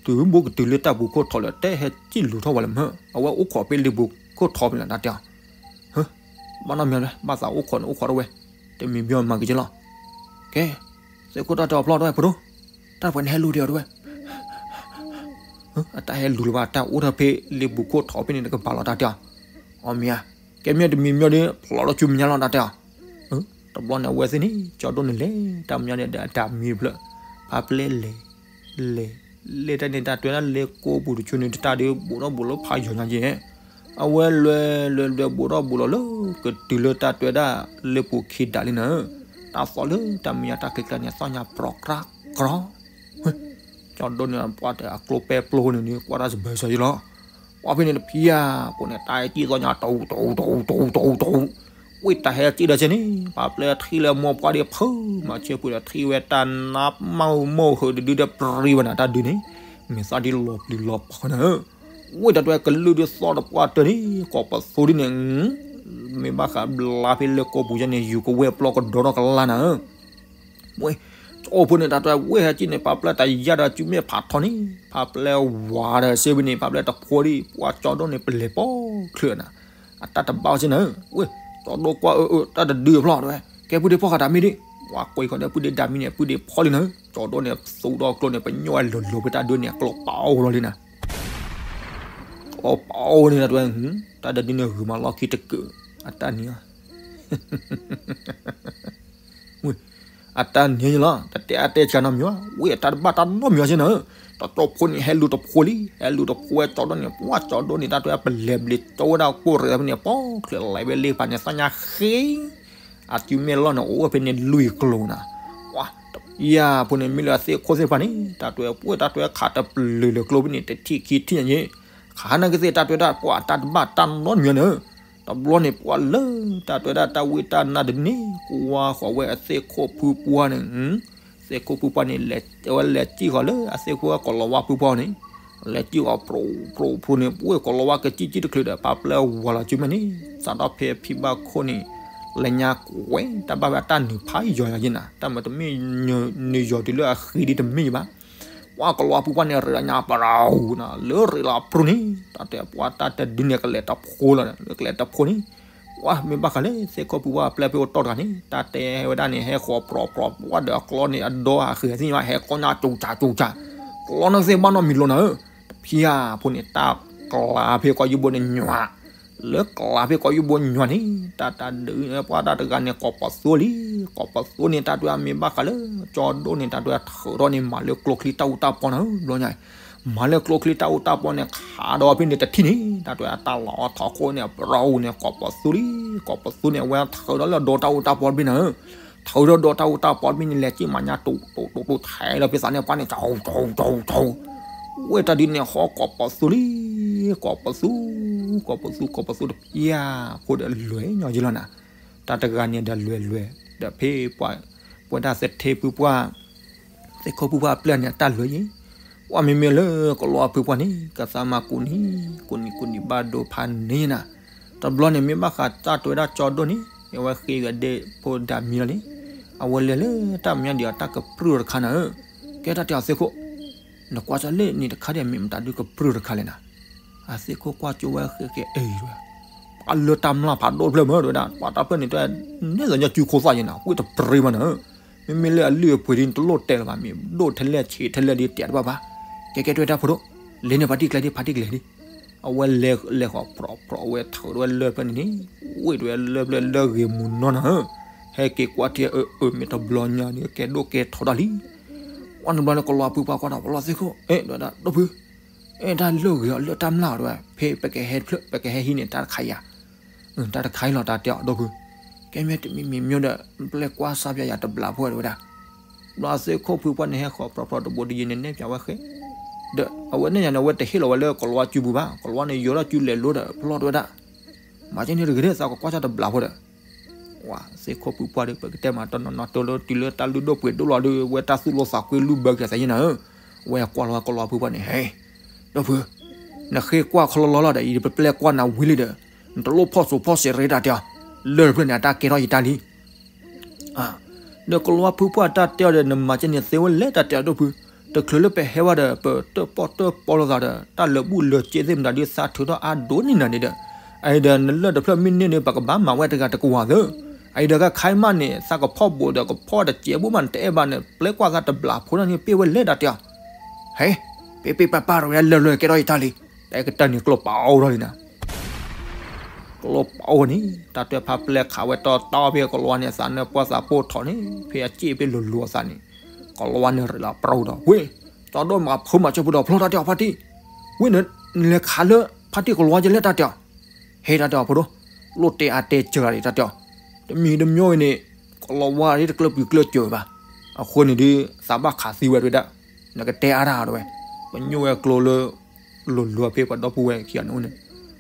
တုၤဘိကတုၤလၢတၢ်ပူၤခိၣ်ထီးလၢ တဟဲစံၣ်လူၤထီၣ်ဝဲလၢမး, အဝဲအိၣ်ခိးဖဲလ့ပူၤခိၣ်ထီးဖဲလဲၣ် တၢ်တဲအီၤ, ဘၣ်နီတမံၤလၢၤ ဘၣ်သးအိၣ်ခိးန့ၣ် အိၣ်ခိးတဝဲ, တမံၤမံၤမၤက့ၤက့ၤလီၤ, ကဲ, သုးခိၣ်တၢ်တဲအီၤဖျိးတဝဲ ဖိဒိၣ်, တၢ်တဖှဲးန့ၣ်ဟဲလူၤဒံးအီၤတဝဲ အတၢ်ဟဲလူၤလၢၤဘၣ် တၢ်အိၣ်ထီၣ်ဖဲလ့ပူၤခိၣ်ထီးဖဲန့ၣ် နကပာ်လီၤတၢ်တဲအီၤ, အီမ့ၢ်ဧါ, ကဲမ့ၢ်တမံၤမံၤဒီး ဖျိးလီၤဆူမဲာ်ညါလီၤ တၢ်တဲအီၤ, တဘျီန့ၣ် အဝဲသ့ၣ်န့ၣ် ကၠီဒိၣ်န့ၣ်လဲၤ တၢ်မဲာ်ညါန့ၣ်ဒီးအတၢ်မံတဖျၢၣ်, ဖးပျဲလဲၤ, လဲၤ, လဲၤတၢ်န့ၣ် တၢ်တွဲဒၣ်လ့ကိပူၤတဆူန့ၣ် တၢ်ဒုးဘူးထီၣ်ဘူးလီၤဖးယိာ်ညါက့ၤ, အဝဲလဲၤလဲၤလဲၤဘူးထီၣ်ဘူးလီၤလၢ ကတုၤလၢတၢ်တွဲဒၣ်လ့ပူၤခံဒးလံနၤ, တၢ်သီၣ်လၢတၢ်မဲာ်ညါတၢ်ကျဲကျဲန့ၣ် သီၣ်ညါပြီကြါကြီ ကၠီဒိၣ်န့ၣ် ပှၢ်တဲအကျိပဲပျိန့ၣ်န့ၣ် ကွၢ်တၢ်စဘၢစၢၤယံလီၤ, ပှၢ်ဖဲန့ၣ်တဖံဧါ, ပှၤန့ၣ် တၢ်ဟဲစံၣ်သီၣ်ညါ တူတူတူတူတူတူ, ဝံတၢ်ဟဲစံၣ်ဒီးဆ့န့ၣ် ပှၢ်ပျဲထံၣ်လၢမိၢ်ပှၢ်ဒံးဖုမၤဆ့ပှ့ၤဒီး ထံၣ်ဝဲတၢ်နါမုၢ်မုၢ်ဟုးတဒုဒီးပြံဝဲနၤ တၢ်ဒုးန့ၣ် မ့ၢ်သၣ်ဒ်လီၤပျံၤလီၤဖုးနၤဧၢ, ဝံတၢ်တွဲကလုၢ်ဒုးသီၣ်ဒီးပှၢ်တၢၢ်န့ၣ် ကိးပသူဒ်န့ၣ် မ့ၢ်ဘၣ်ဃးဘျါဖဲလ့ကိပူၤယဲန့ၣ် ယူၤကဝဲၢ်ပျီကဒီထီၣ်ကလါနၤဧၢ, ဝဲ, ကၠီဖိန့ၣ် တၢ်တွဲဝဲဟဲစံၣ်န့ၣ် ပှၢ်ပျဲတၢ်ယါဒီးစုမဲာ်ဖးထီန့ၣ် ပှၢ်ပျဲဝၤဒီးစ့ဝံၤန့ၣ် ပှၢ်ပျဲတဖိဒံး ပှၢ်ကၠီဒိၣ်န့ၣ် ပလဲၤပိာ်ချုးနၤ, အတၢ်တဘၣ်ဝဲစ့နၤဧၢ, ဝဲ, ကၠီဒိၣ်ကွၢ်အၢအၢ တၢ်တဒုးဖျီၣ်တဝဲ, ကဲပုၢ်ဒ့ဖီၣ်ဃာ်တၢ်မံဒံး, ပှၢ်ကွံာ်ဃီၤဒီးပုၢ်ဒ့ဒၣ်မံန့ၣ် ပုၢ်ဒ့ဖီၣ်လံနၤဧၢ, ကၠီဒိၣ်န့ၣ် သူဒီးကျိန့ၣ် ပညိၣ်ဝဲလိၤလိၤဖဲတၢ်ဒုးန့ၣ် အကျိပာ်အိၣ်လီၤလံနၤ, ကျိပာ်အိၣ်န့ၣ်တၢ်တွဲ, တၢ်တဒုးန့ၣ်ဂုၤမးလီၢ်ခံတကုး, အတၢ်နံၤဧါ ဝဲ, အတၢ်န့ၣ်လီၤ တတဲအါတဲဆှးနီတမံၤဘၣ်, ဝံအတၢ်တဘၣ်တၢ်နီတမံၤဘၣ်စ့ၢ်နီၤဧၢ, တကၠိဖိန့ၣ် ဟဲလူၤတဖိလံ, ဟဲလူၤတဖိဝဲကၠီဒိၣ်န့ၣ် ပှၢ်ကၠီဒိၣ်န့ၣ် တၢ်တဝဲပလဲၤဘျ့ကၠီဝဲဒၣ်ကိၣ်ရ့ၣ်ဖဲန့ၣ် ပီၣ်ချၢလီၤဝဲလ့ၣ်ဖးန့ၣ် သၣ်ညါဃ့ အစုမ့ၢ်လီၢ်န့ၣ် အိၣ်ဝဲဖဲန့ၣ်လွံၢ်ကျိၤနၤ, ပှၢ် တပျၢ်ဖိန့ၣ် မ့ၢ်လၢအသ့ၣ်ခိၣ်သ့ၣ်တဖၣ်န့ၣ် တၢ်တဝဲပှၢ် တၢ်တဝဲခးတပျၢၤလၢကျိဖဲန့ၣ် တထံၣ်ခံထံၣ်ညါယ့ၣ်, ခးနာ်က့သ့ၣ် တၢ်တဝဲဒၣ်ပှၢ်တၢ်တဘၣ်တၢ်နီတမံၤန့ၣ်, တဘျီန့ၣ် ပှၢ်လၢ တၢ်တဝဲဒၣ်တၢ်ဝံတၢ်နါတန့ၢ် ကွၢ်ဃီၤဝဲအသ့ၣ်ခိၣ်ဖုပှၢ်န့ၣ် သ့ၣ်ခိၣ်ဖုပှၢ်န့ၣ် အဝဲလဲၤစံၣ်ဃီၤလၢအသ့ၣ်ခိၣ်ကိၤလၤဝါဖုပှၢ်န့ၣ်, လဲၤစံၣ်ဃီၤဖြိးဖြိးဖြိးန့ၣ် ပှၢ်ကိၤလၤဝါကစံၣ်စံၣ်တချုးဒီး ပာ်ပျဲဝၤလီၤစုမ့ၢ်န့ၣ် စးထီၣ်ဖဲဖံဘၣ်ခိၣ်န့ၣ် လဲၤညါကွဲး တၢ်ဘၣ်ဝဲအတၢ်နုာ်ဖးယီၤယၤယ့ၣ်နၤ, တၢ်မ့ၢ်တမ့ၢ်နုာ်ယီၤတုၤလၢအဃံဒ်တမ့ၢ်ယဘၣ်, ပှၢ်ကိၤလၤဝါဖုပှၢ်န့ၣ် ရ့းလီၤညါပရီနၤ လၢရ့းလီၤဖြူန့ၣ် တၢ်တဲပှၢ်တၢ်တဒုန့ၣ် ကလဲၤတဖိလီၤ လၢကလဲၤတဖိန့ၣ်, ပှၢ်မ့ၢ်ဘၣ်ဃးလၢသ့ၣ်ခိၣ်ဖုပှၢ်အပျဲၢ်ဖဲအိၣ်တီၢ်တဂၤန့ၣ် တၢ်တဲဝဲဒၣ်န့ၣ် ဟဲဃီၤပြီပြီ ပှၢ်ဒီးအကျီန့ၣ် အဒီအဃ့ၢ်သ့ၣ်ညါ ဟဲကီညါကၠူၣ်ကၠူၣ်ကၠူၣ်ကၠူၣ်, ကျီန့ၣ်သ့ၣ်ဘၣ်နီတမံၤလီၤနၤဧၢ, တဖျၢၣ်ဖိန့ၣ် တၢ်ကျါဖဲကီၢ်ယူဘိန့ၣ်ညွၤ လၢကျါဖဲကီၢ်ယူဘိညွၤန့ၣ် တၢ်တဒုပှၢ်တၢ်တဂၤန့ၣ် ကိးပသူလံ, ကိးပသူန့ၣ် တၢ်တဝဲမ့ၢ်ဘၣ်ဃးလၢ ကၠီဒိၣ်န့ၣ် တၢ်တဝဲထုးထီၣ်န့ၣ် မၤလၢကျိချံတၢ်အူတၢ်ပီနၤဧၢ ဘျီညါ, မၤလၢကျိချံတၢ်အူတၢ်ပီန့ၣ် ခးဒီးဖဲန့ၣ်တထံၣ်န့ၣ် တၢ်တဝဲအတၢ်လီၤအီထီခိၣ်န့ၣ် ပရီန့ၣ် ကိးပသူလံ, ကိးပသူန့ၣ် အဝဲထုးထီၣ်လၢဒီတၢ်အူတၢ်ပီတဘ့ၣ်နၤဧၢ, ထုးထီၣ်ဒီတၢ်အူတၢ်ပီတဘ့ၣ်န့ၣ် လဲၤစံၣ်မၤညါတိၢ်တိၢ်တိၢ်တိၢ်ထဲလၢဖဲသးန့ၣ်ပှၢ်န့ၣ် ကၠီကၠီကၠီကၠီ ဝဲတၢ်ဒ်န့ၣ် ဟီကိးပသူလံ, ကိးပသူ, ကိးပသူ ကိးပသူတဖျၢၣ်ဖိဒီးလွဲၢ်ညီယ့ၣ်လီၤနၤ, တၢ်တဂၤန့ၣ်ဒီးလွဲၢ်လွဲၢ် ဒီးဖဲပှၤ ပဝဲဒၣ်သထ့ဖုပှၢ် သ့ၣ်ခိၣ်ဖုပှၢ်အပျဲၢ်န့ၣ် အတၢ်လွဲၢ်ယ့ၣ်, ပှၢ်မ့မ့ၢ်လၢကိၤလၤဝါဖုပှၢ်န့ၣ် ကသးမၤကူးနံၤ ကူးနံၤကူးနံၤဘၣ်ဒိဖးန့ၣ်နၤ, တဘျီန့ၣ်မ့ၢ်ဘၣ်ဃးတၢ်တဝဲဒၣ်ကၠီဒိၣ်န့ၣ် အဝဲဃ့ဂၤဒဲးဖိဒၣ်မံလီၤန့ၣ်, အဝဲလဲၤလၢတၢ်မဲာ်ညါဒံးအတၢ်ကပြုၢ်တခါနၤဧၢ, ကဲတၢ်တဲအီၤသ့ၣ်ခိၣ် နကွၢ်စၢၤလၢန့ၣ်တခါဒ်အမ့ၢ်မတၤဒုးကပြုၢ်တခါလဲၣ်နၤ, အသ့ၣ်ခိၣ်ကွၢ်ကၠိဝဲဃဲဃဲအံၤဝဲ, ပှၤလၢတၢ်မျၢ်ဖးဒိၣ်တဖျၢၣ်မၢတဝဲဒၣ် ပှၤတၢ်ဖျၢၣ်န့ၣ်တဝဲ နဲသိးညီစုခိၣ်သၣ်ယဲၢ်နၤ ဝ့ၢ်တပြ့မးနၤဧၢ, မ့မ့ၢ်လၢအလုၢ်အပှ့ၤဒ်နတလိၣ်တဲလၢၤဘၣ် မ့ၢ်ဒိၣ်ထဲလဲၣ်ဆံးထဲလဲၣ်ဒ်တဲတဘၣ်ဘၣ်, ကဲကဲတဝဲတၢ်ဖိဒိၣ်, လဲၤန့ၢ်ဖါတံၢ်ကျဲဒ်ဖါတံၢ်ကျဲဒ် အဝဲလဲၤဃီၤပြီပြီဝဲထုးဝဲလၢၢ်ဖျၢၣ်န့ၣ်န့ၣ်, ဝ့ၢ်တဝဲလၢၢ်ဖျၢၣ်လၢဂ့ၤမူနီၢ်နၤဧၢ, ဟဲက့ၤကွၢ်ထံအအၢမ့ၢ်တဘျီညါန့ၣ် ကဲဒိၣ်ကဲထီတၢ်လံ, ဝဲန့ၣ်ဘျီန့ၣ် ကိၤလၤဝါဖုပှၢ်ကွၢ်ဒီး ပလီၢ်သ့ၣ်ခိၣ် အဲၣ်ဒိးဒၣ်ဒီပုၢ်, အဲၣ်တၢ်လၢဂ့ၤအီၤလၢတၢ်မျၢ်အီၤတဝဲ ဖဲပကဟဲတဖျၢၣ် ပကဟဲဟံးန့ၢ်တၢ်တခါအံၤဧါ, တၢ်တခါအံၤလီၤ တၢ်တဲအီၤဒီပုၢ်, ကဲမ့ၢ်တမံၤမံၤမ့ၢ်ဒီး ပျဲၢ်ကွၢ်စၢ်ပၠးယၤတဘျးဖိဝဲတဝဲဒၣ်, ဘျီသ့ၣ်ခိၣ်ဖုပှၢ်န့ၣ် ဟဲဃီၤပြီပြီတဘိဒ်ယဲန့ၣ် နဲၣ်ပၠးဝဲဃဲ, ဒီးအဝဲနဲၣ်ယၤန့ၣ် အဝဲတဟ့ၣ်လီၤဝဲလၢကိၤလၤဝါစုပူၤဘၣ် ကိၤလၤဝါန့ၣ် ယိၤထီၣ်စုလဲၤလိၤဒီး ပလီၢ်တဝဲဒၣ်, မၤကဲန့ၣ်တဂ့ၤ သးကကွၢ်စၢ်တဘျးဖိဒီး ဝဲသ့ၣ်ခိၣ်ဖုပှၢ်ဒီး ပကတဲမးတနီၤနီၤ တလၢတုၤလၢတၢ်လုၢ်ဒိၣ်ပှ့ၤဒိၣ်လီၤဒီး ဝဲတၢ်သူၣ်လိသးကွံလုၢ်ဘၢက့ၤသးယဲၢ်နၤဧၢ, ဝဲကွၢ်လီၤဝဲကိၤလၤဝါဖုပှၢ်န့ၣ် ဟဲ, ဒီပုၢ်, နဃ့ကွၢ်ခီလီၤလီၤလီၤဒီး ယပျဲၢ်ကွၢ်နၤဝံၤလံဒီး နတလိၣ်ဖီၣ်စိၤဖီၣ်စ့းရ့တၢ်တဲအီၤ, လၢၢ်တဖျၢၣ်န့ၣ် အတၢ်ကဲထီၣ်ယတၢ်လံ ဒီးကိၤလၤဝါဖုပှၢ်တၢ်တဲအီၤဒီး နမၤကဲန့ၣ်သ့ဝဲလဲၣ် တၢ်တဲအီၤဒီပုၢ်, တချုးလၢပဟဲဝဲဒီး ပတၢၣ်ပီၣ်တၢၣ်ပီလိာ်သးဒီး တၢ်လၢာ်ဘူၣ်လၢာ်စ့သ့ၣ်မတၤဒုးသးထုးထီၣ်အါဒိၣ်န့ၢ်နၤန့ၣ်ဒီး, အအံၤဒီးနလၢၢ်တဖျၢၣ်မ့ၢ်န့ၢ်ဒီး ပကဘၣ်မၤဝဲတဂၤတကဝီၤသၢ, အအံၤဒီးကခါအံၤမးန့ၣ် သးကဖီၣ်ဘိးဒီးကဖီၣ်တစဲးဘိမး နတအဲၣ်ဘၣ်န့ၣ် ပျဲၢ်ကွၢ်သးတဘျးဖိန့ၣ် ပ့ၢ်ဝဲလဲၣ်တၢ်တဲအီၤ, ဟဲ, ပ့ၢ်ပ့ၢ်ပၢ်ပၢ်ရဝဲလၢၢ်လၢၢ်ကဲထီၣ်ယတၢ်လံ, တၢ်ကတၢၢ်န့ၣ်ကျိပာ်အိၣ်ထီၣ်လံနၤ ကလီပာ်အိၣ်န့ၣ် တၢ်တွဲဖးပျဲၢ်ခးဝဲတီတီဖဲကိၤလၤဝါန့ၣ် သးနၢပှၢ်သးပိၢ်ထီၣ်န့ၣ် ဖဲအစ့ၣ်ဖဲလိၤလိၤအသးန့ၣ် ကိၤလၤဝါန့ၣ်ရ့းလီၤပြီဒီး ဝ့ၢ် ကၠီဒိၣ်မးဖိမၤစၢၤဖိဒီး ဖျီတၢ်တဲအီၤဖါတံၢ်, ဝ့ၢ်နလဲၤခးလၢဖါတံၢ်ကိၤလၤဝါယလဲၣ်တၢ်တဲအီၤ, ဟဲတၢ်တဲအီၤဖိဒိၣ်, လိၣ်တဲအါတဲစှၤလီၤတၢ်တဲအီၤ, တမံၤတမံၤအံၤန့ၣ် ကိၤလၤဝါဒ်တကျၢၢ်ပူၤကျၢၢ်စၢၤဘၣ်, အဃိန့ၣ်ဒီး သးဘၣ်ခးသံဝဲတဝဲဒၣ်, နကတဲအါတၢ်တဝဲ, ပညိၣ်ဝဲကျိလၢ လိၤလိၤဖဲပှၤဒီပုၢ်ဝဲၢ်ခံဂၤန့ၣ်အိၣ်န့ၣ်,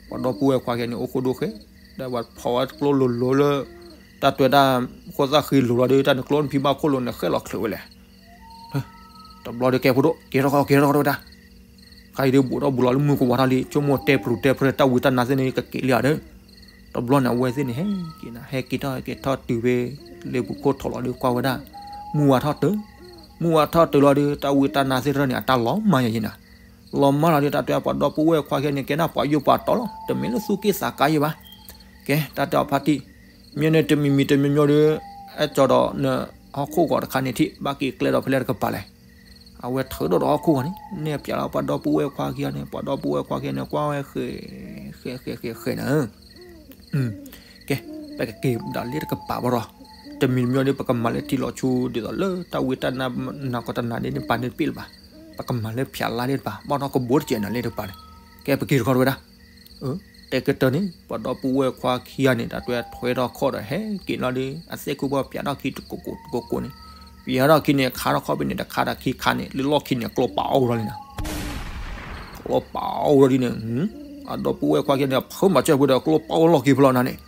ပှၤဒီပုၢ်ဝဲၢ်ခွါခံဂၤန့ၣ် အိၣ်ခိၣ်ဒိၣ်ဃဲ, ဒီးပှၤဖီၣ်ဝဲကျိလိၤလိၤလၢ တၢ်တွဲတၢ် ဃိသၣ်ဃံလိၤလီၤဒီး တၢ်န့ၣ်ကျိဖံဘၣ်ခိၣ်လိၤန့ၣ် ဃဲလီၤချုးဝဲလဲၣ်, တဘျီဒီးကဲဖိဒိၣ် ကဲထီၣ်ကဲထီၣ်တဝဲဒၣ်, ခါအံၤဒီးဘူးထီၣ်ဘူးလီၤလၢမုၢ်ကဝါထီၣ်လံ ဆိကမိၣ်တဲပျူၤတဲပြၢတၢ်ဝံတၢ်နါသ့ၣ်န့ၣ် ကက့ၤလံဧါဒီး, တဘျီန့ၣ် အဝဲသ့ၣ်န့ၣ် ဟဲက့ၤနၤ ဟဲက့ၤထီၣ်ဟဲက့ၤထီၣ်တုၤဖဲ လ့ပူၤခိၣ်ထီၣ်လီၤဒီးကွၢ်ဝဲဒၣ်, မုၢ်ဝါထီၣ်တုၤ, မုၢ်ဝါထီၣ်တုၤလီၤဒီး တၢ်ဝံတၢ်နါသ့ၣ်တဖၣ်န့ၣ် အတၢ်လီၤမၢ်ယၤယဲၢ်နၤ, လီၤမၢ်လီၤဒီး တၢ်တဲပှၤဒီပုၢ်ဝဲၢ်ခွါခံဂၤန့ၣ် ကဲဒၣ်ပှၤယိၣ်ပှၤတီလီၤ တမ့ၢ်လၢသူၣ်က့ၣ်သးကါယဲၢ်ဘၣ်, ကဲ တၢ်တဲအီၤဖါတံၢ်, မ့ၢ်န့ၣ်တမံၤမံၤတမံၤမံၤဒီး အဲၣ်ကၠီဒီးနဟီၣ်ခိၣ်ဂီၤတခါန့ၣ်ထံၣ် ဘၣ်က့ၤကျဲဒီးဖဲလဲၣ်တကပၤလဲၣ်, အဝဲထုးထီၣ်ဒီးဟီၣ်ခိၣ်ဂီၤန့ၣ် နဲၣ်ပၠးလီၤပှၤဒီပုၢ်ဝဲၢ်ခွါခံဂၤန့ၣ် ပှၤဒီပုၢ်ဝဲၢ်ခွါခံဂၤန့ၣ် ကွၢ်ဝဲဃဲ ဃဲ ဃဲ ဃဲ ဃဲနၤဧၢ, ကဲ ပကက့ၤဒၣ်လၢတကပၤဘၣ်ဒီး, တ တမံၤတမံၤဒီး ပကမၤလၢထံလီၤဆူ ဒ်သိးလၢတၢ်ဝံတၢ်နါ နၤကီးတနၤန့ၣ် ပာ်န့ၢ်တပ့ၢ်လၢၤဘၣ်. ပကမၤလၢဖၠးလါန့ၣ်တပၤ ဘၣ်ဒီးကဘိတကဲးနၤလၢတပၤန့ၣ် ကဲပက့ၤတခီတဝဲဒၣ် တဲကတၢၢ်န့ၣ် ပှၤဒီပုၢ်ဝဲၢ်ခွါခံဂၤန့ၣ် တၢ်တွဲထွဲထီၣ်ခီၣ်ဒီးဟဲက့ၤလီၤဒီး အသ့ၣ်ခိၣ်ပှၢ်ပၠးထီၣ်ခံတကိးကိးတကိးကိးန့ၣ်, ပၠးထီၣ်ခံန့ၣ် ခးထီၣ်ခီၣ်ဖဲန့ၣ် တခါတၢ်ခံခါန့ၣ် လၢလီၢ်ခံန့ၣ် ကျိပာ်အီၣ်ဝဲလီၤလံနၤ ကျိပာ်အီၣ်ဝဲလီၤဒ်န့ၣ်, အဒီပုၢ်ဝဲၢ်ခွါခံဂၤန့ၣ် ဖုမၤစၢၤဖိဒီး ကျိပာ်အီၣ်လီၢ်ခံဖဲလီၤနၤန့ၣ်,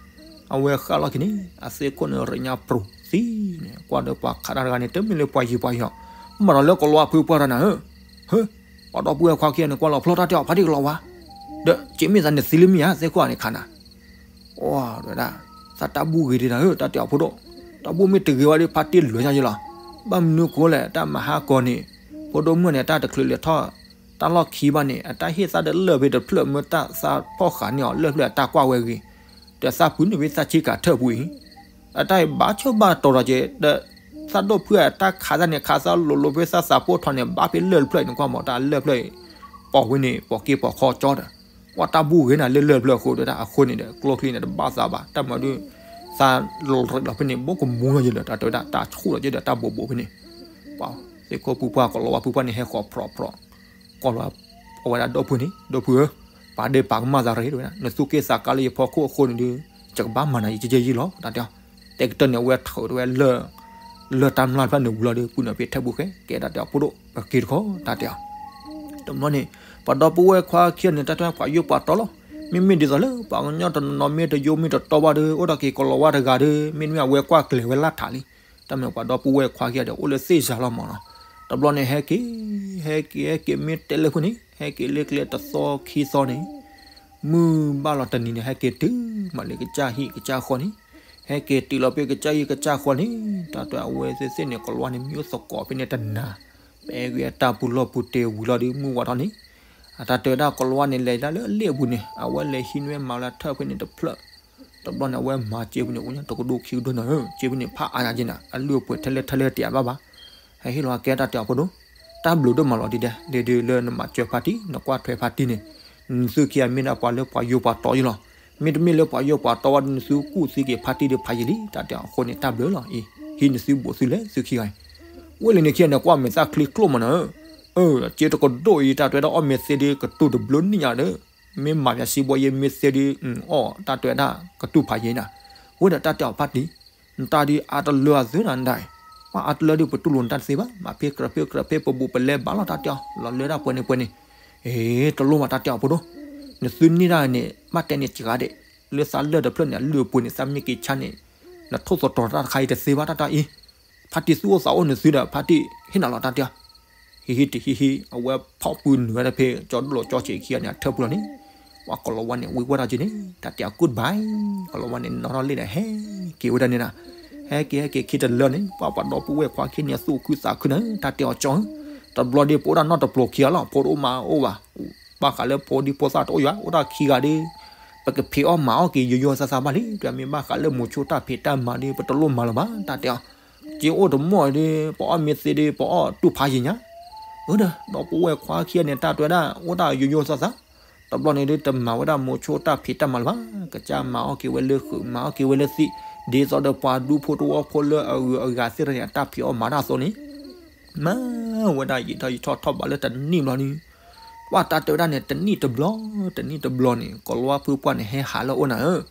အဝဲဃၣ်လီၢ်ခံန့ၣ် အသ့ၣ်ခိၣ်န့ၣ် ရ့ညါပြူၤသံန့ၣ် ကွၢ်ဒီးပှၤခးတၢ်တဂၤန့ၣ် တမ့ၢ်လၢပှၤယံၤပှၤယီၤ, မၤဒီးလၢကလီၤဝါဖုပှၢ်တၢ်နၤဧၢ, ဟၢ ပှၤဒီပုၢ်ဝဲၢ်ခွါခံဂၤန့ၣ် ကွၢ်လီၤဖျီတၢ်တဲအီၤ ဖါတံၢ်ကလီၤဝါ, ဒီးက့ၤမ့ၢ်သးန့ၣ်သံလၢမ့ၢ်ဧါ သ့ၣ်ခိၣ်အန့ၣ်ခါနၤ အိၣ်ဝဲဒၣ်, သးတၢ်ဘူၣ်ဂ့ၤဒံးနၤဧၢ တၢ်တဲအီၤဖိဒိၣ်, တၢ်ဘူၣ်မ့ၢ်တဂ့ၤဝဲဒီး ဖါတံၢ်လွဲညါယလီၤ, ဘၣ်မနုၤဃိလဲၣ် တၢ်မၤဟါကီၤန့ၣ်, ဖိဒိၣ်မုၣ်န့ၣ် တၢ်တချုးလဲၤထီၣ် တၢ်လီၢ်ခံဘၣ်န့ၣ် အတၢ်ဟ့ၣ်သးဒီးလၢၢ်ဖဲတဖျၢၣ်မ့ၢ်တၢ်သးဖီၣ်ဃာ်န့ၢ်အီၤလၢၢ်ဖျၢၣ်အတၢ်ကွၢ်ဝဲဂ့ၤ, ဒီးသးပူၤန့ၣ်ဖဲသးဆံကၤထၢၣ်ပူၤအံၤ အတၢ်အံၤဘၣ်ဆၢဘၣ်တီၤဒီးက့ၤ ဒီးသးဒိၣ်ဖုအတၢ်ခးသးန့ၣ် ခးသးလိၤလိၤဖဲသးသးပိၢ်ထီၣ်န့ၣ် ဘၣ်ဖဲလၢၢ်တဖျၢၣ်အံၤန့ၣ် ကွၢ်မး တၢ်လၢၢ်ဖျၢၣ်အံၤ ပိာ်ဝဲန့ၣ် ပိာ်က့ၤပိာ်ခီကၠီဒီး ကွၢ်တၢ်ဘူၣ်ဂ့ၤနၤလၢလၢၢ်ဖျၢၣ်အဃိဒီး အဃိန့ၣ်ဒီး ကျိချံန့ၣ် တဘၣ်သးဘၣ် တၢ်မၤဒုး သးလီၤရ့းလီၤဖဲန့ၣ် ဘိကမူလီၤယလၢ တၢ်တဲဝဲဒၣ် တၢ်ဆူၣ်လီၤက့ၤဒီးတၢ်ဘိးဘိးဖဲန့ၣ် ပှၤသ့ၣ်ခိၣ်ပူၤပှၢ် ကလီၤဝါဖုပှၢ်န့ၣ် ဟဲဃီၤဖြီဖြီ ကိးလီၤ အဝဲဒၣ်ဒီပုၢ်န့ၣ် ဒီပုၢ်ဧၢ, ပာ်ဒ့ၣ်ပာ်ကမၣ်သးရ့ တဲဝဲဒၣ် နသူၣ်က့ၣ်သးကါလၢယဖီခိၣ်အဃိန့ၣ်ဒီး ယကဘၣ်မၤနၤယကယဲၢ်ယံၢ်လီၤ တၢ်တဲအီၤ, တဲကတၢၢ်န့ၣ် အဝဲထုးတဲဝဲလၢ လၢၢ်တၢ်မျၢ်တဖျၢၣ်န့ၣ်ဝံၤလီၤဒီး ပုၢ်န့ၣ်ဖဲထဲပူၤဃဲ ကဲတၢ်တဲအီၤဖိဒိၣ် ပက့ၤတခီ တၢ်တဲအီၤ, တဘျီန့ၣ် ပှၤဒီပုၢ်ဝဲၢ်ခွါခံဂၤန့ၣ် တၢ်တဲပှၤယိၣ်ပှၤတီလီၤ, မ့မ့ၢ်ဒ်သိးလၢ ပှၤကညီတနီၤနီၤမ့ၢ်တယိၣ်မ့ၢ်တတီဘၣ်ဒီး အိၣ်ဒီးက့ၤကလီၤဝါတဂၤဒီး မ့တမ့ၢ်အဝဲကွၢ်ကျဲၤဝဲလၢထးလံ တၢ်မ့ၢ်ပှၤဒီပုၢ်ဝဲၢ်ခွါခံဂၤဒီး အိၣ်လၢသ့ၣ်စၤလီၤမးနီၤ, တဘျီန့ၣ် ဟဲက့ၤ ဟဲက့ၤ ဟဲက့ၤမ့ၢ်တဲလၢဖိန့ၣ် ဟဲက့ၤလၢကျဲတသီခံသီန့ၣ်, မုၢ်ဘၣ်လီၤတနံၤန့ၣ် ဟဲက့ၤတုၤမးလၢကစၢ်ဟံၣ်ကစၢ်ဃီန့ၣ်, ဟဲက့ၤတုၤလီၤဖဲကစၢ်ဟံၣ်ကစၢ်ဃီန့ၣ်, တၢ်တဲအဝဲသ့ၣ်သ့ၣ်န့ၣ် ကလီၤဝါန့ၣ် မံအိၣ်သကိးဖဲန့ၣ်တနၤ, ပအဲၣ်ဂ့ၤအတၢ်ပူၤလီၢ်ပူၤတဲာ်ဝံၤလီၤဒီး မုၢ်ဝါထီၣ်န့ၣ် အတၢ်တဲဝဲဒၣ်ကလီၤဝါန့ၣ် လဲၤဒၣ်လၢအလ့ၣ်အပူၤန့ၣ် အဝဲလဲၤဟံးန့ၢ်ဝဲမၤလၢထၢၣ်ဖဲန့ၣ်တဖျၢၣ်, တဘျီန့ၣ် အဝဲမၤစ့ဖဲန့ၣ် အိၣ်ညါတကဒိၣ်ခံကဒိၣ်နၤဧၢ, စ့ဖဲန့ၣ် ဖးအါညါက့နၤ အလုၢ်အပှ့ၤထဲလဲၣ်ထဲလဲၣ်တ့ၢ်အဘၣ်ဘၣ်, ဟဲဟ့ၣ်လီၤကဲတၢ်တဲအီၤဖိဒိၣ်, တၢ်ဘျုးဒိၣ်မးလီၤဒ်ဒဲး ဒ်ဒ်လၢနမၤစၢၤဖါတံၢ် နကွၢ်ထွဲဖါတံၢ်န့ၣ်, နသုခံဂၤမ့ၢ်ဒၣ်ပှၤလၢပှၤယိၣ်ပှၤတီယလီၤ, မ့တမ့ၢ်လၢပှၤယိၣ်ပှၤတီဝဲဒီး နသုကူၣ်သံက့ၤဖါတံၢ်ဒီးဖးယံာ်လံ တၢ်တဲအီၤအဃိန့ၣ် တၢ်ဘျုးလီၤအံၤ, ဟံးန့ၢ်သုဘူးသုလဲၤသုခံဂၤအံၤ, ဝဲလၢန့ၣ်ခံဂၤန့ၣ် ကွၢ်မဲာ်သၣ်ချံကျိၣ်မးနၤဧၢ, အၢ စ့တကဒိၣ်အံၤ တၢ်တဲဝဲဒၣ်အီၣ်မ့ၤသ့ဒီး ကတူၢ်တဘျုးနံၣ်ညါဒီး မ့ၢ်မၤယၤစံးဘီယဲမ့ၢ်သ့ဒီး အီၣ် တၢ်တဲဝဲဒၣ် ကတူၢ်ဖးယံာ်နၤ, ဝဲဒီးတၢ်တဲအီၤဖါတံၢ်, နတၢ်ဒ်အါတလၢအသုနၤဒၣ်, ပှၤအါတလၢဒ်ပတူၢ်လိာ်နတၢ်တသ့ဘၣ်, မၤဖ့ကြၢးဖ့ကြၢးဖ့ပဘူးပလဲဘၣ်လီၤတၢ်တဲအီၤ, လီၤလၢဒၣ်ပှဲၤန့ၣ်ပှဲၤန့ၣ်, အ့ တလိၣ်မးတၢ်တဲအီၤဖိဒိၣ်, နသုန့ၢ်ဒၣ်န့ၣ် ဘၣ်တဲန့ၣ်စှၤဒဲး, လၢသးလၢၢ်တဖျၢၣ်န့ၣ် အလုၢ်အပှ့ၤန့ၣ် သးမ့ၢ်က့ၤဆါန့ၣ်, နထိၣ်သတြီၤတၢ်တခါအံၤတသ့ဘၣ်တၢ်တဲအီၤအံၤ, ဖါတံၢ်သူၣ်အိၣ်သးအိၣ်နသုဒီး ဖါတံၢ်ဟ့ၣ်နၤလီၤတၢ်တဲအီၤ ဟံးဟံးတဟံးဟံး အဝဲဖီၣ်ပုၢ်နုာ်ဝဲဒၣ်ဖဲ ကၠီဒိၣ်လီၤကၠီဆံးခံဂၤန့ၣ် အထၢၣ်ပူၤလီၤန့ၣ်, ပှၤကလီၤဝါန့ၣ် ဝံၤဝဲဒၣ်က့န့ၣ် တၢ်တဲအီၤ goodbye, ကလီၤဝါန့ၣ် နီၣ်ထီၣ်လ့ၣ်ဒီး ဟဲက့ၤဝဲဒၣ်န့ၣ်နၤ, ဟဲက့ၤဟဲက့ၤခံတလၢန့ၣ် ပှၤပှၤဒီပုၢ်ဝဲၢ်ခွါခံန့ၣ် သူၣ်ခုသးခုန့ၣ် တၢ်တဲအီၤကၠီဧၢ, တဘျီဒီး ပအိၣ်ဒၣ်နီတပျိၤခံဂၤလီၤ ဖိတအိၣ်မါအိၣ်ဘၣ်, ဘၣ်ဃးလၢဖိဒံဖိသၣ်တအိၣ်ယွၤ အိၣ်ဒၣ်ခံဂၤဒီး ပကဖံးအီၣ်မၤအီၣ်က့ၤယိယိသးသးဘၣ်လံ, ဒီးမ့ၢ်ဘၣ်ဃးလၢမိၤဆိတၢ်ဖံးတၢ်မၤဒီး ပတလိၣ်မၤလၢၤဘၣ် တၢ်တဲအီၤ က့အိၣ်တမီၢ်ဒီး ပအီၣ်မ့ၢ်သ့ဒီး ပအီၣ်တူၢ်ဖးယံာ်ညါ, အၢဒီး ဒီပုၢ်ဝဲၢ်ခွါခံဂၤန့ၣ် တၢ်တဲဝဲဒၣ် အိၣ်ဒၣ်ယိယိသးသး, တဘျီန့ၣ်ဒီး တမၤဝဲဒၣ်မိၤဆိတၢ်ဖံးတၢ်မၤလၢၤဘၣ်, ကစၢ်မၤအီၣ်က့ၤဝဲလၢဃုာ် မၤအီၣ်က့ၤဝဲလၢသံ, ဒ်သိးဒီးပှၤဒူဖိတဝီဖိလၢအဂုၤအဂၤသ့ၣ်တဖၣ်န့ၣ် အတၢ်ဖံးအီၣ်မၤတၢ်အသိးန့ၣ် မၤဝဲဒၣ်ယံာ်ထီၣ်ယံာ်ထီၣ်ထီၣ်ဘးလၢတနံၣ်ဘျီန့ၣ်, ပှၤတၢ်တဲဝဲဒၣ်န့ၣ် တနံၣ်တဘျီ တနံၣ်တဘျီန့ၣ် ကလီၤဝါဖုပှၢ်န့ၣ် ဟဲဟးလၢအအိၣ်နၤဧၢ,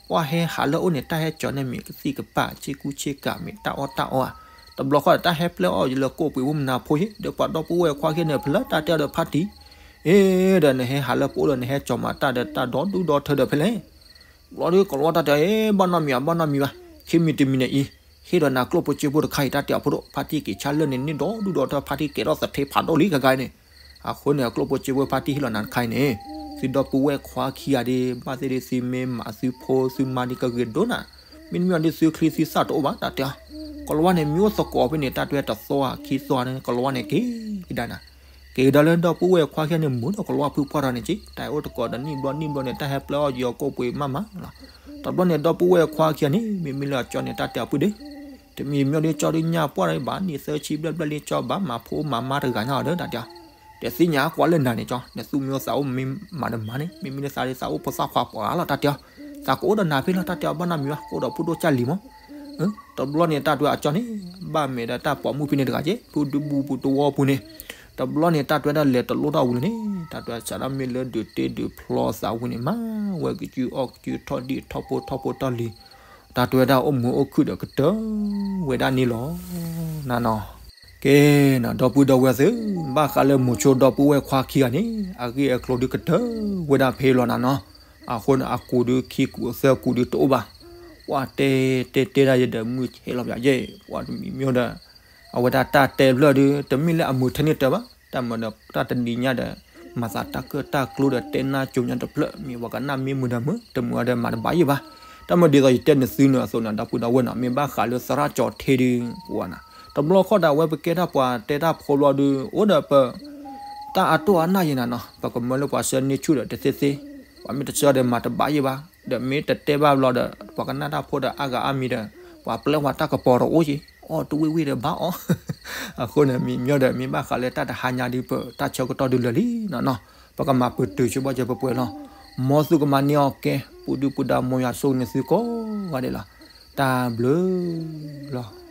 ပှၤဟဲဟးလၢအအိၣ်န့ၣ် တၢ်ဟဲကၠီၤန့ၣ်မ့ၢ်ကသံၣ်ကပၤ ဆ့ကူဆ့ကၤ မ့ၢ်တၢ်အီၣ်တၢ်အီဧါ, တဘျီဃီဒီး တၢ်ဟဲပျဲအီၣ်ယလၢကိၣ်ပှ့ၤဝူမနၤဖိယ့ၣ် ဒီးပှၤဒီပုၢ်ဝဲၢ်ခွါခံဂၤန့ၣ် ဖဲလၢတၢ်တဲအီၤဒီးဖါတံၢ်, အ့ဒီးနဟဲဟးလၢပအိၣ်ဒီး နဟဲကၠီၤမၤတၢ်ဒီးတၢ်ဒီဒူၣ်ဒီထၢဒီးဖဲလဲၣ် ဘျီဒီးကလီၤဝါတၢ်တဲ ဘၣ်နီတမံၤဘၣ် ဘၣ်နီတမံၤဘၣ်, ခံမံၤတမံၤန့ၣ်အံၤ, ဟ့ၣ်ဒီးနၤကျိၣ်ဖိစ့ဖိတခါအံၤ တၢ်တဲအီၤဖိဒိၣ် ဖါတံၢ်က့ၤဆါလၢန့ၣ် န့ၢ်ဒီဒူၣ်ဒီထၢ ဖါတံၢ်ကဲထီၣ်သထ့ဖးဒိၣ်လံဂၤဂၤန့ၣ်, အဃိန့ၣ် အကျိၣ်ဖိစ့ဖိဖါတံၢ်ဟ့ၣ်လီၤနၤတခါအံၤန့ၣ်, သုဒီပုၢ်ဝဲၢ်ခွါခံဂၤဒီး ဘၣ်သ့ၣ်ဒီးသုမ့ၢ်မၤသုဖိသုမါဒီးကဂ့ၤဒိၣ်နၤ, မ့တမ့ၢ်ဒီးသုချံသုသၣ်တအိၣ်ဘၣ် တၢ်တဲအီၤ, ကလီၤဝါန့ၣ် မ့ၢ်အိၣ်သကိးဖဲန့ၣ် တၢ်တဲတသီခံသီန့ၣ် ကလီၤဝါန့ၣ်က့ၤကဒါနၤ က့ၤကဒါလၢဒီပုၢ်ဝဲၢ်ခွါခံဂၤန့ၣ် မုာ်ဒီးကလီၤဝါဖုပှၢ်ဒီးန့ၣ်က့ၤ တၢ်အိၣ်သကိးတနံၣ်ဘျီနံၣ်ဘျီန့ၣ် တၢ်ဟဲပျဲအီၣ်ယီၤကိၣ်ပှ့ၤမးမးလီၤ. တဘျီန့ၣ် ဒီပုၢ်ဝဲၢ်ခွါခံဂၤန့ၣ် မ့မ့ၢ်လၢအကၠီန့ၣ် တၢ်တဲအီၤပုၢ်ဒီး တမံၤမ့ၢ်ဒီးကၠီဒုးညါပှၢ်ဒီးဘၣ် နံၣ်သၢဆံဘျဲၣ်ဘျဲၣ်လံကၠီဘၣ်မၤဖိမၤမါတဂၤညါအီၤဒီး တၢ်တဲအီၤ တသ့ၣ်ညါကွၢ်လၢနၤန့ၣ်ကၠီ နသူၣ်မ့ၢ်အိၣ်သးအိၣ်မ့ၢ်မၤတမၤန့ၣ် မ့မ့ၢ်လၢသးဒ်သးအိၣ်ဖိသၣ်ခွါပှၤလီၤ တၢ်တဲအီၤ သးကအိၣ်ဒီးနၤဖဲလီၤ တၢ်တဲအီၤ ဘၣ်နီတမံၤဘၣ် ကအိၣ်ဒီးဖိဒိၣ်ကၢ်လံၤမး တဘျီန့ၣ်တၢ်တွဲအကၠီန့ၣ် ဘၣ်မဲာ်ဒီးတၢ်ပိာ်မုၣ်ဖဲန့ၣ်တဂၤက့ ဖုဒူပူၤပူၤတဝီပူၤန့ၣ်, တဘျီန့ၣ်တၢ်တွဲဒၣ်လဲၤတလိၣ်ထီၣ်ဝံၤလၢၤန့ၣ် တၢ်တွဲစးဒၣ်မ့ၢ်လၢဒုးတ့ဒုးဖျီသးဝံၤန့ၣ် မၤဝဲကစုအီၣ်ကစုထီၣ်ဒံၣ်ထီၣ်ဖိထီၣ်ဖိတၢ်လံၤ, တၢ်တွဲဒၣ်အိၣ်မုာ်အိၣ်ခုၣ်ဒီးကတၢၢ်ဝဲဒၣ်န့ၣ်လီၤ. နနီၤ ကဲနီၤ ဒီပုၢ်ဒီဝဲၢ်သ့ၣ်, ဘၣ်ဃးလၢမိၤဆိဒီပုၢ်ဝဲၢ်ခွါခံဂၤန့ၣ် အဂ့ၢ်အကျိၤဒုးကတၢၢ်ဝဲဒၣ်ဖဲလီၤနနီၤ. အဃိန့ၣ် အကူးဒုးခံကူးသၢကူးဒုးတအိၣ်ဘၣ်. ပှၤတဲတဲတဲဒၣ်ယဲဒီးမုၢ်ဆဲးလီၤပယဲၢ် ပှၤတမံၤမ့ၢ်ဒီး အဝဲဒၣ်တၢ်တဲဖျၢၣ်ဒုး တမ့ၢ်လၢအမုာ်ထဲန့ၣ်တၢ်ဘၣ်, တၢ်မၤဒီးတၢ်တနံၤညါဒီး မၤသးတၢ်ကၢၣ်တၢ်ကျိဒီးတဲနၢ်ကၠိညါတဖျၢၣ် မ့ၢ်ပှၤကနၣ်မ့ၢ်မုာ်ဒီးမုာ် တမုာ်အီၤဒီးမၤတဘၣ်ယဲၢ်ဘၣ်. တၢ်မၤဒ်သိးယတဲနသုန့ၣ်အသိးန့ၣ် ဒီပုၢ်ဒီဝဲၢ်နီၤ မ့ၢ်ဘၣ်ဃးလၢသရၣ်ကၠီၤထ့ဒုး ပဝဲနီၤ တဘျီခီဒီးအဝဲပကဲတၢ်ပှၤတဲတၢ်ဖိဘျီဒုး အိၣ်ဒီးပ တၢ်အတိၢ်အနၢ်ယဲၢ်နၤနီၤ ပကမၢလၢပှၤဆှၢန့ၢ်ဆူၣ်ဒီးတသ့သ့, ပှၤမ့ၢ်တဆှၢဒီးမၤတဘၣ်ယဲၢ်ဘၣ်, ဒီးမ့ၢ်တတဲဘၣ်ဘျီဒီး ပှၤကနၣ်တၢ်ဖိဒီးအါဂၤအါမံၤဒီး ပှၤပျဲဝဲတၢ်ကပီၤတအိၣ်က့ၤ အီၣ်တဝ့ၢ်ဝ့ၢ်ဒီးဘၣ်အီၤ. အဃိန့ၣ် မ့ၢ်မ့ၢ်ဒီး မ့ၢ်ဘၣ်ဃးလၢတၢ်တဟါညါဒုး ပတၢ်ဆၢကတီၢ်ဒုးလၢာ်လံနီၤနီၤ ပကမၤပတုာ်ဆိဘၣ်စၢၤပှဲၤပှဲၤလီၤ. မ်သုကမၤန့ၢ်အီၤကဲ ပူၤဒုၣ်ပူၤဒါ မ်ယွၤဆိၣ်ဂ့ၤန့ၢ်သုကိးဂၤဒဲးလီၤ. တၢ်ဘျုးလီၤ.